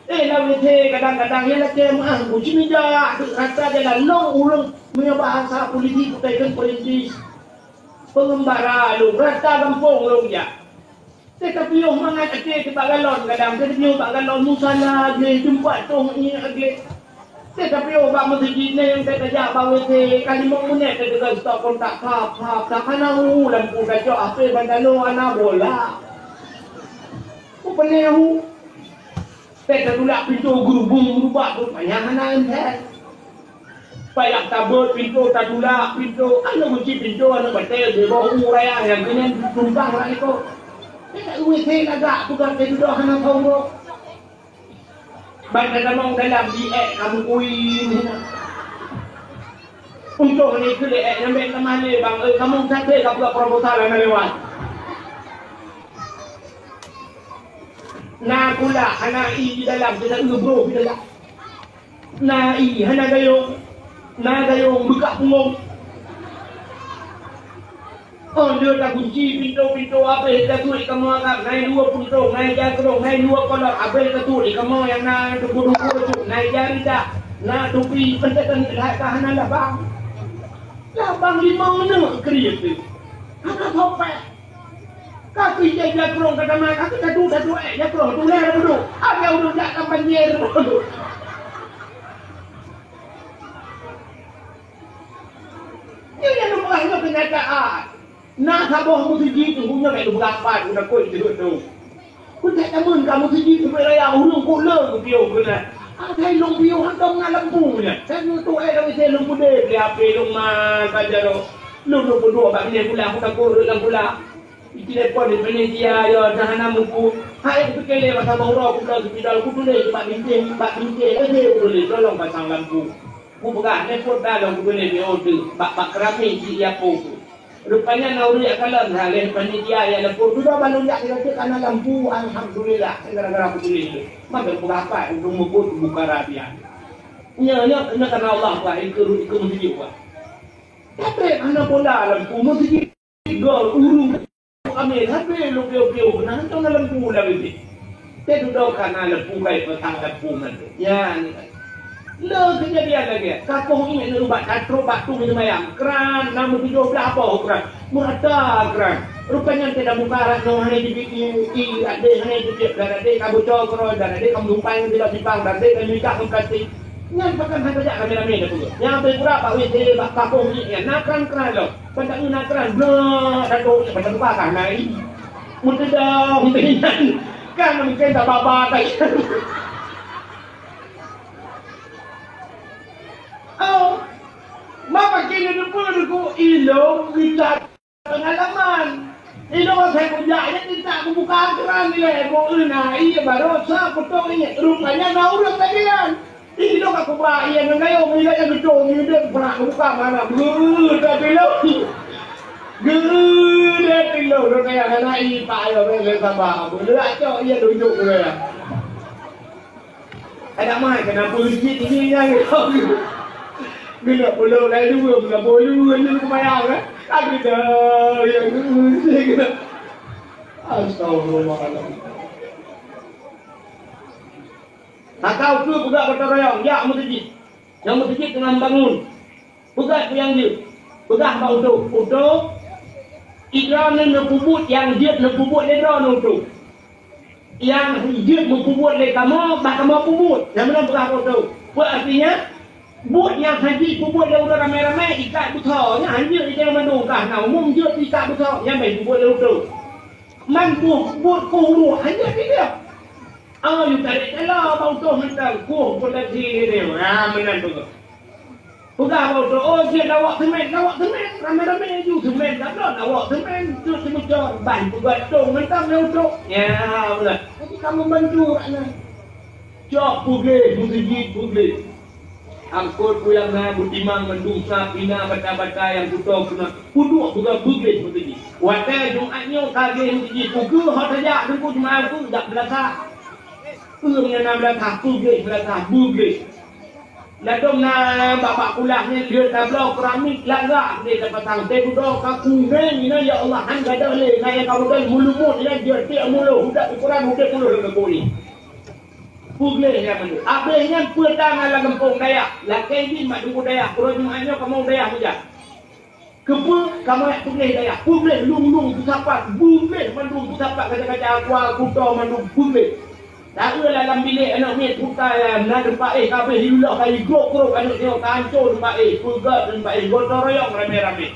Eh, lam W C kadang-kadang nyan lakèe meu'ah, guci meja, rata jalan lôn ureueng meunyoe bahasa politik keuteukon politik. Peungeumbara lôn, rata gampông lôn jak. Teuka piôh mangat até teuh bak galon, kadang teuh piôh bak galon musala gleh, teumpat tôh ié gleh. Teuka piôh bak meuseujid nyan nyang teuka jak bak W C, ka limong menit teuh deungon stop kontak, pap, pap, pap, hana hu lampu kacok, H P ban tanoh hana bola. Ku peuneuh hu. Teuka tulak pintoe geurubung, geurubak, rupanya hana enten. Payah tabeuet pintoe, tatulak pintoe, aneuk gunci pintoe, aneuk batèe, beubawa u raya nyang keunyan tumpang lam ikôt. Teuka W C lagak, peugah teududoe hana sombong. Ban tatamong dalam di ék kamoe kui. Untông ni keu lé ék nyang bèk tamah lé bang, eh, kamoe sabe ka peugah proposal hana lewat. Na kulak, hana i di dalam, kita ngebroh di dalam. Na i hana gayông, na gayông beukah punggông. Oh, lheueh takunci pintoe-pintoe habéh tatuek kamoe agam, na i dua puntông, na i jakrong, na i dua kolot, habéh tatuek kamoe nyang na duku-duku reutôk, na i jari dak, na tupi, peunteuk that ka hana labang. Labang limong neuk kriet teuh. Hana sopéh. Ka pih jai jakrong ka tamah, ka tadu-tadu ék jakrong, tuléh lam beudôk. Akhé ureueng jak lam banjir. Nyoe nyang lôn peugah nyoe keunyataan. Na saboh meuseujid teungku nyoe bèk lôn peugah pat, udah kôi jeuet tu. Kutèk jameun ka meuseujid Ubit Raya ureueng kok le geupiôh keunan. Asai lôn piôh hantom na lampu nyan. Saya nyoe tu ék lam isi lôn peudeh beli H P lôn man saja lôn. Lôn lôn peuduek bak binéh pula, aku takot rhot lam pula. Itelepon di panitia, ya, dah hana mupu. Hai, kupike lé masa bahu roh, kuda sepida, kutuléh bak dinding, bak dinding, eh, kutuléh, tolong pasang lampu. Kupeugah, nepot dah lom kutuléh di order, bak, bak keramik di Yapo tu. Rupanya na ureueng jak kalon, ha, lé panitia ya lampu. Sudah balon jak kira-kira karena lampu, alhamdulillah, gara-gara kutuléh tu. Maka peugah apa, untuk mebut buka rahasia. Nya, nya, nya karena Allah, Pak, ikut, ikut menunjuk, Pak. Tapi, mana bola lampu, mesti Gol ureueng Amin. Habéh lôn piôh-piôh, na hantom na lampu lam binéh. Teududoe ka na lampu, kai peusang lampu nyan. Nyan. Le keujadian lagèe, ka poh iék neuubat, ka trok bak tueng seumayang. Kran, na meutujoh blah boh kran. Meurata kran. Rupanya teuh dalam muka rat nyoe hana jibiet ié, ié rat deh hana jibiet, rat deh ka bucok keudroe, rat deh ka meulumpai ngon sidroe simpang, rat deh ka meuikat ngon plastik. Nyan pakon hana tajak ramé-ramé tapeugah. Nyang beugura bak W C, bak kampông jih nyan, na kran-kran lom. Ban taeu na kran, blak, dak dok, ban tabuka ka na ié. Meuteudong, meuteudong. Kan mungken tababa ka. Oh. Maka kini depan aku ilong kita pengalaman. Ilong saya kujak, ya, kita buka kran ni, leh. Mau na ié, baru sa potong ini. Rupanya na urang tadi kan. Ih, lôn ka kuba ié ngon gayông, ié ngon gayông, ié ngon gayông, peurak kubuka mata. Geuh, dah tilong. Geuh, dah tilong, lôn tayang aneuk ié pak ayah, bèk lôn saba. Lôn cok ié tunjuk keu gaya. Adak mai, kenapa sikit ini yang geulok pulok lai dua, bukan bolu, ni kubayang, eh. Aku dah, ya, geuh, geuh. Astagfirullahaladzim. Maka ukeue peugah gotong royong, jak meuseujid. Nyang meuseujid teungoh bangun. Peugah keu nyang jeuet. Peugah bak utoe, "Utoe, droeneuh neupeubuet nyang jeuet neupeubuet lé droeneuh utoe. Nyang jeuet neupeubuet lé kamoe, bah kamoe peubuet." Nyang meunan peugah bak utoe. Peue artinya? Buet nyang hana jeuet peubuet lé ureueng ramé-ramé, ikat beusoe. Nyan hana jeuet, ikat mandum kah na umum jeuet ikat beusoe. Nyan bah peubuet lé utoe. Man buet, buet keu ureueng hana jeuet. Oh, yue tarek tala bak utoe mantong, kueh proteksi dia. Ha, meunan tu. Peugah bak utoe, oh, jeuet lawok semen, lawok semen, ramé-ramé ju semen, dak lôn lawok semen, tu semucor, ban peugah tong mantong lé utoe. Ya, meunan. Jadi kamoe bantu rak nyan. Cok peugleh, meuseujid peugleh. Angkot peue nyang na beutimang mandum sa pina bata-bata nyang kuto peuna peuduek peugah beugleh meuseujid. Watèe Jumat nyoe ka gleh meuseujid, peue kheueh ho tajak teungku jeumaah teungku jak beulasah. Peue nyang na beulasah, peugleh beulasah, beugleh. Ladôm na bak-bak kulah nyan lheueh tabloe keramik lagak deh tapasang teuh dudoe ka kunéng inan ya Allah han gadôh lé na nyang ka model meulumôt inan jeuet tiek muloh udak ukuran udép muloh lagak kunéng. Peugleh nyan mandum. Abéh nyan peue ta na lam gampông dayah. Lakèe jih mak teungku dayah. Uroe Jumat nyoe kamoe dayah meujak. Keupeue kamoe jak peugleh dayah? Peugleh lôn-lôn peusapat. Peugleh mandum peusapat kaca-kaca aqua, kuto mandum peugleh. Taeu lam bilék aneuk miet puta na teumpat éh ka abéh, iloh ka igrôk-grôk aneuk nyoe ka ancô teumpat éh. Peugah teumpat éh gotong royong ramé-ramé.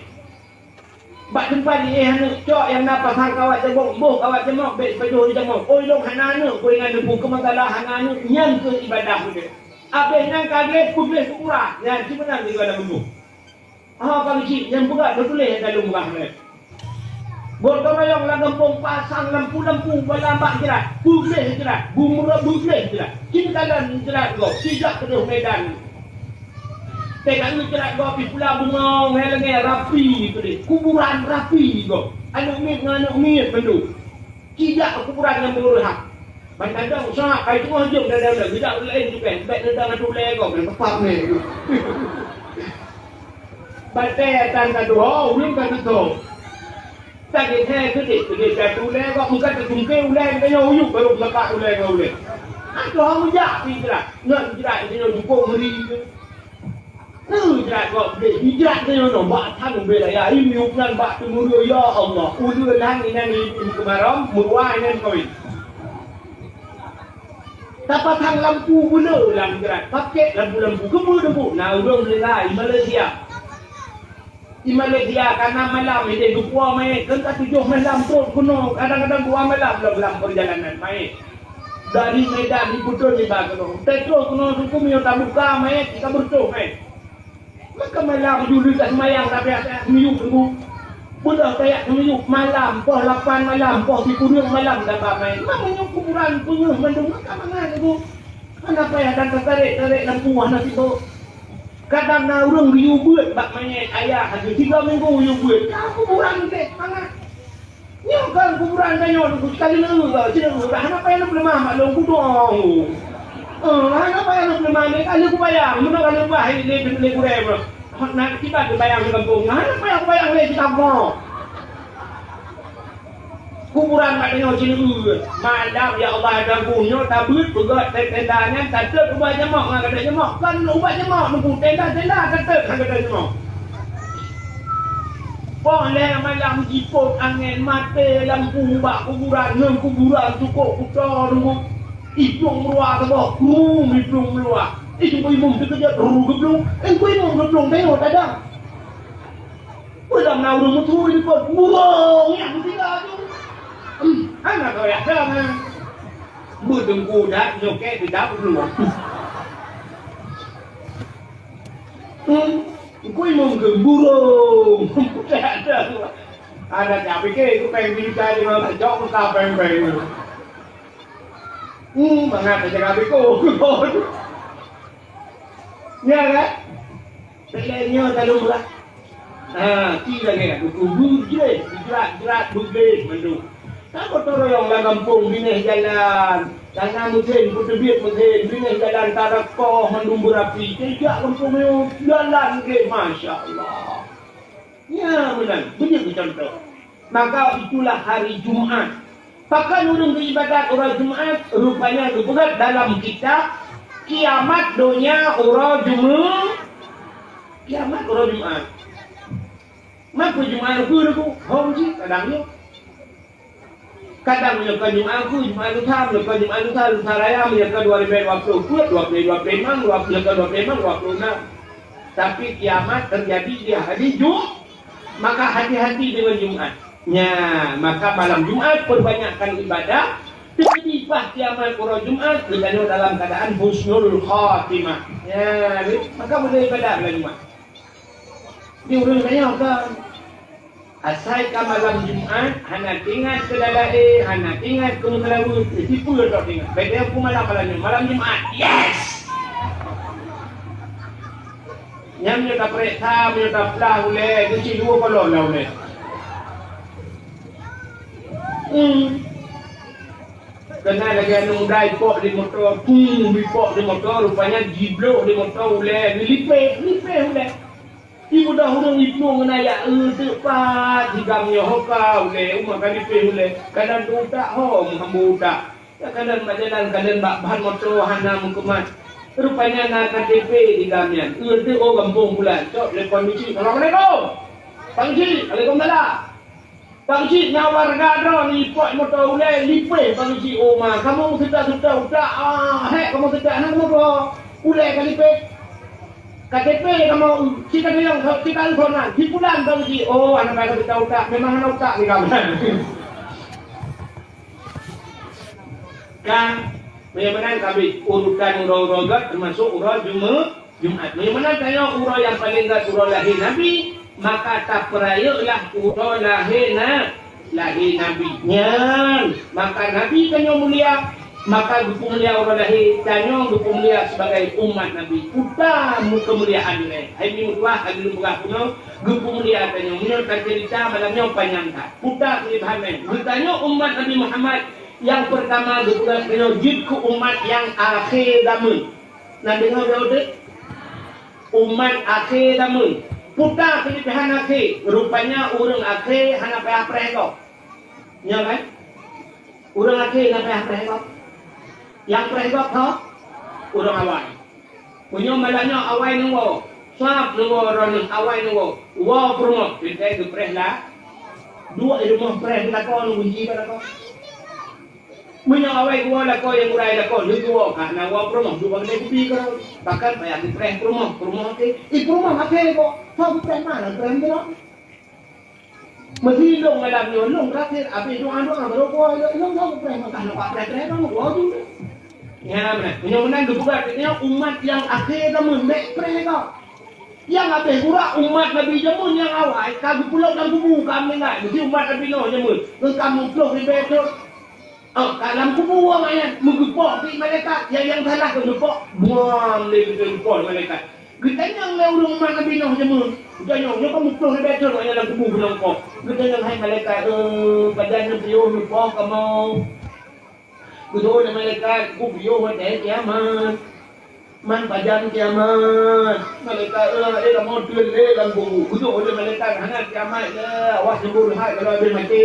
Bak teumpat jiéh aneuk cok nyang na pasang kawat jamok, boh kawat jamok, bèk pajoh jamok. Oi, lôn hana aneuk, keu ingat neupeu keu masalah hana aneuk, nyan keuh ibadah udép. Abéh nyan ka gleh, peugleh keu urat, nyan sibeuna lagèe lam bunoe. Ha, ka geuchik, nyang peugah teutuléh lam lôn peugah nyan. Gotong royong lam gampông pasang lampu-lampu bala bak jrat, peugleh jrat, bumeurok peugleh jrat. Cit kalon jrat gob, sijak keudeh Medan. Teuka jrat gob di Pulo Bungong, ngon lagèe rapi keudeh, kuburan rapi gob. Aneuk miet ngon aneuk miet mandum. Sijak kuburan nyang beureuhak. Ban tadong usaha kai teungoh jeuem dada-dada, geujak ureueng laén jukèe, bèk neudang ateueh ulèe gob, nyan teupap nè. Batèe tan ka tuho, ulôn ka tuho. Tagèe thèe keudéh, keudéh ka ateueh ulèe gob, meukat teutungké ulèe, tanyoe uyueb barô meukat ulèe ngon ulèe. Adoh meujak pih jrat, ngon jrat tanyoe jukôb meuri. Neujrat gob gleh, jrat tanyoe nyoe bak that ubé raya, i miyueb nan bak teumeureue, ya Allah, uleue lhan inan i, i keumarôm, meuruwa inan kawén. Tapasang lampu buleue lam jrat, pakèk lampu-lampu, keupeue teupeu na ureueng meuninggai i Malaysia. Di Malaysia ka nam malam idéh geupuwoe manyét, keu ka tujoh malam trok keunoe, kadang-kadang dua malam lom lam peurjalanan manyét. Dari Medan ipeutron iba keunoe. Teutroh keunoe Teungku meunyoe tabuka manyét, ka beureutoh manyét. Maka malam jih lheueh taseumayang, tapi asai miyueb Teungku. Beudôh tajak teumiyueb malam, poh lapan malam, poh sikureueng malam taba manyét. Maka meunyoe kuburan peungeuh mandum, maka mangat Teungku. Hana payah dan tatarek-tarek lampu hana tiboh. Kadang na ureueng geuyue beuet bak manyét ayah, laju tiga minggu geuyue beuet. Ka kuburan teuh mangat. Nyoe kan kuburan tanyoe Teungku, sikali neueu, sikali neueu, hana payah neupeuleumah mak lôn kudong. Eh, hana payah neupeuleumah lé, ka lheueh kubayang, meunoe ka lheueh bah lé, lé, lé gurèe meunoe. Hot na kiban kubayang di gampông, hana payah kubayang lé kitab mo. Kuburan mak tanyoe ceuneuk. Malam, ya Allah, ada geuh nyoe tabeuet peugöt tenda nyan, tateuk ubat jamok ngon gata jamok. Kon ubat jamok, nunggu tenda-tenda tateuk ngon gata jamok. Poh lhèe malam jipot angén, maté lampu bak kuburan, ngon kuburan cukôp kuto nunggu. Iplueng meurua saboh, krum iplueng meurua. Ih, teungku imum teukeujot, ru geuplueng. Eh, teungku imum geuplueng, tengok tada. Peue lam na ureueng meuteumé likot, burông nyang meutinggai tu. Hmm, hana kau yak dah, ha. Beuteungku dak, nyokek di dap dulu. Hmm, kui mungkin burông. Dak dah. Ada jak pikir, aku pengen beli tadi, mau tak jawab, tak pengen-pengen. Hmm, mangat saja kami kau. Ya kan? Peureulèe nyoe talu meulah. Ha, ti lagèe buku bujéh, jerat-jerat bujéh mandum. Ka gotong royong lam gampông binéh jalan. Tanah meuthén, peuteubiet meuthén, binéh jalan tarakoh mandum beurapi. Teuh jak gampông nyoe, jalan gèt, masya Allah. Nyan meunan, beujeuet meucuntoh. Maka itulah hari Jumat. Pakon ureueng geuibadat uroe Jumat, rupanya geupeugah dalam kitab, kiamat donya uroe Jumat. Kiamat uroe Jumat. Maka Jumat ukeue nyoe, hom jih kadang nyoe. Kadang meunyoe ka Jumat Agung, Jumat Lusa, meunyoe ka Jumat Lusa, Lusa Raya, meunyoe ka dua ribu dua puluh empat, dua puluh, dua puluh lima, dua puluh, dua puluh lima, dua puluh enam. Tapi kiamat terjadi di hari Jumat. Maka hati-hati dengan Jumat. Nya, maka malam Jumat perbanyakkan ibadah. Teujadi pas kiamat uroe Jumat, geutanyoe dalam keadaan husnul khatimah. Ya, ni, maka boleh ibadah malam Jumat. Di ureueng tanyoe kan. Asai ka malam Jumat, hana teuingat keu dalae, hana teuingat keu meuseulaweuet, sipeue tok teuingat. Beda aku malam, malam nyoe, malam Jumat. Yes! Nyan meunyoe tapeuriksa, meunyoe taplah ulèe, geucit dua kolom lah ulèe. Hmm. Keunan lagèe aneuk muda ipok di moto, hmm, ipok di moto, rupanya jiblok di moto ulèe, lipéh, lipéh ulèe. Ibeudôh ureueng iplueng ngon ayah, eu, teuk pat, higam nyoe hoka ulèe, uma ka lipéh ulèe. Kadang teu utak hom, hamba utak. Ya, kadang bak jalan, kadang bak ban moto hana meukeumah. Rupanya na K T P higam nyan. Eu, teuk, oh, gampông bulan. Cok, telepon misi. Assalamualaikum. Pak Cik, waalaikumsalam. Pak Cik, nyan warga droeneuh ipok moto ulèe lipéh Pak Cik, oh ma, kamoe meuseutôt-seutôt utak, ah, hék kamoe seutôt, hana kamoe tuho, ulèe ka lipéh. K T P kamoe, cit ka teunyong, cit ka leusonan, sipulan Pak Cik, oh, hana payah seutôt utak, memang hana utak di kamoe. Kan, meunyoe meunan ka habéh urusan uroe-uroe gèt, teumasok uroe Jumaat. Jumat. Meunyoe meunan tanyoe uroe nyang paleng gèt uroe lahé Nabi, maka tapeurayeuklah uroe lahé na-, lahé Nabi. Nyan, maka Nabi tanyoe mulia, maka geupeumulia uroe lahé, tanyoe geupeumulia sibagai umat Nabi. Peue ta meukeumuliaan nyoe? Hai mi meutuah, ka lôn peugah keunoe, geupeumulia tanyoe. Meunyoe taceurita malam nyoe panyang that. Peue ta keuleubehan nyoe? Geutanyoe umat Nabi Muhammad nyang peurtama geupeugah tanyoe jeuet keu umat nyang akhé zameun. Na deungoe lôn deuh? Umat akhé zameun. Peue ta keuleubehan akhé, rupanya ureueng akhé hana payah preh gob. Nyo kan? Ureueng akhé hana payah preh gob. Nyang preh gob ho? Ureueng awai. Meunyoe malam nyoe awai neuwoe, sab neuwoe droeneuh, awai neuwoe, woe peurumoh, teuntèe geupreh la-, duek di rumoh preh di lakoe, nunggu ji bak lakoe. Meunyoe awai geuwoe lakoe nyang urai lakoe, lheueh geuwoe ka hana woe peurumoh, duek bak keude kupi keudroe. Bahkan payah geupreh peurumoh, peurumoh akhé. Ih, peurumoh akhé kok, soe geupreh, mana geupreh keudroe? Meusi lôn malam nyoe, lôn terakhir, abéh doa-doa, baru geuwoe, lôn, lôn soe geupreh, maka lôn ka preh-preh, lôn geuwoe ju. Nyan meunan. Meunyoe meunan geupeugah, nyoe umat nyang akhé zameun, bèk preh kok. Nyang habéh gura umat Nabi jameun nyang awai ka geupeulok lam kubu, ka meuninggai. Meusti umat Nabi Nuh jameun, ngon ka muplôh ribèe thôn. Oh, ka lam kubu awak nyan, meugeupok di malaikat, nyang, nyang salah keu geupok, buang lé geugeupok malaikat. Geutanyong lé ureueng umat Nabi Nuh jameun, geutanyong, nyoe ka muplôh ribèe thôn awak nyan lam kubu beunong poh. Geutanyong, hai malaikat, eh, pajan neupiôh neupoh kamoe? Geujaweueb lé malaikat, "Kupiôh watèe kiamat." "Man pajan kiamat?" Malaikat, "Eh, eh, kamoe teun lé lam kubu." Geujaweueb lé malaikat, "Hana kiamat lé, awak nyang beureuhat ka lheueh maté."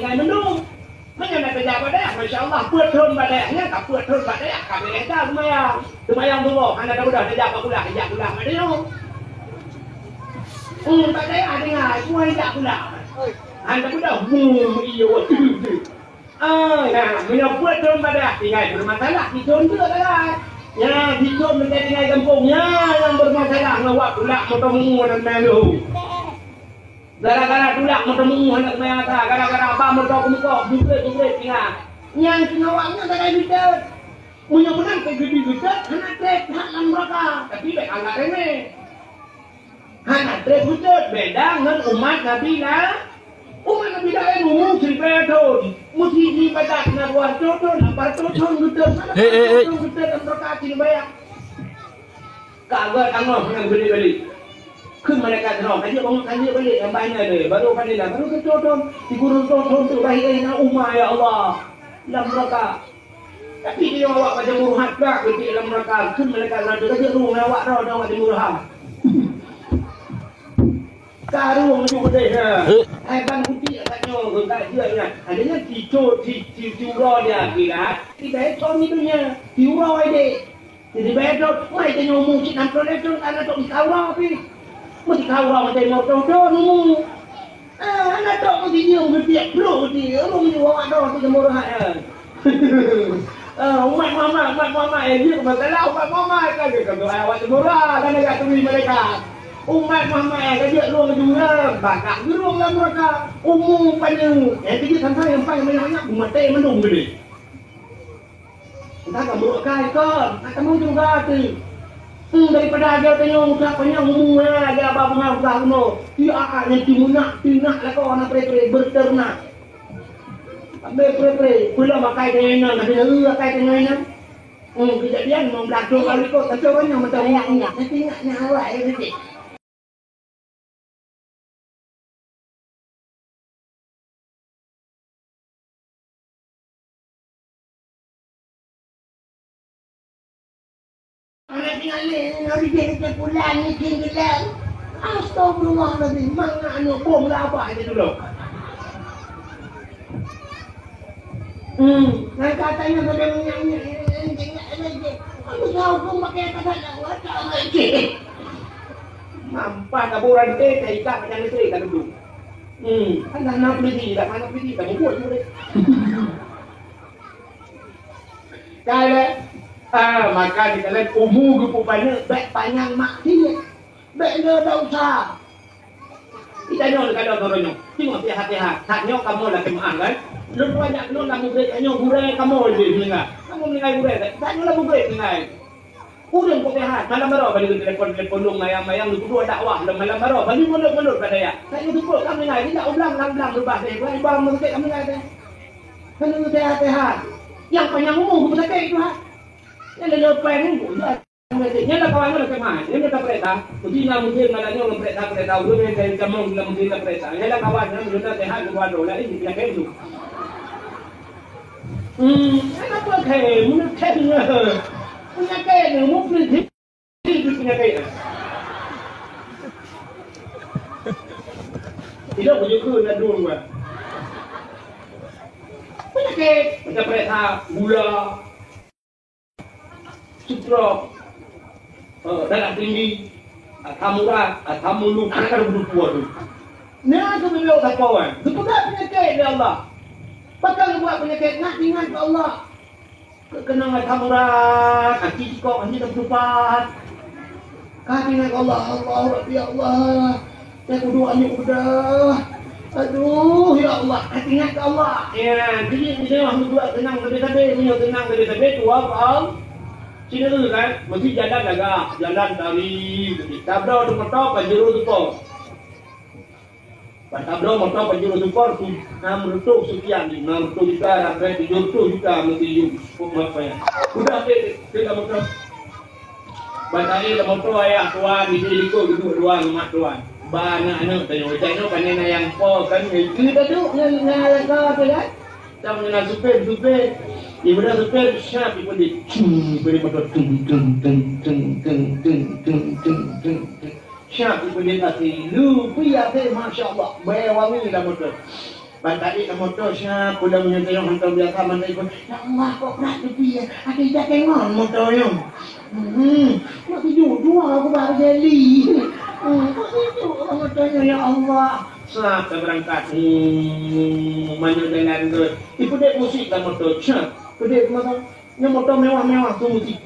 tinggai mandum. Meunyoe na tajak bak dayah, masya Allah, peuet thon bak dayah nyan, ka peuet thon bak dayah, ka beureh that seumayang. Seumayang duroe, hana tabeudôh tajak bak kulah, tajak kulah bak dayah. Hmm, bak dayah tinggai, bukan jak kulah. Hana tabeudôh, hmm, iyo, tu, tu. Ah, nah, meunyoe peuet thon bak dayah, tinggai beureumasalah, sithon tu tinggai. Nyan, sithon tinggai gampông, nyan nyang beureumasalah ngon wak tulak moto meu'ue nan meu'ue. Gara-gara tulak moto meu'ue hana seumayang atra, gara-gara ba moto keumukok, jubret-jubret tinggai. Nyan singoh awak nyan sagai geutet. Meunyoe meunan keu geubi geutet, hana treb that lam neuraka, tapi bèk anggap remeh. Hana treb geutet, beda ngon umat Nabi la-, umat Nabi laén umur siribèe thon. Meusi ibadat na dua ratus thon, lapan ratus thon geutet. Hei, hei, hei. Geutet lam neuraka siribèe. Ka geutanggong hana geubalek-balek. Kheun malaikat droe, "Ka jeuet bangon, ka jeuet balek lam bak nyan deh." Barô ka lheueh, barô geuthon-thon, di gurèe thon-thon teuk, "Bahé na uma, ya Allah, lam neuraka." Tapi di awak macam meuruhat bak keutik lam neuraka, kheun malaikat droe, "Ka jeuet rueng awak droe, awak di meuruhat." Ka rueng ju keudeh, ha. Eh. Hai ban keutik kat nyoe, ka jeuet nyan. Ada nyan ticut, ti-, ti-, tiuroe di akhirat, tiba thon di dunia, tiuroe deh. Jadi, bayar dot, wai, tanyoe umu cit nam ploh lhèe thon, hana tok mita uroe pih. Meutika uroe maté lima ploh thon umu. Ah, hana tok meuti jeuem geutiek pluek geutiek, ureueng ju awak droe tu jameun reuhat, eh. Ah, umat Muhammad, umat Muhammad, eh, jeuet masalah umat Muhammad, kan, kan, kan, awak jameun reuhat, kan, ka turi malaikat. Umat Muhammad, eh, ka jeuet lôn keudua, bakak geurueng lam neuraka. Umu paneuk, eh, ka jeuet sampai, sampai banyak-banyak, maté mandum geudeh. Entah kamoe kai kon, entah kamoe juga tu. Hmm, daripada aja tanyoe udah panyang umu ya, aja ba bunga udah uno. Iya, ah, yang timunak, tinak lah kau anak pre-pre berternak. Ambil pre-pre, pulang makai dengan inang, tapi lalu makai dengan inang. Hmm, kejadian mau belakang kali kau, tapi orang yang macam ingat-ingat, nanti ingatnya awak ya, nanti. Anak tinggal ni, nak dijadikan pulang ni, tinggal. Astagfirullahaladzim, mangat aneuk bom lah abah je dulu. Hmm, nyan katanya sudah menyanyi, aku tahu pun pakai kata dah, tak lagi. Nampak kabu rantai, tak ikat macam listrik, tak duduk. Hmm, kan dah enam puluh lima, dah enam puluh lima, tak buat juga. Kalau, ah, maka di dalam umu geupeu banyak, baik panjang mak dia. Bèk le, dak usah. Kita nyoe ka lheueh nyoe. Tengok sihat-sihat. That nyoe kamoe lakèe meu'ah, kan? Lôn tuan jak keunoe lam mugreb nyoe gurèe kamoe lé meuninggai. Kamoe meuninggai gurèe, kan? That nyoe lam mugreb meuninggai. Ureueng kok sihat, malam baroe bani telepon-telepon lôn mayang-mayang lôn keudua dakwah lom malam baroe. Bani mulut-mulut bak dayah. That nyoe teupeu ka meuninggai, tidak ublang lam blang reubah deh. Bang, bang, meuninggai deh. Kan sihat-sihat. Nyang panyang umu geupeu sakét, Tuhan. Nyang le leupeng, Nyan dah kawan nyoe lakèe meu'ah, nyan dah tapeurintah. Meusti na mungken malam nyoe ngon peurintah-peurintah ureueng nyang dari kamoe na mungken tapeurintah. Nyan dah kawan nyoe, nyoe dah sehat, keudua droe laén, penyakit tu. Hmm, kenapa kayak, mungkin penyakit ni, mungkin penyakit. Tidak begitu nak dua. Penyakit, macam peurintah, gula. Stroke, eh, darah tinggi, asam urat, asam lambung, anak ada butuh kuat tu. Nah, tu beliau tak kawan. Dia peugah penyakit dia Allah. Pakon buat penyakit, nak ingat ke Allah. Kekenangan asam urat, hati cikok, hati tak bertupat. Ka ingat ke Allah, Allah Rabbi, ya Allah. Teuh uduk aneuk muda. Aduh, ya Allah, ingat ke Allah. Ya, jadi, bila meutuah tenang sabe-sabe, meunyoe tenang sabe-sabe, tuah ke Allah. Sini tu kan, mesti jalan lagak, jalan tari, tabloe di motor, Pajero Sport. Ban tabloe motor, Pajero Sport tu, enam ratus sekian, lima ratus juta, sampai tujuh ratus juta mesti you. Kok berapa ya? Udah deh, dia dah motor. Ban taék lam moto ayah tuan, isi likot geuduek dua ngon mak tuan. Ba aneuk-aneuk tanyoe, tanyoe pane na nyang po kan, nyan keu taduek ngon, ngon laka tu kan. Tam ngon supir, supir. Ibu dah supir, siap ibu di. Cung, ibu di moto, tung, tung, tung. Siap ibu di até. Lu, pi até, masya Allah. Bèe wangi lam moto. Ban taék lam moto siap, peue lam nyoe teuh hantom biasa ban taék, "Ya Allah, kok brat teupie, até jak ngon moto nyoe." Hmm, kok tujoh dua aku baru jeli. Hmm, kok tujoh lam moto nyoe, ya Allah. Sat ka beurangkat. Hmm, manyang jalan tu. Ipeudeh musik lam moto, sat. Peudeh moto. Nyan moto mewah-mewah tu meusti.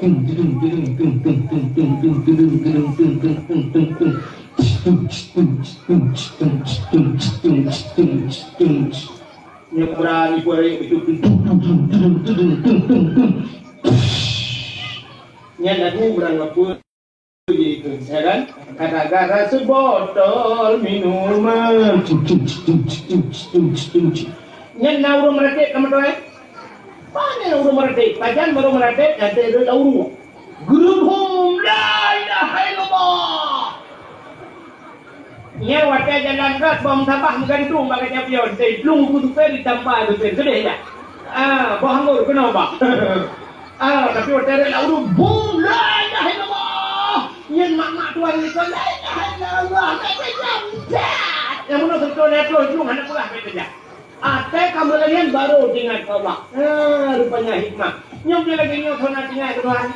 Nyan berani pun. Nyan lagu urang apa? Ya kan? Gara-gara sebotol minuman. Nyan na ureueng meuratéb ka meutuai? Pane ureueng meuratéb? Pajan ureueng meuratéb nyang teuh rhot lam uruek. Geureuhom, la ilaha illallah. Nyan watèe jalan rot, bom sabah meugantung bak kaca pion. Teuplung u supir, ditampa supir. Sedih jak. Ah, boh anggô keunoe bak. Ah, tapi watèe rot lam ureueng, bum, la ilaha illallah. Nyan mak-mak tuan nyan, la ilaha illallah. Meukeujam. Nyang bunoe seubeutôi lhèe ploh jeuem hana peugah meukeujam. Até ka meulayan barô teuingat keu Allah. Ah, rupanya hikmah. Nyoe lagèe nyoe, soe na teuingat keu Tuhan.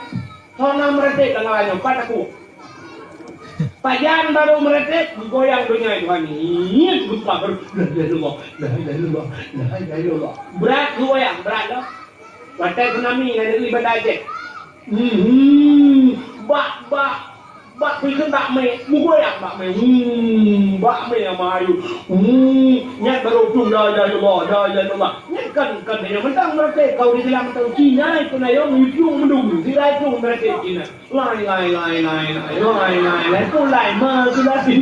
Soe na meuratéb lam awak nyoe, pat takue. Pajan barô meuratéb, geugoyang donya Tuhan. Nyan geupeugah barô, la ilaha illallah, la ilaha illallah, la ilaha illallah. Brat geugoyang, brat lom. Watèe tsunami, na negeri Banda Aceh. Hmm, bak, bak, bak peue kheun bak mè, meugoyang bak mè. Hmm, bak mè nyang meuayue. Hmm, nyan barô ujông la ilaha illallah, la ilaha illallah. Nyan kan, kan nyang mantong meuratéb, kau di dalam tau Cina, itu na yong ujông meudung, sira ujông meuratéb Cina. Lai, lai, lai, lai, lai, lai, lai, lai, pulai ma tu lagi.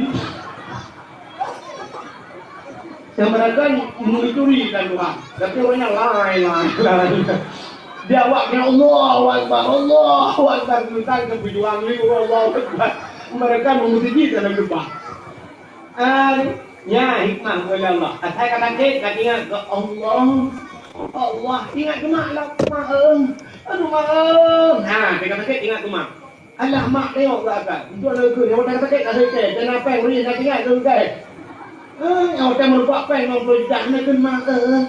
Nyang meurakan meuturi kan Tuhan. Tapi awaknyan lai, lai, lai. Di awaknyan Allahu Akbar, Allahu Akbar. Teuntang keu pejuang liur, Allahu Akbar. Meurakan meuturi dalam depan. Ah, nyan hikmah oleh Allah. Asai ka sakét, ka ingat keu Allah. Allah, ingat keu mak lah, mak, eh. Aduh, mak, eh. Ha, asai ka sakét, ingat keu mak. Alah, mak tengok ke atas. Untuk anak keu, yang otak sakét, tak sakét. Dan apa yang boleh nak ingat keu, kan? Eh, yang otak merupakan mak, eh.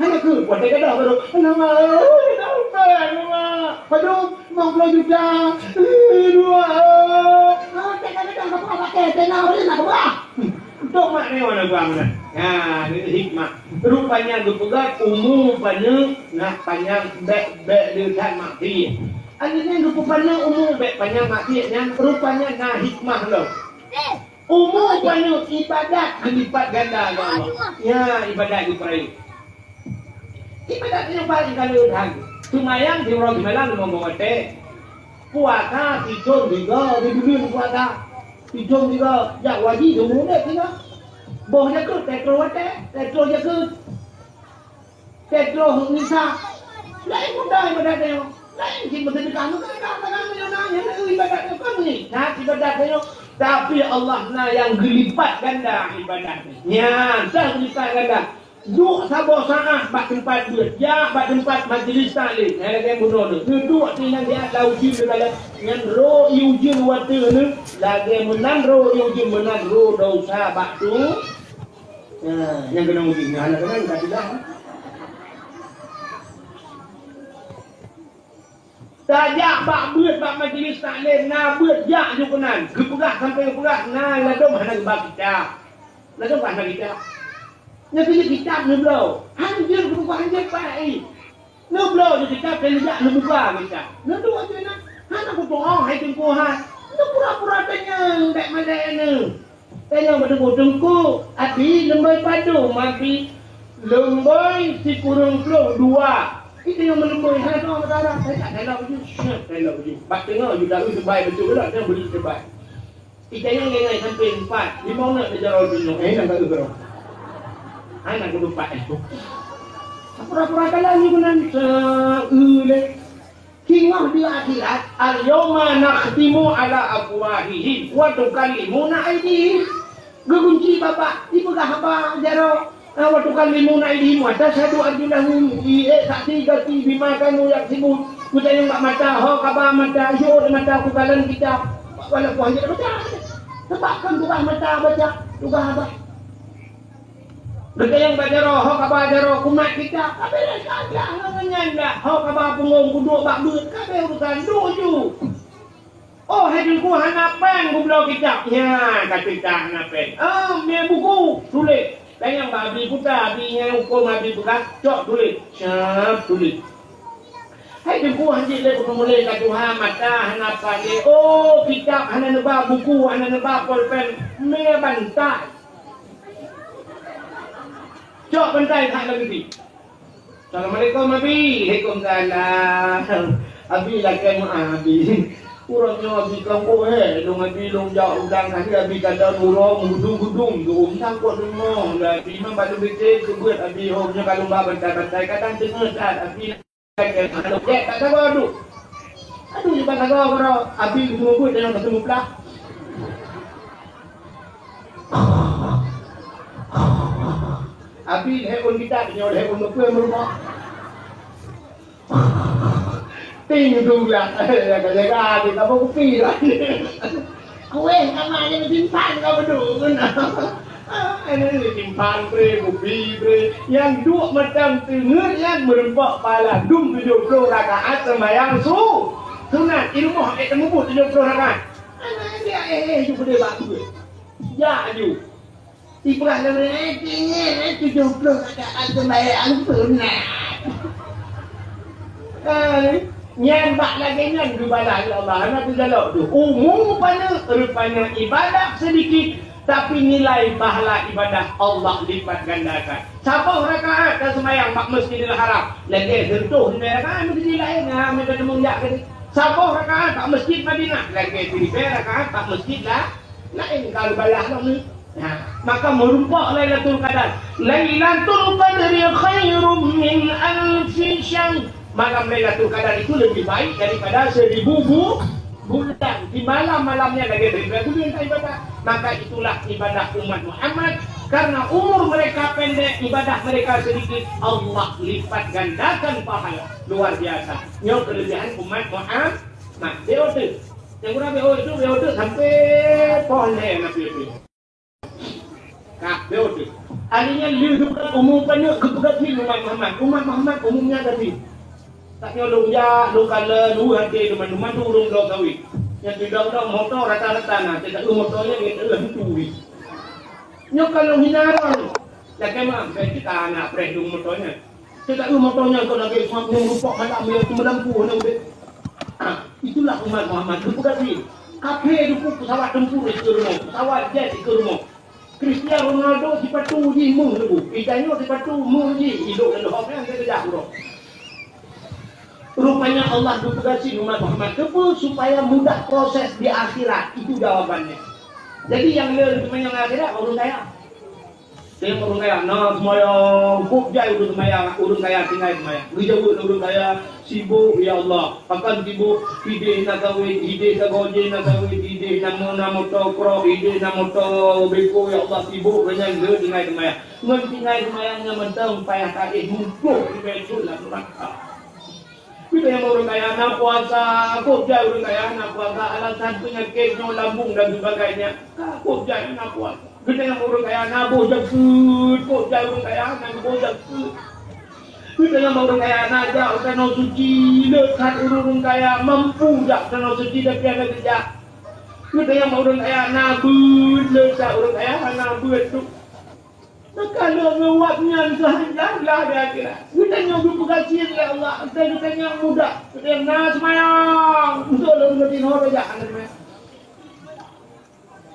Anak keu, buat dia gadah baru. Anak mak, eh, tak apa, anak mak. Aduh, lima puluh juta. Eh, dua. Ah, tengok, tengok, tengok, tengok, tengok, tengok, tengok. Untuk mak ni mana buang dah. Ha, ni hikmah. Rupanya geupeugah umu paneuk nak panyang bèk-bèk le that maksiet. Akhirnya geupeupanyang umu bèk panyang maksiet nyan rupanya na hikmah lom. Umu paneuk ibadat geulipat ganda lé Allah. Ya, ibadat geupeurayeuk. Ibadat nyoe paléng ka lheueh that. Seumayang siuroe simalam limong boh watèe. Puasa sithôn sigoe, sibuleuen puasa. Sithôn sigoe, jak haji siumu udép sigoe. Boh jakeuet, teutroh watèe, teutroh jakeuet. Teutroh nisa. Laén mudah ibadat nyoe. Laén cit meuseudeukah, meuseudeukah, meuseudeukah, meuseudeukah, ibadat nyoe kon nyan. Nah, ibadat nyoe. Tapi Allah na nyang geulipat ganda ibadat nyoe. Nyan, sah geulipat ganda. Duek saboh saát bak teumpat beuet, jak bak teumpat majlis taklim, hai lagèe bunoe nyoe. Neuduek sinan siat lam ujeuen teukalon, nyan ro ié ujeuen watèe nyoe, lagèe meunan ro ié ujeuen meunan ro desya bak tu. Nah, nyang keunong ujeuen, nyang hana keunong ka tidak. Tajak bak beuet bak majlis taklim, na beuet jak ju keunan. Geupeugah sampoe geupeugah, na ladôm hana geuba kitab. Ladôm hana kitab. Nyan keuh kitab neubloe. Hanjeuet geupeugah hanjeuet paih. Neubloe ju kitab dan jak neubuka kitab. Neuduek ju na. Hana kutu'oh hai teungku hai. Neupura-pura tanyong bèk malèe neu. Tanyong bak teungku, "Teungku, abi leumbôi padum, abi?" "Leumbôi sikureueng ploh dua." Itanyong meuleumbôi, hana teuka meutarah, tajak dalam ujeuen, syeuh dalam ujeuen. Bak teungoh ju taeu seubai beutôi, beulat nyang beuli seubai. Itanyong lé ngai sampoe empat, limong neuk neujaroe dunoe, eh, nyang ka eu keudroe. Hana keudeupat, eh. Pura-pura kalam nyoe keunan, seu lé. Singoh di akhirat, "Al-yauma nakhtimu ala afwahihim wa tukallimuna aidihim." Geugunci babah, ipeugah haba jaroe, "Wa tukallimuna aidihim wa tashhadu arjuluhum." Ié saksi gaki bima kanu yaksibun. Geutanyong bak mata, ho kaba mata, jeuet mata kukalon kitab. Walaupun hana baca. Sebab kon tugaih mata baca, tugaih haba. Geutanyong bak jaroe, ho kaba jaroe kumat kitab, kabeh lé ka dah ngon nyan dah. Ho kaba punggong kuduek bak beuet, kabeh urusan duek ju. Oh, hai teungku hana péng kubloe kitab. Nya, ka teuka hana péng. Ah, mié buku, tuléh. Tanyong bak abi kuta, abi nyang hukôm abi peugah, cok tuléh. Siap tuléh. Hai teungku hanjeuet lé peumeulée ka tuha mata hana paléh. Oh, kitab hana neuba, buku hana neuba, polpen mié bantai. Cok bantai that lam geuti. Assalamualaikum, Abi. Waalaikumsalam. Abi lakèe meu'ah, Abi. Uroe nyoe Abi kangkok, eh. Lôn Abi lôn jak udang tadi, Abi kalon uroe meugudum-gudum tu. Nyan kok deungoe lé Abi, memang bak lôn beuet keubeut Abi, ho nyoe ka lôn ba bantai-bantai. Kadang teungoh that Abi Cek, tak sabar tu. Aduh, lepas sabar, bro. Abi semua buat dalam satu muplak. Abi lhèe ôn kitab, nyoe lhèe ôn meupeu meurumoh. Ting dulah. Jaga-jaga, di kamoe kupi dah. Kueh sama je disimpan keu beudôh. Ini disimpan bre, kupi bre. Nyang duek macam teungeut nyan meureumpok pahala dum tujoh ploh rakaat sembahyang su-, sunat. Di rumoh, eh, teumubuet tujoh ploh rakaat. Anak dia, eh, eh, ju keudeh bak tu. Jak ju. Ibrah lom, eh, tinggi, eh, tujoh ploh rakaat sembahyang sunat. Eh, nyan bak lagèe nyan geubalah lé Allah. Hana teujalok tu. Umu paneuk, rupanya ibadah sedikit, tapi nilai pahala ibadah Allah lipat gandakan. Saboh rakaat taseumbahyang bak Masjidil Haram, lagèe siribèe rakaat Masjidil Haram, na meuteumèe jak keudeh. Saboh rakaat bak Masjid Madinah, lagèe siribèe rakaat bak Masjid la-, laén ka geubalah lom nyoe. Nah, maka meurumpok Lailatul Qadar. Lailatul Qadri khairum min alfi syahr. Malam Lailatul Qadar itu lebih baik daripada seribu bu-, bulan. Di malam-malamnya lagi seribu bulan ibadah. Maka itulah ibadah umat Muhammad. Karena umur mereka pendek, ibadah mereka sedikit, Allah lipat gandakan pahala. Luar biasa. Nyoe kelebihan umat Muhammad. Nah, dia tu. Nyang kurang B O itu, B O itu sampai pohon dia nak pergi. Ka, B O itu. Artinya, lheuh umu paneuk geupeugah umat Muhammad. Umat Muhammad umumnya tadi. Tak nyoe lôn jak, lôn kalon, lôn hati, teuma-teuma tu ureueng bloe sawi. Nyang tidak-tidak moto rata-rata na, tidak moto nya gitu lah tu. Nyoe kalau hina orang. Lagèe mah, saya kita anak preh dong moto nya. Teuka eu moto nyan kon lagèe suami rupok malam, ya, teumeulampôh nyan udép. Ah, itulah umat Muhammad. Geupeugah jih, kaphé dukuk pesawat tempur di keu rumoh, pesawat jet di keu rumoh. Cristiano Ronaldo sipatu jih meuh leubeh. Ih, tanyoe sipatu meuh jih, idok dan hom nyan keujah uroe. Rupanya Allah geupeugah cit umat Muhammad keupeue supaya mudah proses di akhirat. Itu jawabannya. Jadi nyang le teumanyong akhirat ureueng kaya. Teuh ureueng kaya na seumayang, kok jai ureueng seumayang, ureueng kaya tinggai seumayang. Geujaweueb lé ureueng kaya, "Sibok, ya Allah." Pakon sibok? Idéh na kawét, idéh sagoe jih na kawét, idéh na mo-, na moto krok, idéh na moto beko, ya Allah, sibok, nyan le tinggai seumayang. Ngon tinggai seumayang nyan mantong payah taéh muplôh di beuet lam neuraka. Kita nyang ureueng kaya na puasa, kok jai ureueng kaya na puasa, alasan peunyakét nyoe lambung dan sebagainya. Ka kok jai na puasa. Kita nyang ureueng kaya na boh jakeuet, kok jai ureueng kaya na boh jakeuet. Kita nyang ureueng kaya na jak u tanoh suci, le that ureueng kaya mampu jak tanoh suci tapi hana geujak. Kita nyang ureueng kaya na beuet, le that ureueng kaya hana beuet tu. Maka lôn ngon awak nyan keuhanjang lah di akhirat. Geutanyoe geupeugah cit lé Allah, geutanyoe mudah. Geutanyoe na seumayang, untuk lôn geutanyoe raya hana seumayang.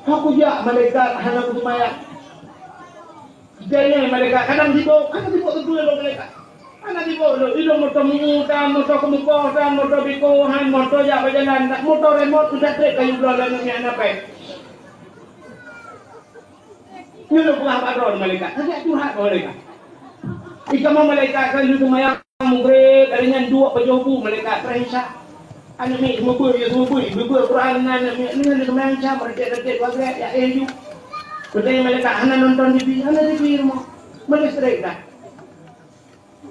Hana kujak malaikat, hana kuseumayang. Geutanyoe malaikat, kadang sibok, hana sibok teupeue lôn malaikat. Hana sibok lôn, ilôn moto meu-eu tan, moto keumeukoh tan, moto biko han, moto jak beujalan tan, moto remot, udah trép kayu bloe lam minyak napèe. Nyoe lôn peugah bak droe malaikat, lagèe curhat bak malaikat. Di kamoe malaikat ka lheueh seumayang Maghrib, kali nyan duek pajoh bu malaikat, preh Isya. Aneuk miet seumeubeuet, ya seumeubeuet, beuet Quran nyan aneuk miet, nyan seumayang Isya, meureutek-reutek dua gret, ya éh ju. Peutanyong malaikat, hana nonton T V, hana T V rumoh. Meulistrék dah.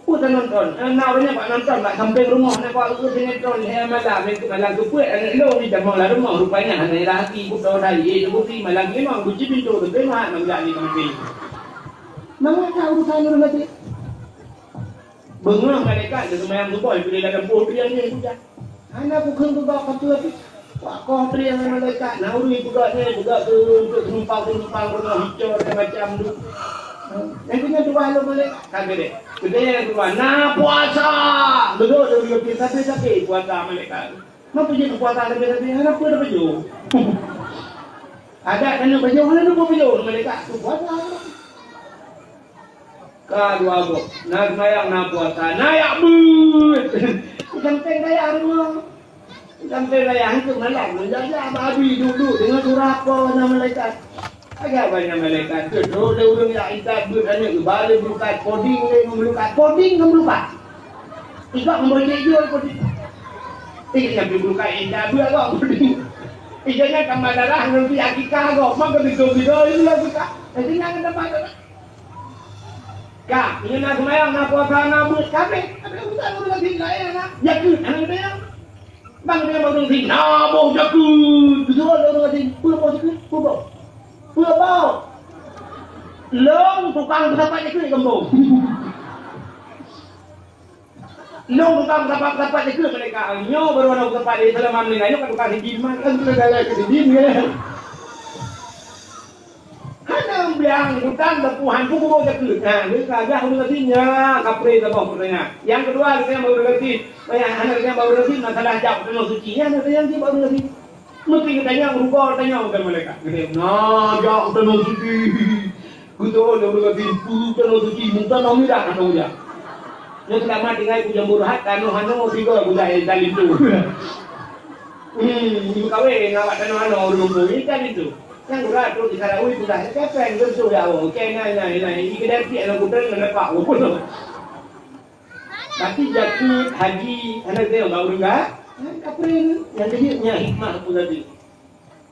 Peue tanonton? Eh, na ureueng nyan bak nonton bak sampéng rumoh, na bak ureueng sinetron lhèe malam, lhèe malam geupeuet aneuk lôn di dalam lam rumoh, rupanya hana ira hati, beudoh dayé, teubukti malam limong, kunci pintoe teubeuh mat, mangat lé maté. Mangat ka urusan ureueng maté. Beungoh malaikat geuseumayang suboh, ipeulé lam poh triang nyan bujang. Hana kukheun keu gob, ka peue pih. Wak koh triang ngon malaikat, na ureueng peugah nyan, peugah keu, untuk penumpang-penumpang rumoh hicor dan macam tu. Nyang keu nyan tuha lom malaikat, ka geudeh. Geudeh nyang tuha, na puasa. Geudeh, geudeh, geudeh, sabe-sabe puasa malaikat. Mapa jeuet puasa sabe-sabe? Hana peue tapajoh. Adat tanyoe pajoh, hana peue pajoh, malaikat tu puasa. Ka dua boh. Na seumayang, na puasa, na jak beuet. Sampai raya rumoh. Sampai raya hantu malam. Menjaga babi duduk dengan surah apa na malaikat. Agak banyak malaikat tu. Terus dia urang jak intat beuet aneuk, balik meulukat, poding lé ngon meulukat. Poding ngon meulukat. Igak ngon bocek jual poding. Eh, nak beuet meulukat intat beuet agak poding. Ijanya tambah darah nanti akikah kok. Maka betul-betul itu lah kita. Jadi jangan tambah darah. Ka, ini nak sembahyang, nak puasa, nak buet, kabeh. Kabeh urusan ureueng asing laén, anak. Jakeuet, anak geutanyoe. Bang, geutanyoe bak ureueng asing, na boh jakeuet. Beutôi lé ureueng asing. Peue boh jakeuet? Peue boh? Peue boh? Lôn tukang peusapat jakeuet di gampông. Lôn tukang peusapat-peusapat jakeuet meunyoe ka. Nyoe baru aneuk peusapat di seulama meuninggai, nyoe ka tukang sidin mah. Kan sudah galak keu sidin, kan? Hana biang hutan tepuhan pun guru jakeuet. Nah, ni saja ureueng asing nya, kapreh saboh peureunah. Nyang keudua, geutanyoe bak ureueng asing. Banyak hana geutanyoe bak ureueng asing, masalah jak u Tanoh Suci. Nyan hana geutanyoe bak ureueng asing. Mungkin geutanyoe rugoe, geutanyoe bukan malaikat. Geutanyoe, "Nah, jak u Tanoh Suci." Beutôi lé ureueng asing, "Peue Tanoh Suci, meunan tanoh mirah hana jak." Nyoe seulamat tinggai u Jambu Rehat, tanoh hana tiga bulan dari tu. Hmm, meukawen ngon awak tanoh hana ureueng mumpung, ikan itu. Nyang urat trok di Sarawi peugah, "Kepeng, geusu ya Allah." Okey, nai, nai, nai. Ikeudeh piek lam gudang, ngon lepak, walaupun. Tapi jakeuet, haji, hana teuh bak ureueng ka? Hana kapreh. Nyang keuneuk nyan hikmah apa tadi?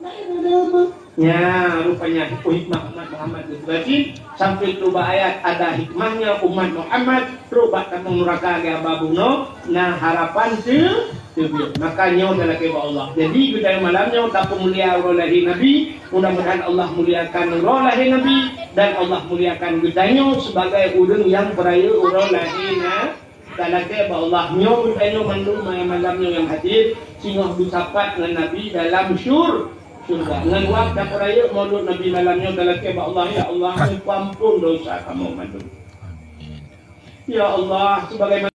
Nah, itu dia apa? Nya, rupanya itu hikmah umat Muhammad Ibrahim. Sampai tu bak ayat ada hikmahnya umat Muhammad, trok bak tapong nuraka lagèe haba bunoe, na harapan teu-, teubiet. Maka nyoe talakèe bak Allah. Jadi, geutanyoe malam nyoe tapeumulia uroe lahé Nabi. Mudah-mudahan Allah muliakan uroe lahé Nabi dan Allah muliakan geutanyoe sebagai ureueng nyang peurayeuk uroe lahé Na-, talakèe bak Allah. Nyoe geutanyoe mandum malam nyoe nyang hadir, singoh beusapat ngon Nabi dalam syur-, syurga. Ngon wab tapeurayeuk Maulud Nabi malam nyoe talakèe bak Allah, "Ya Allah, mupampon dosa kamoe mandum." Ya Allah, sebagaimana